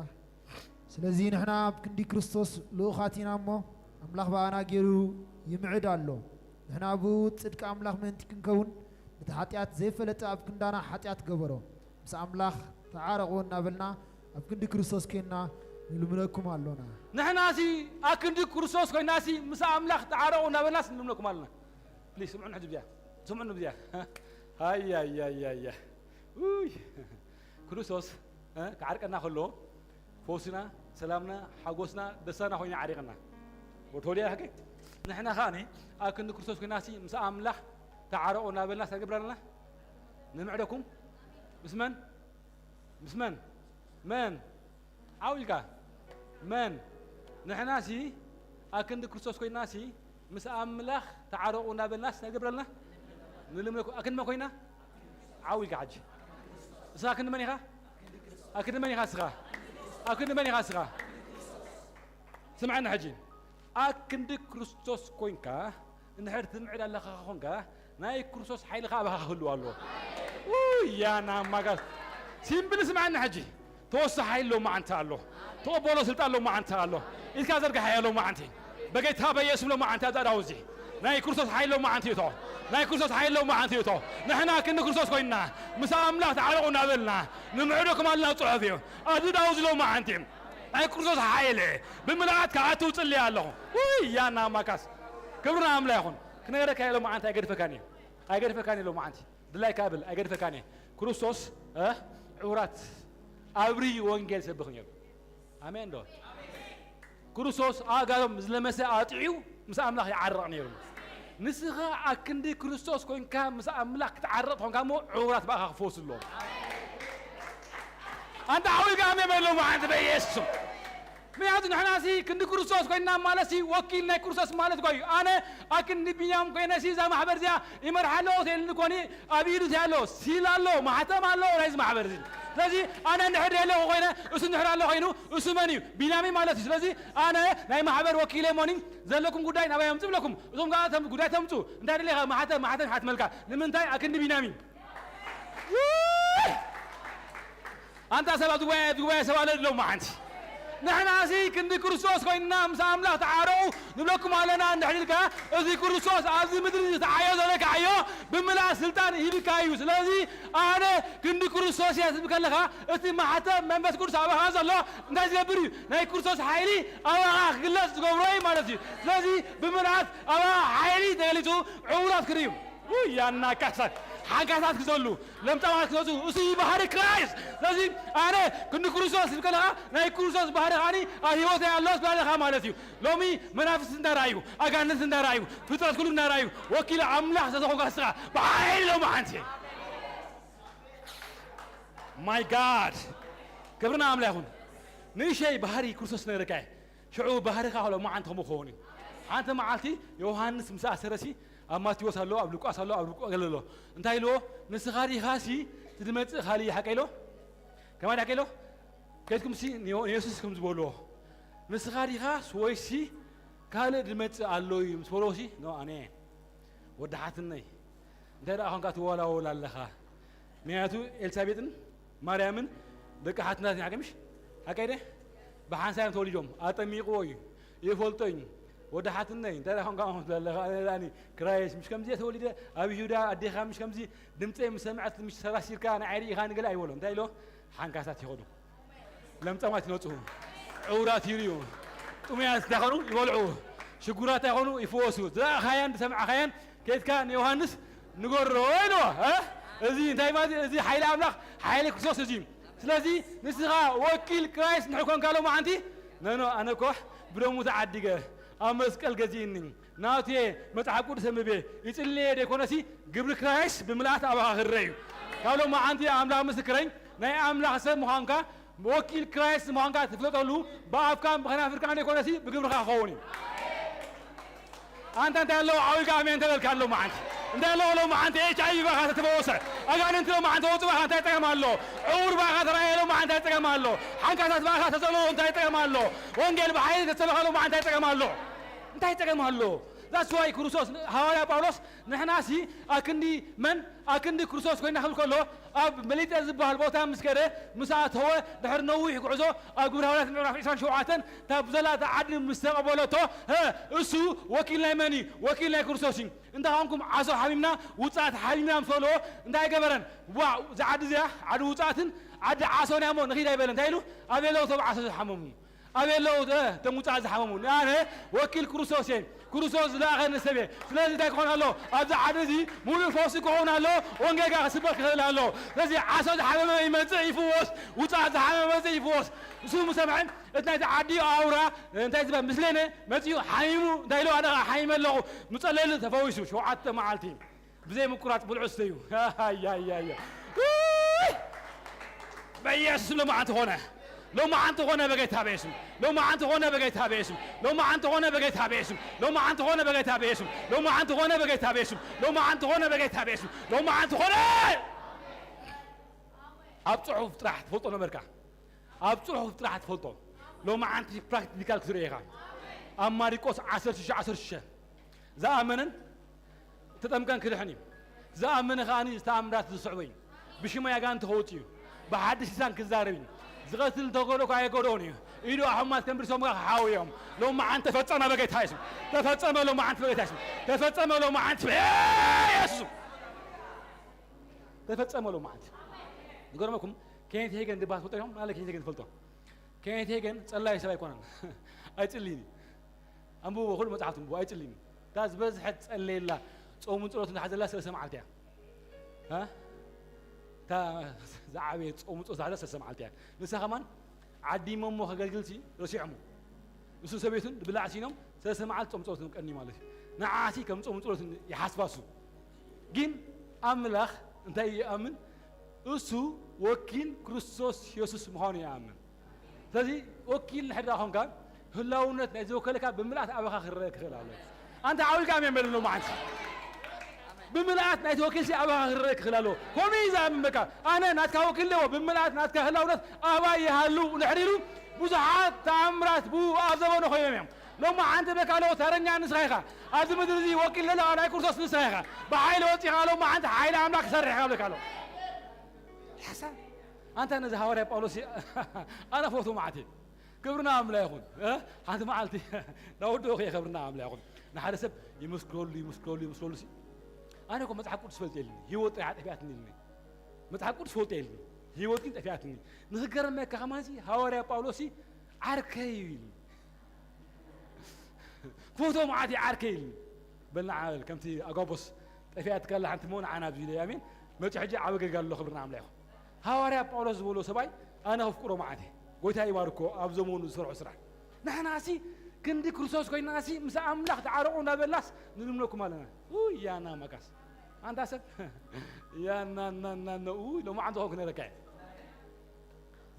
ስለዚ ንሕና ኣብ ክንዲ ክርስቶስ ልኡኻት ኢና እሞ፣ ኣምላኽ ብኣና ገይሩ ይምዕድ ኣሎ። ንሕና ብኡ ጽድቂ ኣምላኽ ምእንቲ ክንከውን፣ ነቲ ሓጢኣት ዘይፈለጠ ኣብ ክንዳና ሓጢኣት ገበሮ። ምስ ኣምላኽ ተዓረቑ እናበልና ኣብ ክንዲ ክርስቶስ ኮይንና ንልምነኩም ኣሎና። ንሕናሲ ኣብ ክንዲ ክርስቶስ ኮይናሲ ምስ ኣምላኽ ተዓረቑ እናበልናስ ንልምነኩም ኣሎና። ፕሊዝ ስምዑኒ ሕጂ ብዚኣ። ስምዑኒ ብዚኣ። ሃይ፣ ሃይ፣ ሃይ፣ ሃይ፣ ሃይ። ኡይ። ክርስቶስ፣ እ፣ ክዓርቀና ከሎ፣ ፈውስና፣ ሰላምና፣ ሓጎስና፣ ደስታና ኮይኑ ዓሪቕና። ወርቶልያ ሓቂ? ንሕና ከኣኒ ኣብ ክንዲ ክርስቶስ ኮይናሲ ምስ ኣምላኽ ተዓረቑ እናበልና እንታይ ንገብር ኣለና? ንምዕደኩም? ምስ መን? ምስ መን? መን? ዓው ኢልካ። መን? ንሕናሲ ኣብ ክንዲ ክርስቶስ ኮይናሲ ምስ ኣምላኽ ተዓረቑ እናበልናስ እንታይ ንገብር ኣለና? ንልምነኩ። ኣብ ክንዲ መን ኮይና? ዓው ኢልካ ሕጂ። እስኻ ኣብ ክንዲ መን ኢኻ? ኣብ ክንዲ መን ኢኻ እስኻ? ኣብ ክንዲ መን ኢኻ እስኻ? ስምዓኒ ሕጂ። ኣብ ክንዲ ክርስቶስ ኮይንካ፣ እንድሕር ትምዕድ ኣለኻ ኾንካ፣ ናይ ክርስቶስ ሓይሊ ኸኣ ኣባኻ ክህልው ኣለዎ። ውይ፣ ያና ማጋስ። ሲምፕል ስምዓኒ ሕጂ። ተወስዶ ሓይሊ ሎማዓንቲ ኣሎ። ተቐበሎ ስልጣን ሎማዓንቲ ኣሎ። ኢድካ ዘርግሓዮ ሎማዓንቲ። በጌታ በኢየሱስ ሎማዓንቲ ኣብዛ ዳውዚ። ናይ ክርስቶስ ሓይሊ ሎማዓንቲ ይእቶ። ናይ ክርስቶስ ሓይሊ ሎማዓንቲ ይእቶ። ንሕና ክንዲ ክርስቶስ ኮይንና፣ ምስ ኣምላኽ ተዓረቑ እናበልና፣ ንምዕዶ ከማልና ጽሑፍ እዩ። ኣብዚ ዳውዚ ሎማዓንቲ። ናይ ክርስቶስ ሓይሊ ብምልኣት ክኣቱ እጽሊ ኣለኹ። ውይ፣ ያና ማካስ። ክብሪ ንኣምላኽ ይኹን። ክነገረካ እየ ሎማዓንቲ ኣይገድፈካን እየ። ኣይገድፈካን እየ ሎማዓንቲ። ድላይካ ብል ኣይገድፈካን እየ። ክርስቶስ፣ እ፣ ዕውራት ኣብሪ ወንጌል ሰብኽ ነይሩ። ኣሜን ዶ? ክርስቶስ ኣእጋሮም ዝለመሰ ኣጥዒው ምስ ኣምላኽ ይዓረቕ ነይሩ። ንስኻ ኣክንዲ ክርስቶስ ኮይንካ ምስ ኣምላኽ ክትዓረቕ ትኾንካ እሞ ዕውራት ብኣኻ ክፈወሱ ኣለዎም። ኣንታ ሓዊልካ ኣሜን በል ሎማዓንቲ በኢየሱስ ስም። ምክንያቱ ንሕናሲ ክንዲ ክርስቶስ ኮይንና ማለትሲ ወኪል ናይ ክርስቶስ ማለት እኮ እዩ። ኣነ ኣክንዲ ቢንያም ኮይነሲ እዛ ማሕበር እዚኣ ይመርሓ ኣለዎ ተይልኒ ኮኒ ኣብ ኢዱ እንታይ ኣሎ? ሲል ኣሎ፣ ማሕተም ኣሎ ናይዚ ማሕበር እዚ። ስለዚ ኣነ እንድሕር ደለኹ ኮይነ እሱ እንድሕር ኣሎ ኮይኑ እሱ መን እዩ? ቢንያሚን ማለት እዩ። ስለዚ ኣነ ናይ ማሕበር ወኪለ እሞኒ ዘለኩም ጉዳይ ናባይ ኣምጽእ ብለኩም። እዞም ጋር ተም-፣ ጉዳይ ተምጹ። እንታይ ደሊኻ? ማሕተም፣ ማሕተም ሓትመልካ። ንምንታይ? ኣክንዲ ቢንያሚን። ውይ! ኣንታ ሰባት ጉባኤ፣ ጉባኤ ሰብ ኣሎ ሎማዓንቲ። ንሕናሲ ክንዲ ክርስቶስ ኮይንና ምስ ኣምላኽ ተዓረቑ ንብለኩም ኣለና እንድሕር ኢልካ፣ እዚ ክርስቶስ ኣብዚ ምድሪ ዝተዓዮ ዘለካ ዕዮ ብምልኣት ስልጣን ሂብካ እዩ። ስለዚ ኣነ ክንዲ ክርስቶስ እየ ትብል ከለኻ፣ እቲ ማሕተም መንፈስ ቅዱስ ኣባኻ ዘሎ እንታይ ዝገብር እዩ? ናይ ክርስቶስ ሓይሊ ኣባኻ ክግለጽ ዝገብሮ እዩ ማለት እዩ። ስለዚ ብምልኣት ኣባኻ ሓይሊ ተገሊጹ ዕውራት ክርእዩ። ውይ፣ ያና ካሳት፣ ሓንካሳት ክዘሉ፣ ለምጻማት ክነጹ፣ እሱ እዩ ባህሪ ክራይስት። ስለዚ ኣነ ክንዲ ክርስቶስ ዝብል ከለኻ ናይ ክርስቶስ ባህሪ ከዓኒ ኣብ ህይወተይ ኣሎ ትብል ኣለኻ ማለት እዩ። ሎሚ መናፍስቲ እንዳረኣዩ፣ ኣጋንንቲ እንዳረኣዩ፣ ፍጥረት ኩሉ እንዳረኣዩ፣ ወኪል ኣምላኽ ስለዝኾንካ ንስኻ ብሓይሊ ሎሚ ሓንቲ። ማይ ጋድ፣ ክብሪ ንኣምላኽ ይኹን። ንእሸይ ባህሪ ክርስቶስ ነግረካ እየ። ሽዑ ባህርኻ ሎሚ ሓንቲ ከምኡ ክኸውን እዩ። ሓንቲ መዓልቲ ዮሃንስ ምስ ኣሰረሲ ኣብ ማቴዎስ ኣሎ፣ ኣብ ሉቃስ ኣሎ፣ ኣብ ሉቃስ ገለ ኣሎ። እንታይ ኢልዎ? ንስኻ ዲኻሲ እቲ ዝመጽእ ካልእ እዩ ሓቀ ኢሎ? ከማይ ሓቀ ኢሎ? ከይድኩምሲ ንዮ-፣ ንየሱስ ከም ዝበልዎ፣ ንስኻ ዲኻስ ወይሲ ካልእ ዝመጽእ ኣሎ እዩ ምስ በልዎሲ፣ ኖ፣ ኣነ እየ። ወዲ ሓትነይ፣ እንታይ ደኣ ኾንካ ትወላወል ኣለኻ? ምክንያቱ ኤልሳቤጥን ማርያምን ደቂ ሓትናት እዮም፣ ሓቂ ምሽ? ሓቀይ ደ? ብሓንሳብ እዮም ተወሊዶም። ኣጠሚቕዎ እዩ። ይፈልጦ እዩ። ወዲ ሓትነይ፣ እንታይ ደኣ ኾንካ ትብል ኣለኻ? ኣነ ደኣኒ ክራይስት፣ ምሽ ከምዚ እየ ተወሊደ? ኣብ ይሁዳ ኣዴኻ ምሽ ከምዚ ድምፀይ ምስ ሰምዐት ምሽ ሰራሲርካ ንዓይ ርኢኻኒ ገለ ኣይበሎ። እንታይ ኢሎ? ሓንካሳት ይኸዱ። ለምጻማት ይነጽሁ፣ ዕውራት ይርእዩ፣ ጥሙያት እንታይ ኾኑ ይበልዑ፣ ሽጉራት እንታይ ኾኑ ይፍወሱ። ዝረኣኻያን ዝሰምዓኻያን ከይድካ ንዮሃንስ ንገሮ ኢልዎ። እ? እዚ እንታይ ማለት እዩ? እዚ ሓይሊ ኣምላኽ፣ ሓይሊ ክርስቶስ እዚ እዩ። ስለዚ ንስኻ ወኪል ክራይስት እንድሕር ኮንካ ሎማዓንቲ፣ ነኖ ኣነ እኮ ብደሙ ተዓዲገ ኣብ መስቀል ገዚእኒ። ናቱ እየ፣ መጽሓፍ ቅዱስ ኣንብቤ፣ ይጽልየ ደይኮነሲ፣ ግብሪ ክራይስት ብምልኣት ኣባኻ ክረአ እዩ። ካብ ሎማዓንቲ ኣምላኽ ምስክረኝ፣ ናይ ኣምላኽ ሰብ ምዃንካ፣ ወኪል ክራይስት ምዃንካ ትፍለጠሉ፣ ብኣፍካን ብኸናፍርካን ደይኮነሲ፣ ብግብርኻ ክኸውን እዩ። ኣንታ እንታይ ኣለዎ? ዓዊልካ ኣሜን ተበልካ ሎማዓንቲ። እንታይ ኣለዎ? ሎማዓንቲ ኤች ኣይ ቪ ባኻ ተተፈወሰ። ኣጋንንቲ ሎማዓንቲ ወፁ ባኻ እንታይ ጸገም ኣሎ? ዕውር ባኻ ተራእየ ሎማዓንቲ እንታይ ጸገም ኣሎ? ሓንካሳት ባኻ ተዘለዎ እንታይ ጸገም ኣሎ? ወንጌል ብሓይሊ ተሰበኸ ሎማዓንቲ እንታይ ጸገም ኣሎ? እንታይ ጸገም ኣሎ? That's why ክርስቶስ፣ ሃዋርያ ጳውሎስ ንሕናሲ ኣክንዲ መን? ኣክንዲ ክርስቶስ ኮይና ክብል ከሎ፣ ኣብ መሊጠ ዝበሃል ቦታ ምስ ከደ፣ ምስ ኣተወ፣ ድሕሪ ነዊሕ ጉዕዞ፣ ኣብ ግብረ ሃዋርያት ምዕራፍ ዕስራን ሸውዓተን፣ እታ ብዘላታ ዓዲ ምስ ተቐበለቶ፣ ሀ፣ እሱ ወኪል ናይ መን እዩ? ወኪል ናይ ክርስቶስ እዩ። እንታይ ኾንኩም ዓሶ ሓሚምና፣ ውጻእት ሓሚምና ምስ በልዎ፣ እንታይ ገበረን? ዋው፣ እዛ ዓዲ እዚኣ ዓዲ ውጻእትን ዓዲ ዓሶን እያ እሞ ንኺድ ኣይበለን። እንታይ ኢሉ? ኣበይ ኣለዉ እቶም ዓሶ ዝሓመሙ? ኣበይ ኣለዉ፣ እ፣ እቶም ውጻእ ዝሓመሙ? ኣነ ወኪል ክርስቶስ እየ። ክርስቶስ ዝለኣኸኒ ሰብ እየ። ስለዚ እንታይ ክኾን ኣሎ? ኣብዚ ዓዲ እዚ ሙሉእ ፈውሲ ክኸውን ኣሎ። ወንጌል ከኣ ክስበኽ ክኽእል ኣሎ። ስለዚ ዓሶ ዝሓመመ ይመጽእ ይፍወስ፣ ውጻእ ዝሓመመ ይመጽእ ይፍወስ። ንሱ ምስ ሰምዐ፣ እቲ ናይቲ ዓዲ ኣውራ፣ እንታይ ዝበሃል ምስሌነ መጺኡ ሓሚሙ፣ እንታይ ኢሉ? ኣነ ከኣ ሓሚመ ኣለኹ። ምጸለየሉ ተፈዊሱ። ሸውዓተ መዓልቲ። ብዘይ ምቁራጽ ብልዑ ስተዩ። ኣያያያ። ውይ! በኢየሱስ ስም ሎማዓንቲ ኾነ። ሎማዓንቲ ኾነ በጌታ በኢየሱስ። ሎማዓንቲ ኾነ በጌታ በኢየሱስ። ሎማዓንቲ ኾነ በጌታ በኢየሱስ። ሎማዓንቲ ኾነ በጌታ በኢየሱስ። ሎማዓንቲ ኾነ በጌታ በኢየሱስ። ሎማዓንቲ ኾነ በጌታ በኢየሱስ። ሎማዓንቲ ኾነ። ኣብ ጽሑፍ ጥራሕ ትፈልጦ ነበርካ። ኣብ ጽሑፍ ጥራሕ ትፈልጦ። ሎማዓንቲ ፕራክቲካል ክትርኢ ኢኻ። ኣብ ማርቆስ ዓሰርተ ሽዱሽተ ዓሰርተ ሽዱሽተ ዝኣመነን ተጠምቀን ክድሕን እዩ። ዝኣመነ ከኣ ተኣምራት ዝስዕቦ እዩ። ብሽመይ ኣጋንንቲ ከውጽእ እዩ። ብሓድሽ ልሳን ክዛረብ እዩ። ዝቐትል እንተገሎ እኳ ኣይጎድኦን እዩ። ኢዱ ኣሕማት ከም ብርሶም ጋር ሓውዮም። ሎማዓንቲ ተፈጸመ በጌታ የሱስ። ተፈጸመ ሎማዓንቲ በጌታ የሱስ። ተፈጸመ ሎማዓንቲ በየሱስ። ተፈጸመ ሎማዓንቲ። ዝገርመኩም፣ ኬኔት ሄገን ድባል ትፈልጦ ኢኹም? ኣነ ኬኔት ሄገን ትፈልጦ? ኬኔት ሄገን ጸላይ ሰብ ኣይኮነን። ኣይጽልይን እዩ። ኣንብብዎ፣ ኩሉ መጽሓፍቲ ኣንብብዎ፣ ኣይጽልይን እዩ። እታ ዝበዝሐት ጸለየላ፣ ጾምን ጸሎትን ዝሓዘላ ሰለስተ መዓልቲ እያ። እ? እታ ዝዓበየት ጾምን ጸሎትን ዝሓዘላ ሰለስተ መዓልቲ እያ። ንሳ ከማን ዓዲሞሞ ከገልግልሲ ረሲዖሞ። ንሱ ሰበይቱን ብላዕ ሲኖም ሰለስተ መዓልቲ ጾም ጸሎትን ቀኒ ማለት እዩ። ንዓሲ ከም ጾም ጸሎትን ይሓስባ እሱ። ግን ኣምላኽ እንታይ ይኣምን? እሱ ወኪል ክርስቶስ የሱስ ምዃኑ ይኣምን። ስለዚ ወኪል እንድሕር ደኣ ኾንካ፣ ህላውነት ናይ ዝወከለካ ብምልኣት ኣባኻ ክረአ ክኽእል ኣለዎ። ኣንታ ዓው ኢልካ ኣሜን በል ሎማዓንቲ። ብምልኣት ናይቲ ወኪልሲ ኣባኻ ክረአ ክኽእል ኣለዎ። ከምኡ እዩ ዝኣምን በቃ። ኣነ ናትካ ወኪል ኣለዎ፣ ብምልኣት ናትካ ህላውነት ኣባይ ይሃሉ እንድሕር ኢሉ፣ ብዙሓት ተኣምራት ብኡ ኣብ ዘበኑ ኮይኖም እዮም። ሎማዓንቲ በቃ ኣለዎ ተረኛ ንስኻ ኢኻ። ኣብዚ ምድሪ እዚ ወኪል ዘለኻ ናይ ክርስቶስ ንስኻ ኢኻ። ብሓይሊ ወጺኻ ሎማዓንቲ ሓይሊ ኣምላኽ ክሰርሕ ኢኻ ብለካ ኣለዎ። ሓሳብ ኣንታ ነዚ ሃዋርያ ጳውሎስ ኣነ ፎቶ መዓት እየ። ክብርና ኣምላኽ ይኹን። እ? ሓንቲ መዓልቲ ናወድኦ ከየ ክብርና ኣምላኽ ይኹን። ንሓደ ሰብ ይምስክረሉ፣ ይምስክረሉ፣ ይምስክረሉ ሲ። ኣነ እኮ መጽሓፍ ቅዱስ ፈልጥ የልኒ። ህይወት ጥራሕ ጠፊኣትኒ ኢልኒ። መጽሓፍ ቅዱስ ፈልጥ የልኒ። ህይወት ግን ጠፊኣትኒ። ንኽገረመካ ከማን ሲ ሃዋርያ ጳውሎስ ሲ ዓርከይ እዩ ኢልኒ። ፎቶ መዓት እዩ ዓርከይ ኢልኒ። በል ንዓ በል፣ ከምቲ ኣጋቦስ ጠፊኣትካ ኣላ ሓንቲ እሞ ንዓና ኣብዚ ኢለ፣ ኣሜን። መጺኡ ሕጂ ዓቢ ኣገልጋሊ ኣሎ፣ ክብሪ ንኣምላኽ ይኹን። ሃዋርያ ጳውሎስ ዝበሎ ሰብኣይ ኣነ ከፍቅሮ መዓት እየ። ጎይታ ይባርኮ ኣብ ዘመኑ ዝሰርሖ ስራሕ። ንሕናሲ ክንዲ ክርስቶስ ኮይናሲ ምስ ኣምላኽ ተዓረቑ እንዳበላስ ንልምነኩም ኣለና። ውይ ያና ማካስ። ኣንታ ሰብ ያና ና ና ና ውይ ሎማዓንቲ ኾንኩ ነረካ እየ።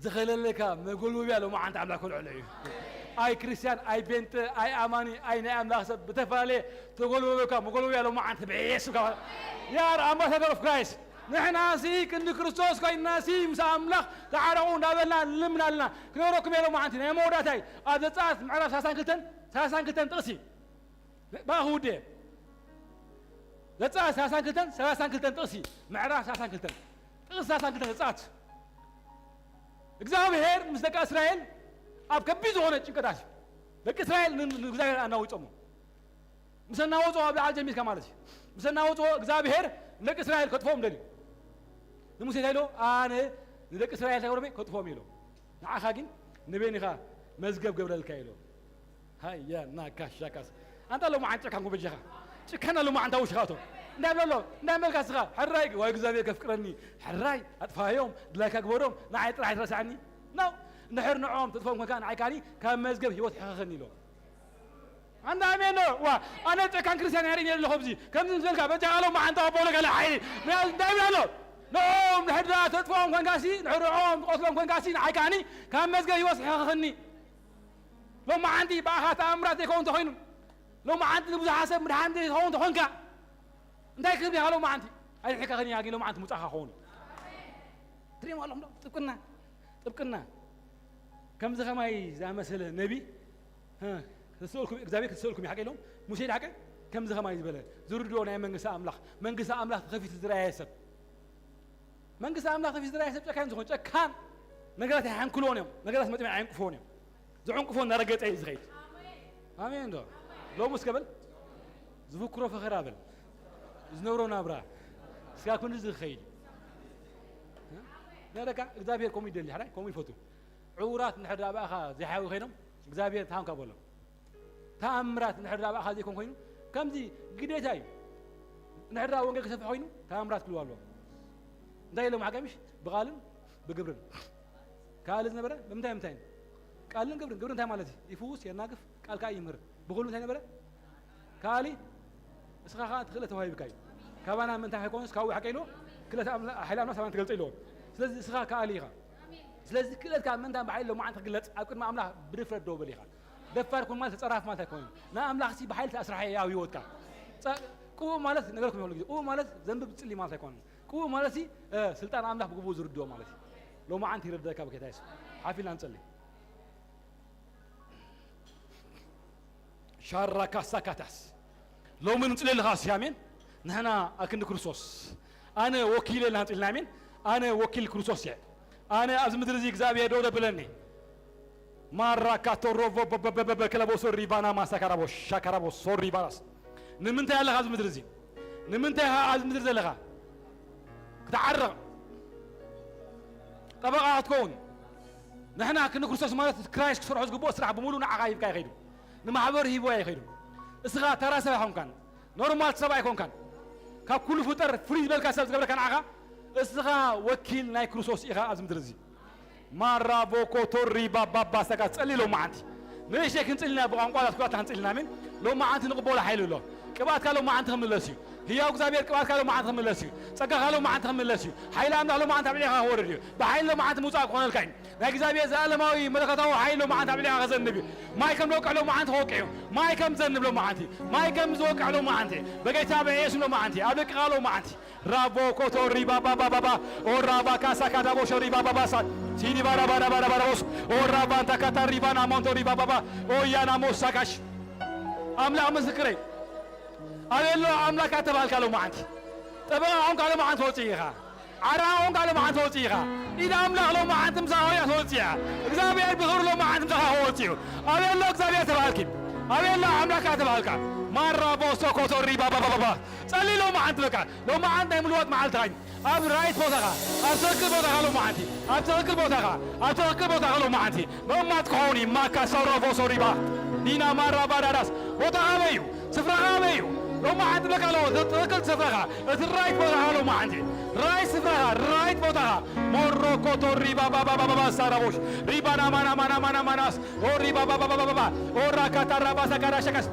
ዝኸለለካ መጎልበብያ ሎማዓንቲ ኣምላኽ ከልዕሎ እዩ። ኣይ ክርስቲያን፣ ኣይ ቤንጠ፣ ኣይ ኣማኒ፣ ኣይ ናይ ኣምላኽ ሰብ ብተፈላለየ ተጎልበበካ መጎልበብያ ሎማዓንቲ ብየሱስ ካብ ያር ኣምባሳደር ኦፍ ክራይስት ንሕናሲ ክንዲ ክርስቶስ ኮይንናሲ ምስ ኣምላኽ ተዓረቑ እንዳበልና ንልምን ኣለና። ክነግረኩም እየ ሎማዓንቲ ናይ መወዳእታይ ኣብ ዘጸኣት ምዕራፍ ሰላሳን ክልተን ሰላሳን ክልተን ጥቕሲ ብኣ ክውድእ እየ። ዘጸኣት ሰላሳን ክልተን ሰላሳን ክልተን ጥቕሲ ምዕራፍ ሰላሳን ክልተን ጥቕሲ ሰላሳን ክልተን ዘጸኣት እግዚኣብሔር ምስ ደቂ እስራኤል ኣብ ከቢድ ዝኾነ ጭንቀት ኣትዩ። ደቂ እስራኤል ን-፣ ንእግዚኣብሔር ኣናዊጾሞ። ምስ ኣናወጽዎ ኣብ ላዕሊ ጀሚርካ ማለት እዩ። ምስ ኣናወጽዎ እግዚኣብሔር ንደቂ እስራኤል ከጥፍኦም ደልዩ። ንሙሴ እንታይ ኢሎ? ኣነ ንደቂ እስራኤል እንታይ ገሮም እየ? ከጥፍኦም ኢሎ። ንዓኻ ግን ንበይንኻ መዝገብ ገብረልካ ኢሎ። ሃያ ናካ ሻካስ። ኣንታ ሎማዓንቲ ጨካን እኮ በጃኻ። ጭካና ሎማዓንቲ ውሽኻቶ። እንታይ ብለሎ? እንታይ በልካ ስኻ? ሕራይ ወይ እግዚኣብሔር ከፍቅረኒ። ሕራይ ኣጥፋዮም፣ ድላይካ ግበሮም፣ ንዓይ ጥራይ ትረሳዕኒ። ነው። እንድሕር ንዕኦም ትጥፎም ኮንካ ንዓይ ካኒ ካብ መዝገብ ህይወት ሕኸኸኒ ኢሎ። ኣንታ ኣሜን ዶ? ዋ፣ ኣነ ጨካን ክርስቲያን ያርኢ ኣለኹ ኣብዚ። ከምዚ ምስ በልካ በጃኻ ሎማዓንቲ ኣቦ ለገለ ሓይሊ። እንታይ ይብል ኣሎ? ንዕኦም እንድሕር ደኣ ተጥፍኦም ኮንካሲ፣ ንዕኦም ትቐትሎም ኮንካሲ ንዓይ ካኒ ካብ መዝገብ ህይወት ሕኸኸኒ። ሎማዓንቲ ብኣኻ ተኣምራት ዘይከውን እንተኾይኑ፣ ሎማዓንቲ ንብዙሓት ሰብ ምድሓን ዘይኸውን እንተኾንካ፣ እንታይ ክብሪ ኢኻ ሎማዓንቲ? ኣይርሕቀኽን እያ፣ ግን ሎማዓንቲ ምውጻእካ ክኸውን እዩ። ትሪእዎ ኣለኹም ዶ? ጥብቅና፣ ጥብቅና። ከምዚ ኸማይ ዝኣመሰለ ነቢ፣ እ፣ ክትስእልኩም፣ እግዚኣብሔር ክትስእልኩም እዩ፣ ሓቀ ኢሎም። ሙሴ ሓቀ ከምዚ ኸማይ ዝበለ፣ ዝርድኦ ናይ መንግስቲ ኣምላኽ፣ መንግስቲ ኣምላኽ ተኸፊቱ ዝረኣየ ሰብ። መንግስቲ ኣምላኽ ተፊት ዝረኣየ ሰብ ጨካን ዝኾን ጨካን ነገራት ኣይሓንክልዎን እዮም። ነገራት መጥመ ኣየንቅፍዎን እዮም። ዝዕንቅፎ እናረገጸ እዩ ዝኸይድ። ኣሜን ዶ? ሎሚ እስከ በል ዝፍክሮ ፈኸራ በል ዝነብሮ ናብራ እስካ ክንዲ ዝኸይድ ነረካ እግዚኣብሔር ከምኡ ይደሊ ሓራይ ከምኡ ይፈቱ። ዕውራት እንድሕር ደኣ ብኣኻ ዘይሓዊ ኮይኖም እግዚኣብሔር ተሃንካ በሎም። ተኣምራት እንድሕር ደኣ ብኣኻ ዘይኮን ኮይኑ ከምዚ ግዴታ እዩ። እንድሕር ደኣ ወንጌል ክሰፍሕ ኮይኑ ተኣምራት ክልዋ ኣለዎ። እንታይ ኢሎም ሓቀምሽ ብቓልን ብግብርን ካል ዝነበረ ብምንታይ ምንታይ ቃልን ግብርን ግብርን እንታይ ማለት እዩ? ይፍውስ የናግፍ ቃል ከዓ ይምህር ብኩሉ እንታይ ነበረ? ካሊ እስኻ ከዓ እቲ ክእለት ተዋሂብካ እዩ። ካባና ምንታይ ሃይኮንስ ካብኡ ሓቀ ኢልዎ ክእለት ኣምላ- ሓይል ኣምላኽ ሳባና ትገልጸ ኢልዎ። ስለዚ እስኻ ከኣሊ ኢኻ። ስለዚ ክእለትካ ምንታይ ብሓይል ሎማዓንቲ ክግለጽ ኣብ ቅድሚ ኣምላኽ ብድፍረት ደው በል ኢኻ። ደፋር ኩን ማለት ተጸራፍ ማለት ኣይኮነን። ንኣምላኽሲ ብሓይል ተኣስራሐ ኣብ ህይወትካ። ጸ- ቅቡእ ማለት ነገርኩም ይኸሉ ግዜ ቅቡእ ማለት ዘንብብ ጽሊ ማለት ኣይኮነን። ቅቡእ ማለት ሲ እ፣ ስልጣን ኣምላኽ ብግቡእ ዝርድኦ ማለት እዩ። ሎማዓንቲ ይረደካ ብጌታ የሱስ። ሓፊልና ንጸሊ። ሻራ ካሳ ካታስ ሎሚ ንጽሊ ኣለኻ ሲ ኣሜን። ንሕና ኣክንዲ ክርስቶስ ኣነ ወኪል የልና ንጽልና ኣሜን። ኣነ ወኪል ክርስቶስ እየ። ኣነ ኣብዚ ምድሪ እዚ እግዚኣብሔር ደው ዘብለኒ። ማራ ካቶ ሮቮ በበበበበ ክለቦ ሶሪ ባና ማሳ ካራቦ ሻካራቦ ሶሪ ባራስ። ንምንታይ ኣለኻ ኣብዚ ምድሪ እዚ? ንምንታይ ኢኻ ኣብዚ ምድሪ ዘለኻ? ክትዓረቕ፣ ጠበቓ ክትከውን። ንሕና ክንክርስቶስ ማለት ክራይስት ክሰርሖ ዝግብኦ ስራሕ ብምሉእ ንዓኻ ሂብካ ይኸይዱ። ንማሕበር ሂብዋ ይኸይዱ። እስኻ ተራ ሰብ ኣይኮንካን። ኖርማል ሰብ ኣይኮንካን። ካብ ኩሉ ፍጠር ፍሉይ ዝበልካ ሰብ ዝገብረካ ንዓኻ፣ እስኻ ወኪል ናይ ክርስቶስ ኢኻ ኣብዚ ምድሪ እዚ። ማራቮ ኮቶሪ ባባባ ሰጋ ጸሊ ሎመዓንቲ። ንእሽተይ ክንጽልና ብቋንቋታት ኩላትና ክንጽልና ኣሜን። ሎመዓንቲ ንቕበሎ ሓይሊ ኣሎ። ቅብኣትካ ሎመዓንቲ ክምለስ እዩ። ህያው እግዚኣብሔር ቅብኣትካ ሎመዓንቲ ክምለስ እዩ። ጸጋኻ ሎመዓንቲ ክምለስ እዩ። ሓይሊ ኣምላኽ ሎመዓንቲ ኣብ ልዕሌኻ ክወርድ እዩ። ብሓይሊ ሎመዓንቲ ምውጻእ ክኾነልካ እዩ። ናይ እግዚኣብሔር ዘላለማዊ መለኮታዊ ሓይሊ ሎመዓንቲ ኣብ ልዕሌኻ ክዘንብ እዩ። ማይ ከም ዝወቅዕ ሎመዓንቲ ክወቅዕ እዩ። ማይ ከም ዝዘንብ ሎመዓንቲ፣ ማይ ከም ዝወቅዕ ሎመዓንቲ፣ በጌታ በኢየሱስ ሎመዓንቲ፣ ኣብ ደቅኻ ሎመዓንቲ። ራቮ ኮቶ ሪባ ባባ ባባ፣ ኦ ራባ ካሳ ካዳቦ ሾ ሪባ ባባ ሳት፣ ሲዲ ባራ ባራ ባራ ባራ ቦስ፣ ኦ ራባ ኣንታ ካታ ሪባ ናሞንቶ ሪባ ባባ፣ ኦ ያና ሞሳካሽ። ኣምላኽ ምስክረይ፣ ኣበሎ ኣምላኽ ኣተባልካ ሎመዓንቲ። ጠበቓ ኾንካ ሎመዓንቲ ወፂእ ኢኻ። ዓራ ኾንካ ሎመዓንቲ ወፂእ ኢኻ። ኢድ ኣምላኽ ሎመዓንቲ ምሳኻ ኾይና ትወፅእ እያ። እግዚኣብሔር ብኽብሪ ሎመዓንቲ ምሳኻ ክወፅእ እዩ። ኣበሎ እግዚኣብሔር ተባልኪ። ኣበሎ ኣምላኽ ኣተባልካ። ማራ ቦሶ ኮቶ ሪባ ባባ ባባ። ጸሊ ሎመዓንቲ በቃ። ሎመዓንቲ ናይ ምልዋጥ መዓልትኻ እዩ። ኣብ ራይት ቦታኻ፣ ኣብ ትኽክል ቦታኻ ሎመዓንቲ፣ ኣብ ትኽክል ቦታኻ፣ ኣብ ትኽክል ቦታኻ ሎመዓንቲ ምቕማጥ ክኸውን እዩ። ማካ ሰውራ ፎሶ ሪባ ዲና ማራ ባዳዳስ። ቦታኻ ኣበይ እዩ? ስፍራኻ ኣበይ እዩ? ሎመዓንቲ ብለካ ኣለዎ፣ ትኽክል ስፍራኻ፣ እቲ ራይት ቦታኻ ሎመዓንቲ፣ ራይት ስፍራኻ፣ ራይት ቦታኻ። ሞሮ ኮቶ ሪባ ባባ ባባ ባባ ሳራቦሽ ሪባ ናማና ማና ማና ማናስ ኦ ሪባ ባባ ባባ ባባ ኦ ራካታ ራባ ሰካራ ሸካስ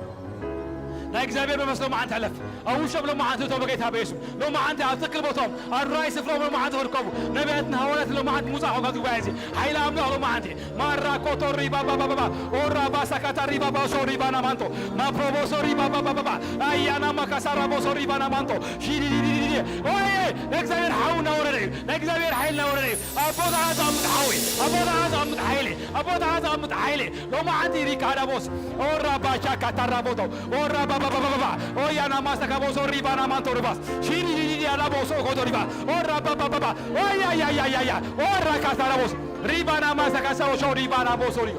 ናይ እግዚኣብሔር መንፈስ ሎመዓንቲ ሕለፍ። ኣብ ውሽጦም ሎመዓንቲ እቶ በጌታ በየሱስ። ሎመዓንቲ ኣብ ትክክል ቦታኦም፣ ኣብ ራይ ስፍራኦም ሎመዓንቲ ክርከቡ። ነቢያትን ሃዋርያትን ሎመዓንቲ ምውፃእ ኾንካ ጉባኤ እዚ። ሓይሊ ኣምላኽ ሎመዓንቲ። ማራ ኮቶ ሪባ ባባ ባባ። ኦራ ባሳ ካታ ሪባ ባሶ ሪባ ናማንቶ። ማፕሮቦሶ ሪባ ባባ ባባ። ኣያና ማካሳራ ቦሶ ሪባ ናማንቶ። ሺዲዲዲዲዲ። ኦይ፣ ናይ እግዚኣብሔር ሓው እናወረደ እዩ። ናይ እግዚኣብሔር ሓይሊ እናወረደ እዩ። ኣብ ቦታኻ ዘቐምጥ ሓዊ። ኣብ ቦታኻ ዘቐምጥ ሓይሊ። ኣብ ቦታኻ ዘቐምጥ ሓይሊ። ሎመዓንቲ ሪካ ዳቦስ። ኦራ ባቻ ካታራ ቦቶ። ኦራ ባባባባባ። ኦያ ናማስታ ካቦሶ ሪባ ናማንቶ ሪባስ። ሺዲዲዲዲ ያላ ቦሶ ኮቶ ሪባ። ኦራ ባባባባ። ኦያ ያያያያያ። ኦራ ካታራ ቦስ። ሪባ ናማስታ ካሳቦ ሾ ሪባ ናቦሶ ሪዮ።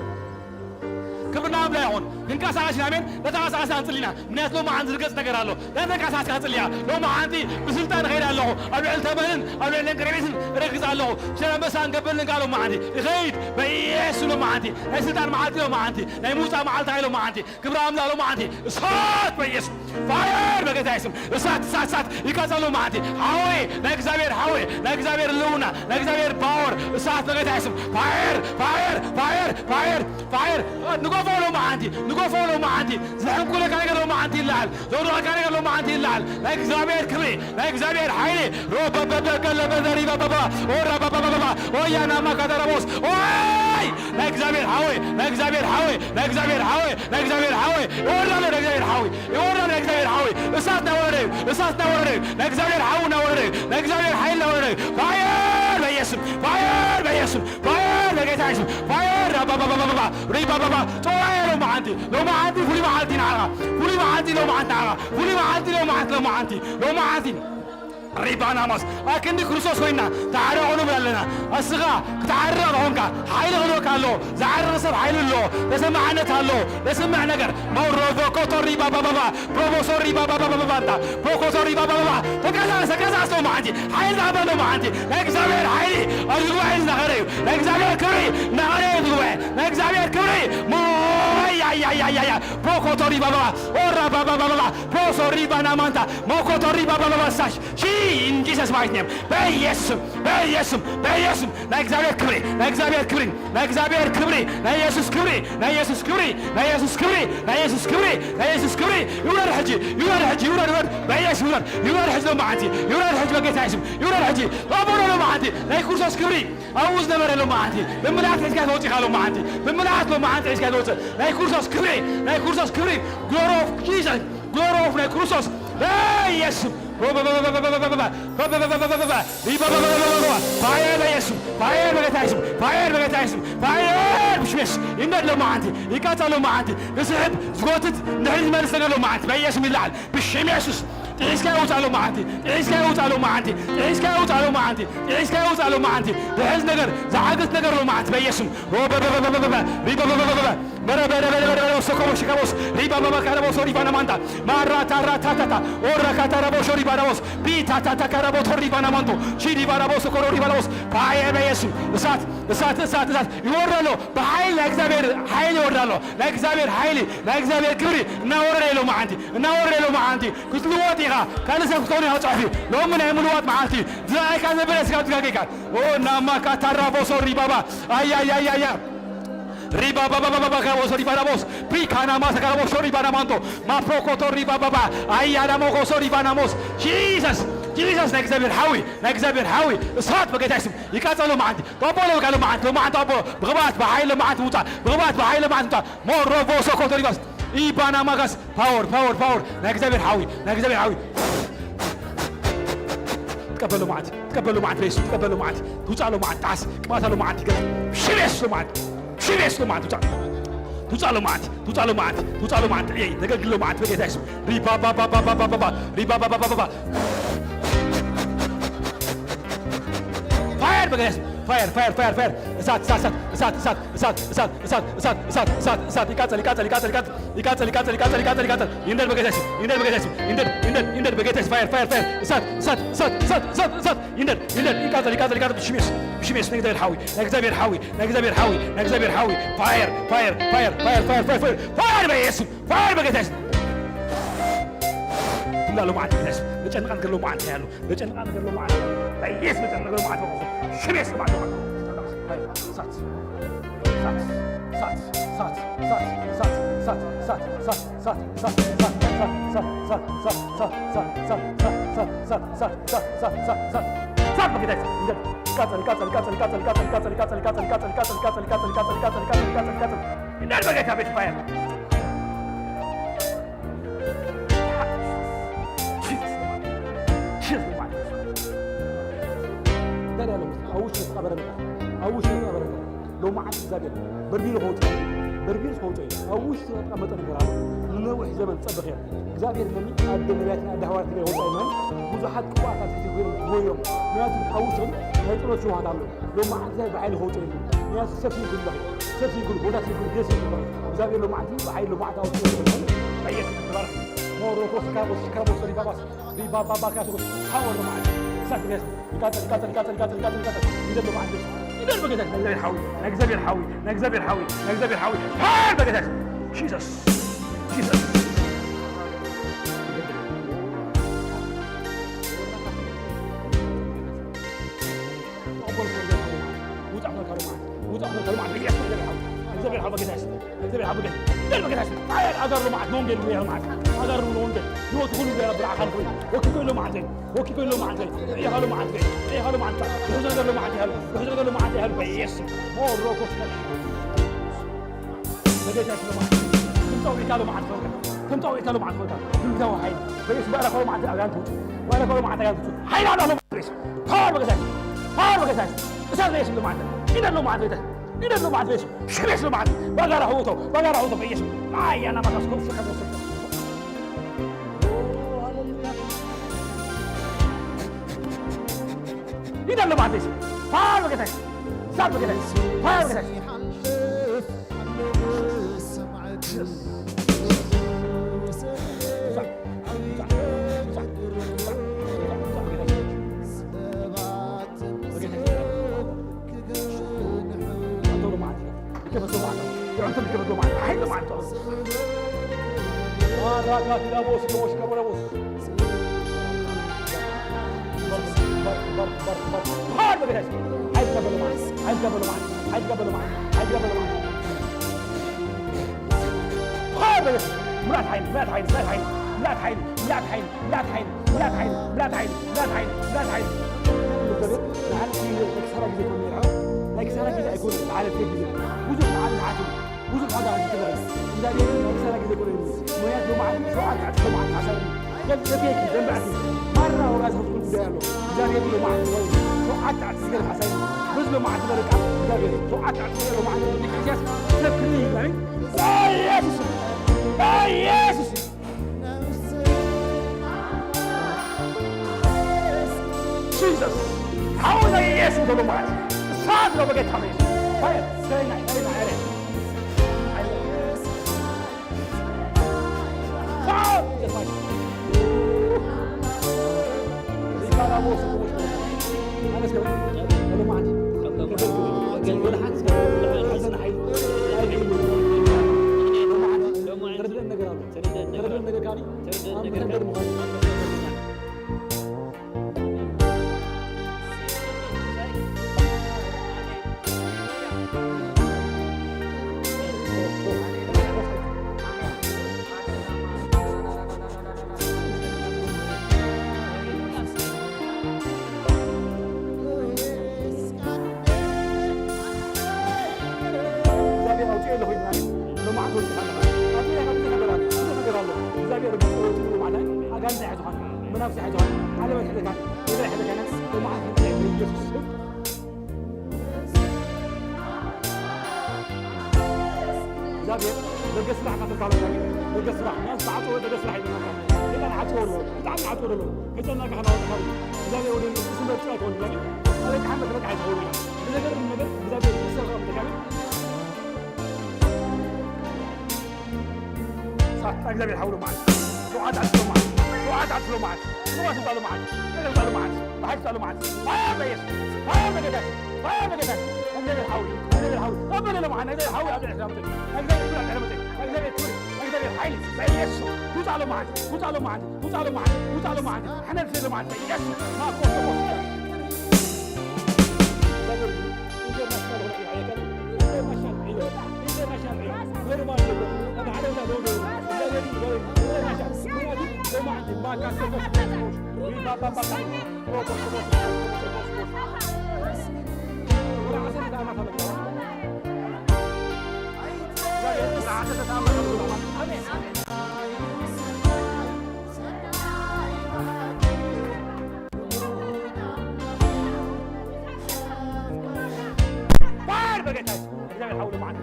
ክብርና ኣብ ላይ ይኹን። ክንቀሳቐስ ኢና፣ ኣሜን። ነተንቀሳቐስና ንጽሊ ኢና። ምክንያቱ ሎመዓንቲ ዝርገጽ ነገር ኣሎ። ነተንቀሳቐስካ ጽልያ። ሎመዓንቲ ብስልጣን እኸይድ ኣለኹ። ኣብ ልዕሊ ተመንን ኣብ ልዕሊ እንቅርቤትን እረግጽ ኣለኹ። ስለ መሳን ገበልን ካ ሎመዓንቲ። እኸይድ በኢየሱስ ሎመዓንቲ። ናይ ስልጣን መዓልቲ ሎመዓንቲ። ናይ ምውጻእ መዓልቲ ሎመዓንቲ። ክብሪ ኣምላኽ ሎመዓንቲ። እሳት በኢየሱስ። ፋየር በጌታ የሱስ። እሳት፣ እሳት፣ እሳት። ይቃጸል ሎመዓንቲ። ሓወይ፣ ናይ እግዚኣብሔር ሓወይ፣ ናይ እግዚኣብሔር ህልውና፣ ናይ እግዚኣብሔር ፓወር። እሳት በጌታ የሱስ። ፋየር፣ ፋየር፣ ፋየር፣ ፋየር፣ ፋየር። ንገፎ ሎመዓንቲ፣ ንገፎ ሎመዓንቲ። ዘሕንኩለካ ነገር ሎመዓንቲ ይለዓል። ዘውድቐካ ነገር ሎመዓንቲ ይለዓል። ናይ እግዚኣብሔር ክብሪ፣ ናይ እግዚኣብሔር ሓይሊ። ሮበበበገለበዘሪበበባ፣ ኦራበበበባ፣ ኦያናማካተረቦስ። ኦይ! ናይ እግዚኣብሔር ሓወይ፣ ናይ እግዚኣብሔር ሓወይ፣ ናይ እግዚኣብሔር ሓወይ፣ ናይ እግዚኣብሔር ሓወይ። ይወርዳለ ናይ እግዚኣብሔር ሓወይ፣ ይወርዳለ ናይ እግዚኣብሔር ሓወይ። እሳት ናወረደ እዩ፣ እሳት ናወረደ እዩ። ናይ እግዚኣብሔር ሓዊ ናወረደ እዩ፣ ናይ እግዚኣብሔር ሓይሊ ናወረደ እዩ። ፋየር በኢየሱስ፣ ፋየር በኢየሱስ። ፋየር በጌታ የሱስ። ፋየር ኣባባባባባ ሪባባባ። ጠዋየ ሎመዓንቲ፣ ሎመዓንቲ ፍሉይ መዓልቲ ንዓኻ። ፍሉይ መዓልቲ ሎመዓንቲ ንዓኻ። ፍሉይ መዓልቲ ሎመዓንቲ፣ ሎመዓንቲ፣ ሎመዓንቲ። ሪባናማስ ኣክንዲ ክርስቶስ ኮይና ተዓረቑ ንብል ኣለና። እስኻ ክትዓረቕ ኾንካ ሓይሊ ክህልወካ ኣለዎ። ዝዓረቕ ሰብ ሓይሊ ኣለዎ። ተሰማዕነት ኣለዎ። ዘስምዕ ነገር መውረዶ ኮቶ ሪባባባባ ፕሮቦሶ ሪባባባባባንታ ፕሮኮሶ ሪባባባባ። ተቀሳቀስ፣ ተቀሳቀስ ሎመዓንቲ። ሓይሊ ዝሃበ ሎመዓንቲ። ናይ እግዚኣብሔር ሓይሊ ኣብዚ ጉባኤ እዚ እናኸደ እዩ። ናይ እግዚኣብሔር ክብሪ እናኸደ እዩ እዚ ጉባኤ። ናይ እግዚኣብሔር ክብሪ ሞያያያያያ ፕሮኮቶ ሪባባባ ኦራ ባባባባባ ፕሮሶ ሪባናማንታ ሞኮቶ ሪባባባባ ሳሽ ሺ ኢን ጂሰስ ማይቲ ኔም በኢየሱስም በኢየሱስም በኢየሱስም ናይ እግዚኣብሔር ክብሪ ናይ እግዚኣብሔር ክብሪ ናይ እግዚኣብሔር ክብሪ ናይ የሱስ ክብሪ ናይ የሱስ ክብሪ ናይ የሱስ ክብሪ ናይ የሱስ ክብሪ ናይ የሱስ ክብሪ ይውረድ ሕጂ ይውረድ ሕጂ ይውረድ ይውረድ በኢየሱስ ይውረድ ይውረድ ሕጂ ሎመዓንቲ ይውረድ ሕጂ በጌታ የሱስ ይውረድ ሕጂ ሎቦሎ ሎመዓንቲ ናይ ክርስቶስ ክብሪ ኣብኡ ዝነበረ ሎመዓንቲ ብምልኣት ሒዝካ ተወፂኻ ሎመዓንቲ ብምልኣት ሎመዓንቲ ሒዝካ ተወፅእ ናይ ክርስቶስ ክብሪ ናይ ክርስቶስ ክብሪ ግሎሪ ኦፍ ጂሰስ ግሎሪ ኦፍ ናይ ክርስቶስ በኢየሱስ ፋየር በኢየሱስ ፋየር በጌታ የሱስ ፋየር በጌታ የሱስ ፋየር ብሽሜስ ይንደድ ሎመዓንቲ ይቃጸል ሎመዓንቲ ዝስሕብ ዝጎትት ንድሕሪት ዝመልስ ነገር ሎመዓንቲ በኢየሱስ ይለዓል ብሽም የሱስ ጥሒስካ ይውፃእ ሎማዓንቲ፣ ጥሒስካ ይውፃእ ሎማዓንቲ፣ ጥሒስካ ይውፃእ ሎማዓንቲ፣ ጥሒስካ ይውፃእ ሎማዓንቲ። ዝሕዝ ነገር፣ ዝዓግት ነገር ሎማዓንቲ በኢየሱስ ስም። ሮበበበበበበ፣ ሪበበበበበ፣ በረበረበረበረ፣ ሰኮቦ ሽከቦስ፣ ሪባባባ ካረቦሶ ሪባና ማንታ፣ ማራታራታታታ፣ ኦራካታራቦሾ ሪባራቦስ፣ ቢታታታ ካራቦቶ ሪባና ማንቶ፣ ሺ ሪባራቦሶ ኮሮ ሪባራቦስ፣ ፋየ በኢየሱስ ስም። እሳት፣ እሳት፣ እሳት፣ እሳት ይወርድ ኣሎ። ብሓይሊ ናይ እግዚኣብሔር ሓይሊ ይወርድ ኣሎ። ናይ እግዚኣብሔር ሓይሊ፣ ናይ እግዚኣብሔር ክብሪ እናወረደ ኣሎ መዓንቲ፣ እናወረደ ኣሎ መዓንቲ። ክትልወጥ ኢኻ፣ ካልእ ሰብ ክትኸውን ኢኻ ጽሑፍ እዩ። ሎሚ ናይ ምልዋጥ መዓልቲ እዩ። ዝረኣይካ ዘበለ ስጋብ ትጋገይካ። ኦ ናማካ ታራቦሶ ሪባባ። ኣያያያያ። ሪባባባባባ ካቦሶ ሪባናሞስ። ፕሪካና ማሳ ካቦሶ ሪባናማንቶ። ማፕሮኮቶ ሪባባባ። ኣያና ሞኮሶ ሪባናሞስ። ጂሰስ፣ ጂሰስ ናይ እግዚኣብሔር ሓዊ፣ ናይ እግዚኣብሔር ሓዊ። እሳት በጌታ ስም ይቃጸሎ መዓንቲ። ጣቦ ለውቃሎ መዓንቲ፣ ሎ መዓንቲ ጣቦ። ብቕባት ብሓይሊ መዓንቲ ውጻ። ብቕባት ብሓይሊ መዓንቲ ውጻ። ሞሮቮሶ ኮቶ ሪባስ። ኢባና ማጋስ ፓወር ፓወር ፓወር ናይ እግዚኣብሔር ሓዊ ናይ እግዚኣብሔር ሓዊ። ትቀበሎ መዓት ትቀበሎ መዓት ሬስ ትቀበሎ መዓት ትውፃሎ መዓት ጣስ ቅባታሎ መዓት ይገ ሽቤስሎ መዓት ሽቤስሎ መዓት ትውፃ ትውፃሎ መዓት ትውፃሎ መዓት ትውፃሎ መዓት ጥዕየ ተገልግሎ መዓት በጌታ ይስም ሪባባባባባባባ ሪባባባባባ ፋየር በጌታ ይስም ፋየር ፋየር ፋየር ፋየር እሳት እሳት እሳት እሳት እሳት እሳት እሳት እሳት እሳት እሳት እሳት እሳት እሳት ይቃጸል ይቃጸል ይቃጸል ይቃጸል ይቃጸል ይቃጸል ይቃጸል ይቃጸል ይቃጸል ይንደድ በጌታ ስም ይንደድ በጌታ ስም ይንደድ ይንደድ ይንደድ በጌታ ስም ፋየር ፋየር ፋየር እሳት እሳት እሳት እሳት እሳት እሳት ይንደድ ይንደድ ይቃጸል ይቃጸል ይቃጸል ሽሜስ ሽሜስ ናይ እግዚኣብሔር ሓዊ ናይ እግዚኣብሔር ሓዊ ናይ እግዚኣብሔር ሓዊ ናይ እግዚኣብሔር ሓዊ ፋየር ፋየር ፋየር ፋየር ፋየር ፋየር ፋየር ፋየር በኢየሱስ ፋየር በጌታ ስም እንዳለው ማለት ነው። ለጨነቃን ገለው ማለት ያለው ለጨነቃን ገለው ማለት በኢየሱስ ለጨነቃን ገለው ማለት ነው። ሽሜስ ማለት ነው። እሳት ሎማዓንቲ እግዚኣብሔር በርቢሩ ከውፅኦ እዩ። በርቢሩ ከውፅኦ እዩ። ኣብ ውሽጡ ዝተቐመጠ ነገር ኣሎ። ንነዊሕ ዘመን ዝፀበኽዮ እግዚኣብሔር ነኒ ኣደ ነቢያትን ኣደ ሃዋርያት ትግራይ ከውፅኦ እዩ። ብዙሓት ቅቡኣት ኣብ ትሕቲ ኮይኖም ዝጎዮም። ምክንያቱ ኣብ ውሽጦም ናይ ፀሎት ሽውሃት ኣሎ። ሎማዓንቲ እግዚኣብሔር ብሓይሊ ከውፅኦ እዩ። ምክንያቱ ሰፊ ይጉልለኺ ሰፊ ይጉል ቦታ ይጉል ደስ ይጉል እግዚኣብሔር ሎማዓንቲ ብሓይሊ ሎማዓንቲ ኣውፅኦ ይጉል በየት ባረክ ሞሮኮስ ካቦስ ካቦስ ሪባባስ ሪባባባ ካቦስ ፓወር ሎማዓንቲ እሳት ገስ ይቃጠል ይቃጠል ይቃጠል ይቃጠል ይቃጠል ይቃጠል ይደል ሎማዓንቲ ይደል በጌታ ናይ እግዚኣብሔር ሓዊ ናይ እግዚኣብሔር ሓዊ ናይ እግዚኣብሔር ሓዊ ናይ እግዚኣብሔር ሓዊ ፓወር በጌታ ጂሰስ ጂሰስ ኣጋር ሎማዓት ንወንጌል ጉያ ሎማዓት ኣጋር ንወንጌል ህይወት ኩሉ ጉያ ብርዓኻ ንኹን ወኪኮ ሎማዓት ዘይ ወኪኮ ሎማዓት ዘይ ሪኢኻ ሎማዓት ዘይ ሪኢኻ ሎማዓት ዘይ ብሕዞ ነገር ሎማዓት ይሃሉ ብሕዞ ነገር ሎማዓት ይሃሉ በኢየሱስ ሞሮኮስ በጌታ ይስለማ። ትምጣው ኢካ ሎማዓት ፈልካ። ትምጣው ኢካ ሎማዓት ፈልካ። ትምጣው ሓይል። በየስ ባራ ኮሎ ማዓት ኣጋንቱ። ባራ ኮሎ ማዓት ኣጋንቱ። ሓይል ኣላ ሎማዓት በየስ። ፓወር በጌታ። ፓወር በጌታ። እሳት በየስ ሎማዓት። ኢደ ሎማዓት በጌታ። ኢደ ሎማዓት በየስ። ሽቤስ ሎማዓት። ባጋራ ሆቶ። ባጋራ ሆቶ በየስ። ኣያ ናማካስ ኮፍ ሸከ ወሰከ። ኢደ ሎማዓት በየስ። ፓወር በጌታ። እሳት በጌታ። ፓወር በጌታ። ምላት ሓይሊ፣ ምላት ሓይሊ፣ ምላት ሓይሊ፣ ምላት ሓይሊ፣ ምላት ሓይሊ፣ ምላት ሓይሊ፣ ምላት ሓይሊ፣ ምላት ሓይሊ፣ ምላት ሓይሊ፣ ምላት ሓይሊ። ንዓለም ናይ ክሳራ ግዜ ኮይኑ ነይሩ። ናይ ክሳራ ግዜ ኣይኮነን፣ ንዓለም ግዜ። ብዙሕ ንዓለም ዝሓትም፣ ብዙሕ ዋጋ ዝትበል። እግዚኣብሔር ናይ ክሳራ ግዜ ኮይኑ ነይሩ። ምኽንያቱ ሎማዓንቲ ሸውዓተ ዕጥቂ ሎማዓንቲ ሓሳብ እዩ። ደም ሰትየኪ፣ ደም ባዕቲ፣ ማራ ዋጋ ዝኸፍል ጉዳይ ኣሎ። እግዚኣብሔር ሎማዓንቲ ኮይኑ ሸውዓተ ዕጥቂ ዝገርም ሓሳብ እዩ። በዚ ሎማዓንቲ በረቃ እግዚኣብሔር ሸውዓተ ዕጥቂ ሎማዓንቲ ንክርስቲያስ ሰብ ክንይ ይግባኒ። በኢየሱስ በኢየሱስ በኢየሱስ ዘሎ ማለት እሳት ነው በጌታ በኢየሱስ። Fire! Say night, say night, say night. Fire! Just like ተረድእን ነገር ኣሎ። ተረድእን ነገር ካኒ ኣብ መሰገድ ምዃኑ። እግዚኣብሔር ኣውፅኦ ኣለኹ ኢልና ሎማዓንቲ ወፂኻ ኣለኻ። ኣብዚ ናይ ኣብዚ ነገራት ብዙሕ ነገር ኣሎ። እግዚኣብሔር ብፅኦ ወፂኡ ሎማዓንቲ ኣጋንንት ኣይሕዝኻን፣ መናፍስቲ ኣይሕዝኻን፣ ዓለም ኣይሕዘካን፣ ነገር ኣይሕዘካን። ሎማዓንቲ ብኢየሱስ ስም እግዚኣብሔር ደገ ስራሕ እናተዛረበ ደገ ስራሕ፣ ምኽንያቱ ዝዓፀወ ደገ ስራሕ እዩ። ሰይጣን ዓፅዎ ኣሎ፣ ብጣዕሚ ዓፅዎ ኣሎ። ከጨናካ ከናወጣኻ እዩ። እግዚኣብሔር ወደ ንሱ መርጫ ኣይኮን። እግዚኣብሔር ኣበቃ ሓመድ በቃ ኣይትኸውን እያ። ብነገር ነገር እግዚኣብሔር ይሰራ ብተጋቢ ሳታ እግዚኣብሔር ሓውሎ ማለት ሸውዓት ዓስሎ ማለት ሸውዓት ዓስሎ ማለት ሸውዓት ዓስሎ ማለት ሸውዓት ዓስሎ ማለት ብሓይሊ ዓስሎ ማለት ባያ በየስ ባያ በገዳሽ ባያ በገዳሽ እግዚኣብሔር ሓውሎ እግዚኣብሔር ሓውሎ ተበለለ ማለት እግዚኣብሔር ሓውሎ ኣብ ልዕሊ እግዚኣብሔር ክብር ኣብ ልዕሊ እግዚኣብሔር ክብር እግዚኣብሔር ሓይሊ በየስ ውፃሎ ማለት ውፃሎ ማለት ውፃ ለማዓት ውፃ ለማዓት ሓነል ስለ ለማዓት በኢየሱስ ማኮ ኢንተርናሽናል ሆነ ኢንተርናሽናል ዒዮ ኢንተርናሽናል ዒዮ ኖርማል ዶ ሓደ ዳ ዶ ዶ ኢንተርናሽናል ሆነ ማካ ባር በጌታ እግዚኣብሔር ሓውሎ መዓት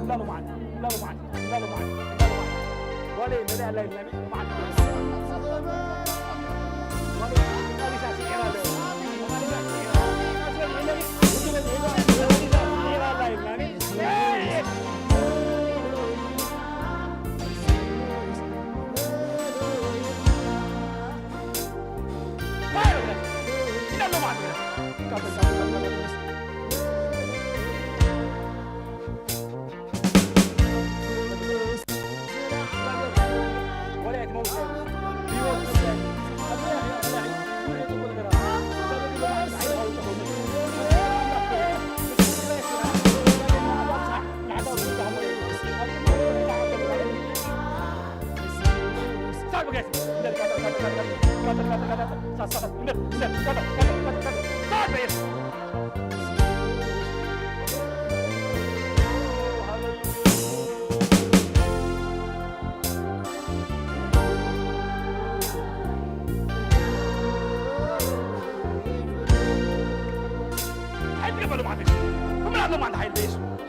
ላሎ መዓት ላሎ መዓት ላሎ መዓት ላሎ መዓት ዋለ መለ ያለ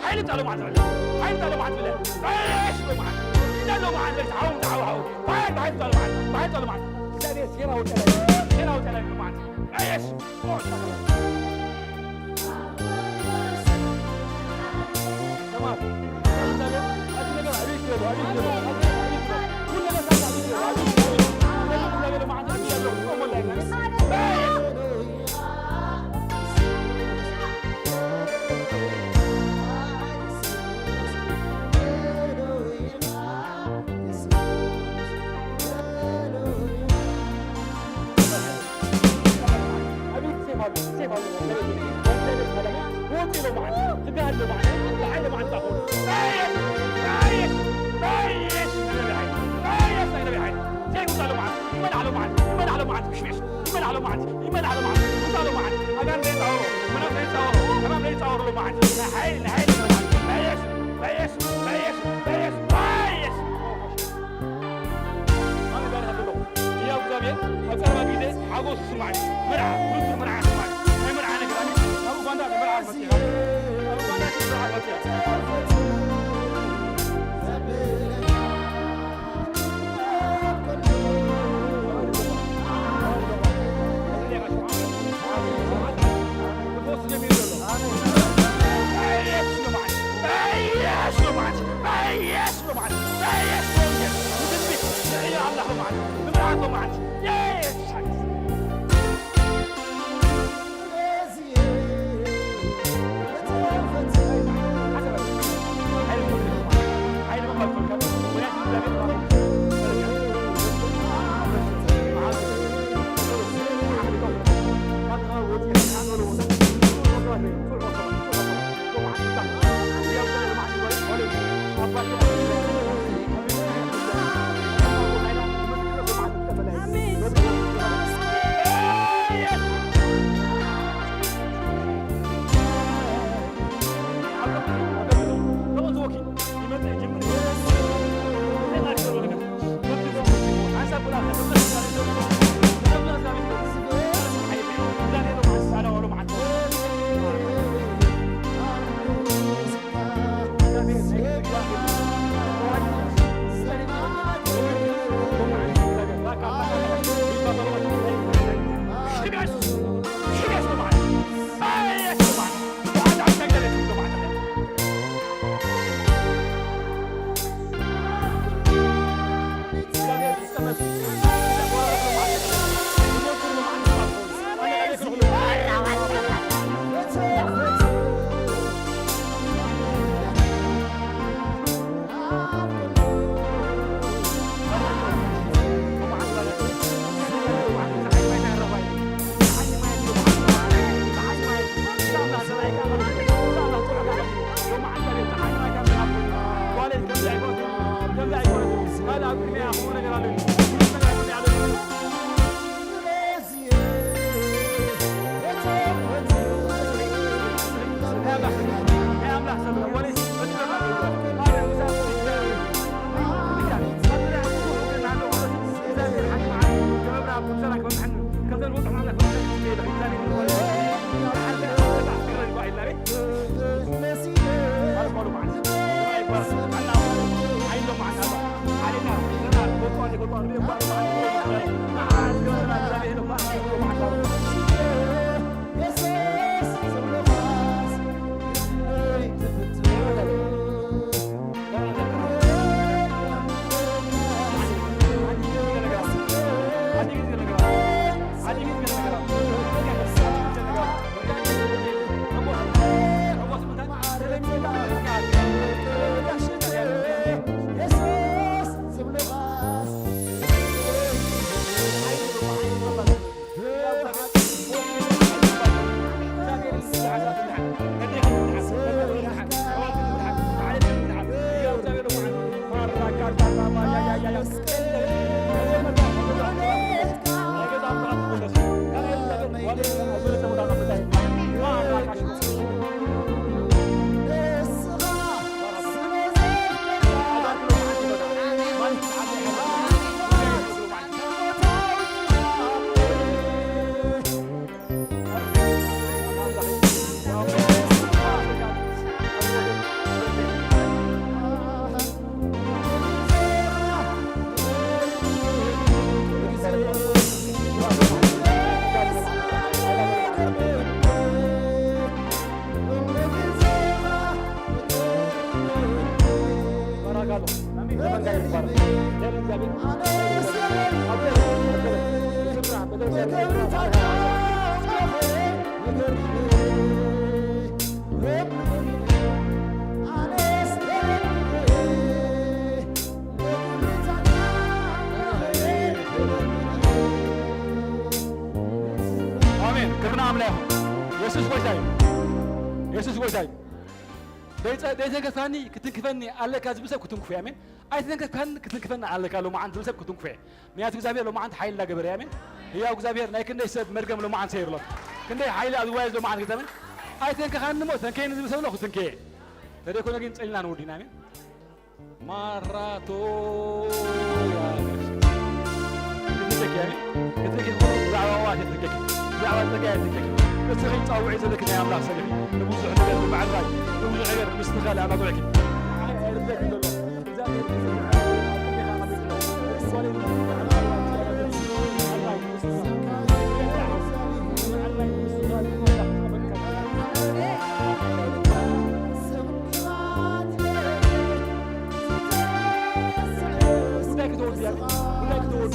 ሓይሊ ጣሎ ማለት ሓይሊ ጣሎ ማለት ሓይሊ ጣሎ ማለት ሓይሊ ጣሎ ማለት ሓይሊ ጣሎ ማለት እግዚኣብሔር ሴራ ወጠለ ሴራ ወጠለ ማለት ኣሜን። ክብሪ ንኣምላኽ ይኹን። የሱስ ጎይታ እዩ። የሱስ ጎይታ እዩ። ደይጸ-፣ ደይተንከፍካኒ ክትንክፈኒ ኣለካ ዝብል ሰብ ክትንክፎ እዩ። ኣሜን። ኣይተንከፍካኒ ክትንክፈኒ ኣለካ ሎማዓንቲ ዝብል ሰብ ክትንክፎ እዩ። ምክንያቱ እግዚኣብሔር ሎማዓንቲ ሓይል እንዳገበረ እዩ። ኣሜን። ህያው እግዚኣብሔር ናይ ክንደይ ሰብ መርገም ሎማዓንቲ ሰይሩ ኣሎ። ክንደይ ሓይሊ ኣብ ዝዋየ ሎማዓንቲ ገጠመን። ኣይተንከኻኒ እሞ ተንከየኒ ዝብል ሰብ ኣሎ ክትንከየ። ተደይኮነ ግን ጸሊና ንወዲና። ኣሜን። ማራቶያ ክትንከኪ፣ ኣሜን። ክትንከኪ፣ ብዛዕባ ዋዋ ኣይትንከኪ፣ ብዛዕባ ጸጋ ኣይትንከኪ። እስኺ ጻውዒ ዘለኪ ናይ ኣምላኽ ሰብ ኢኺ። ንብዙሕ ነገር ንምዕራይ፣ ንብዙሕ ነገር ምስ ንኻልእ ኣናግዕኪ። ጉዳይ ክትወዱ እያ፣ ጉዳይ ክትወዱ።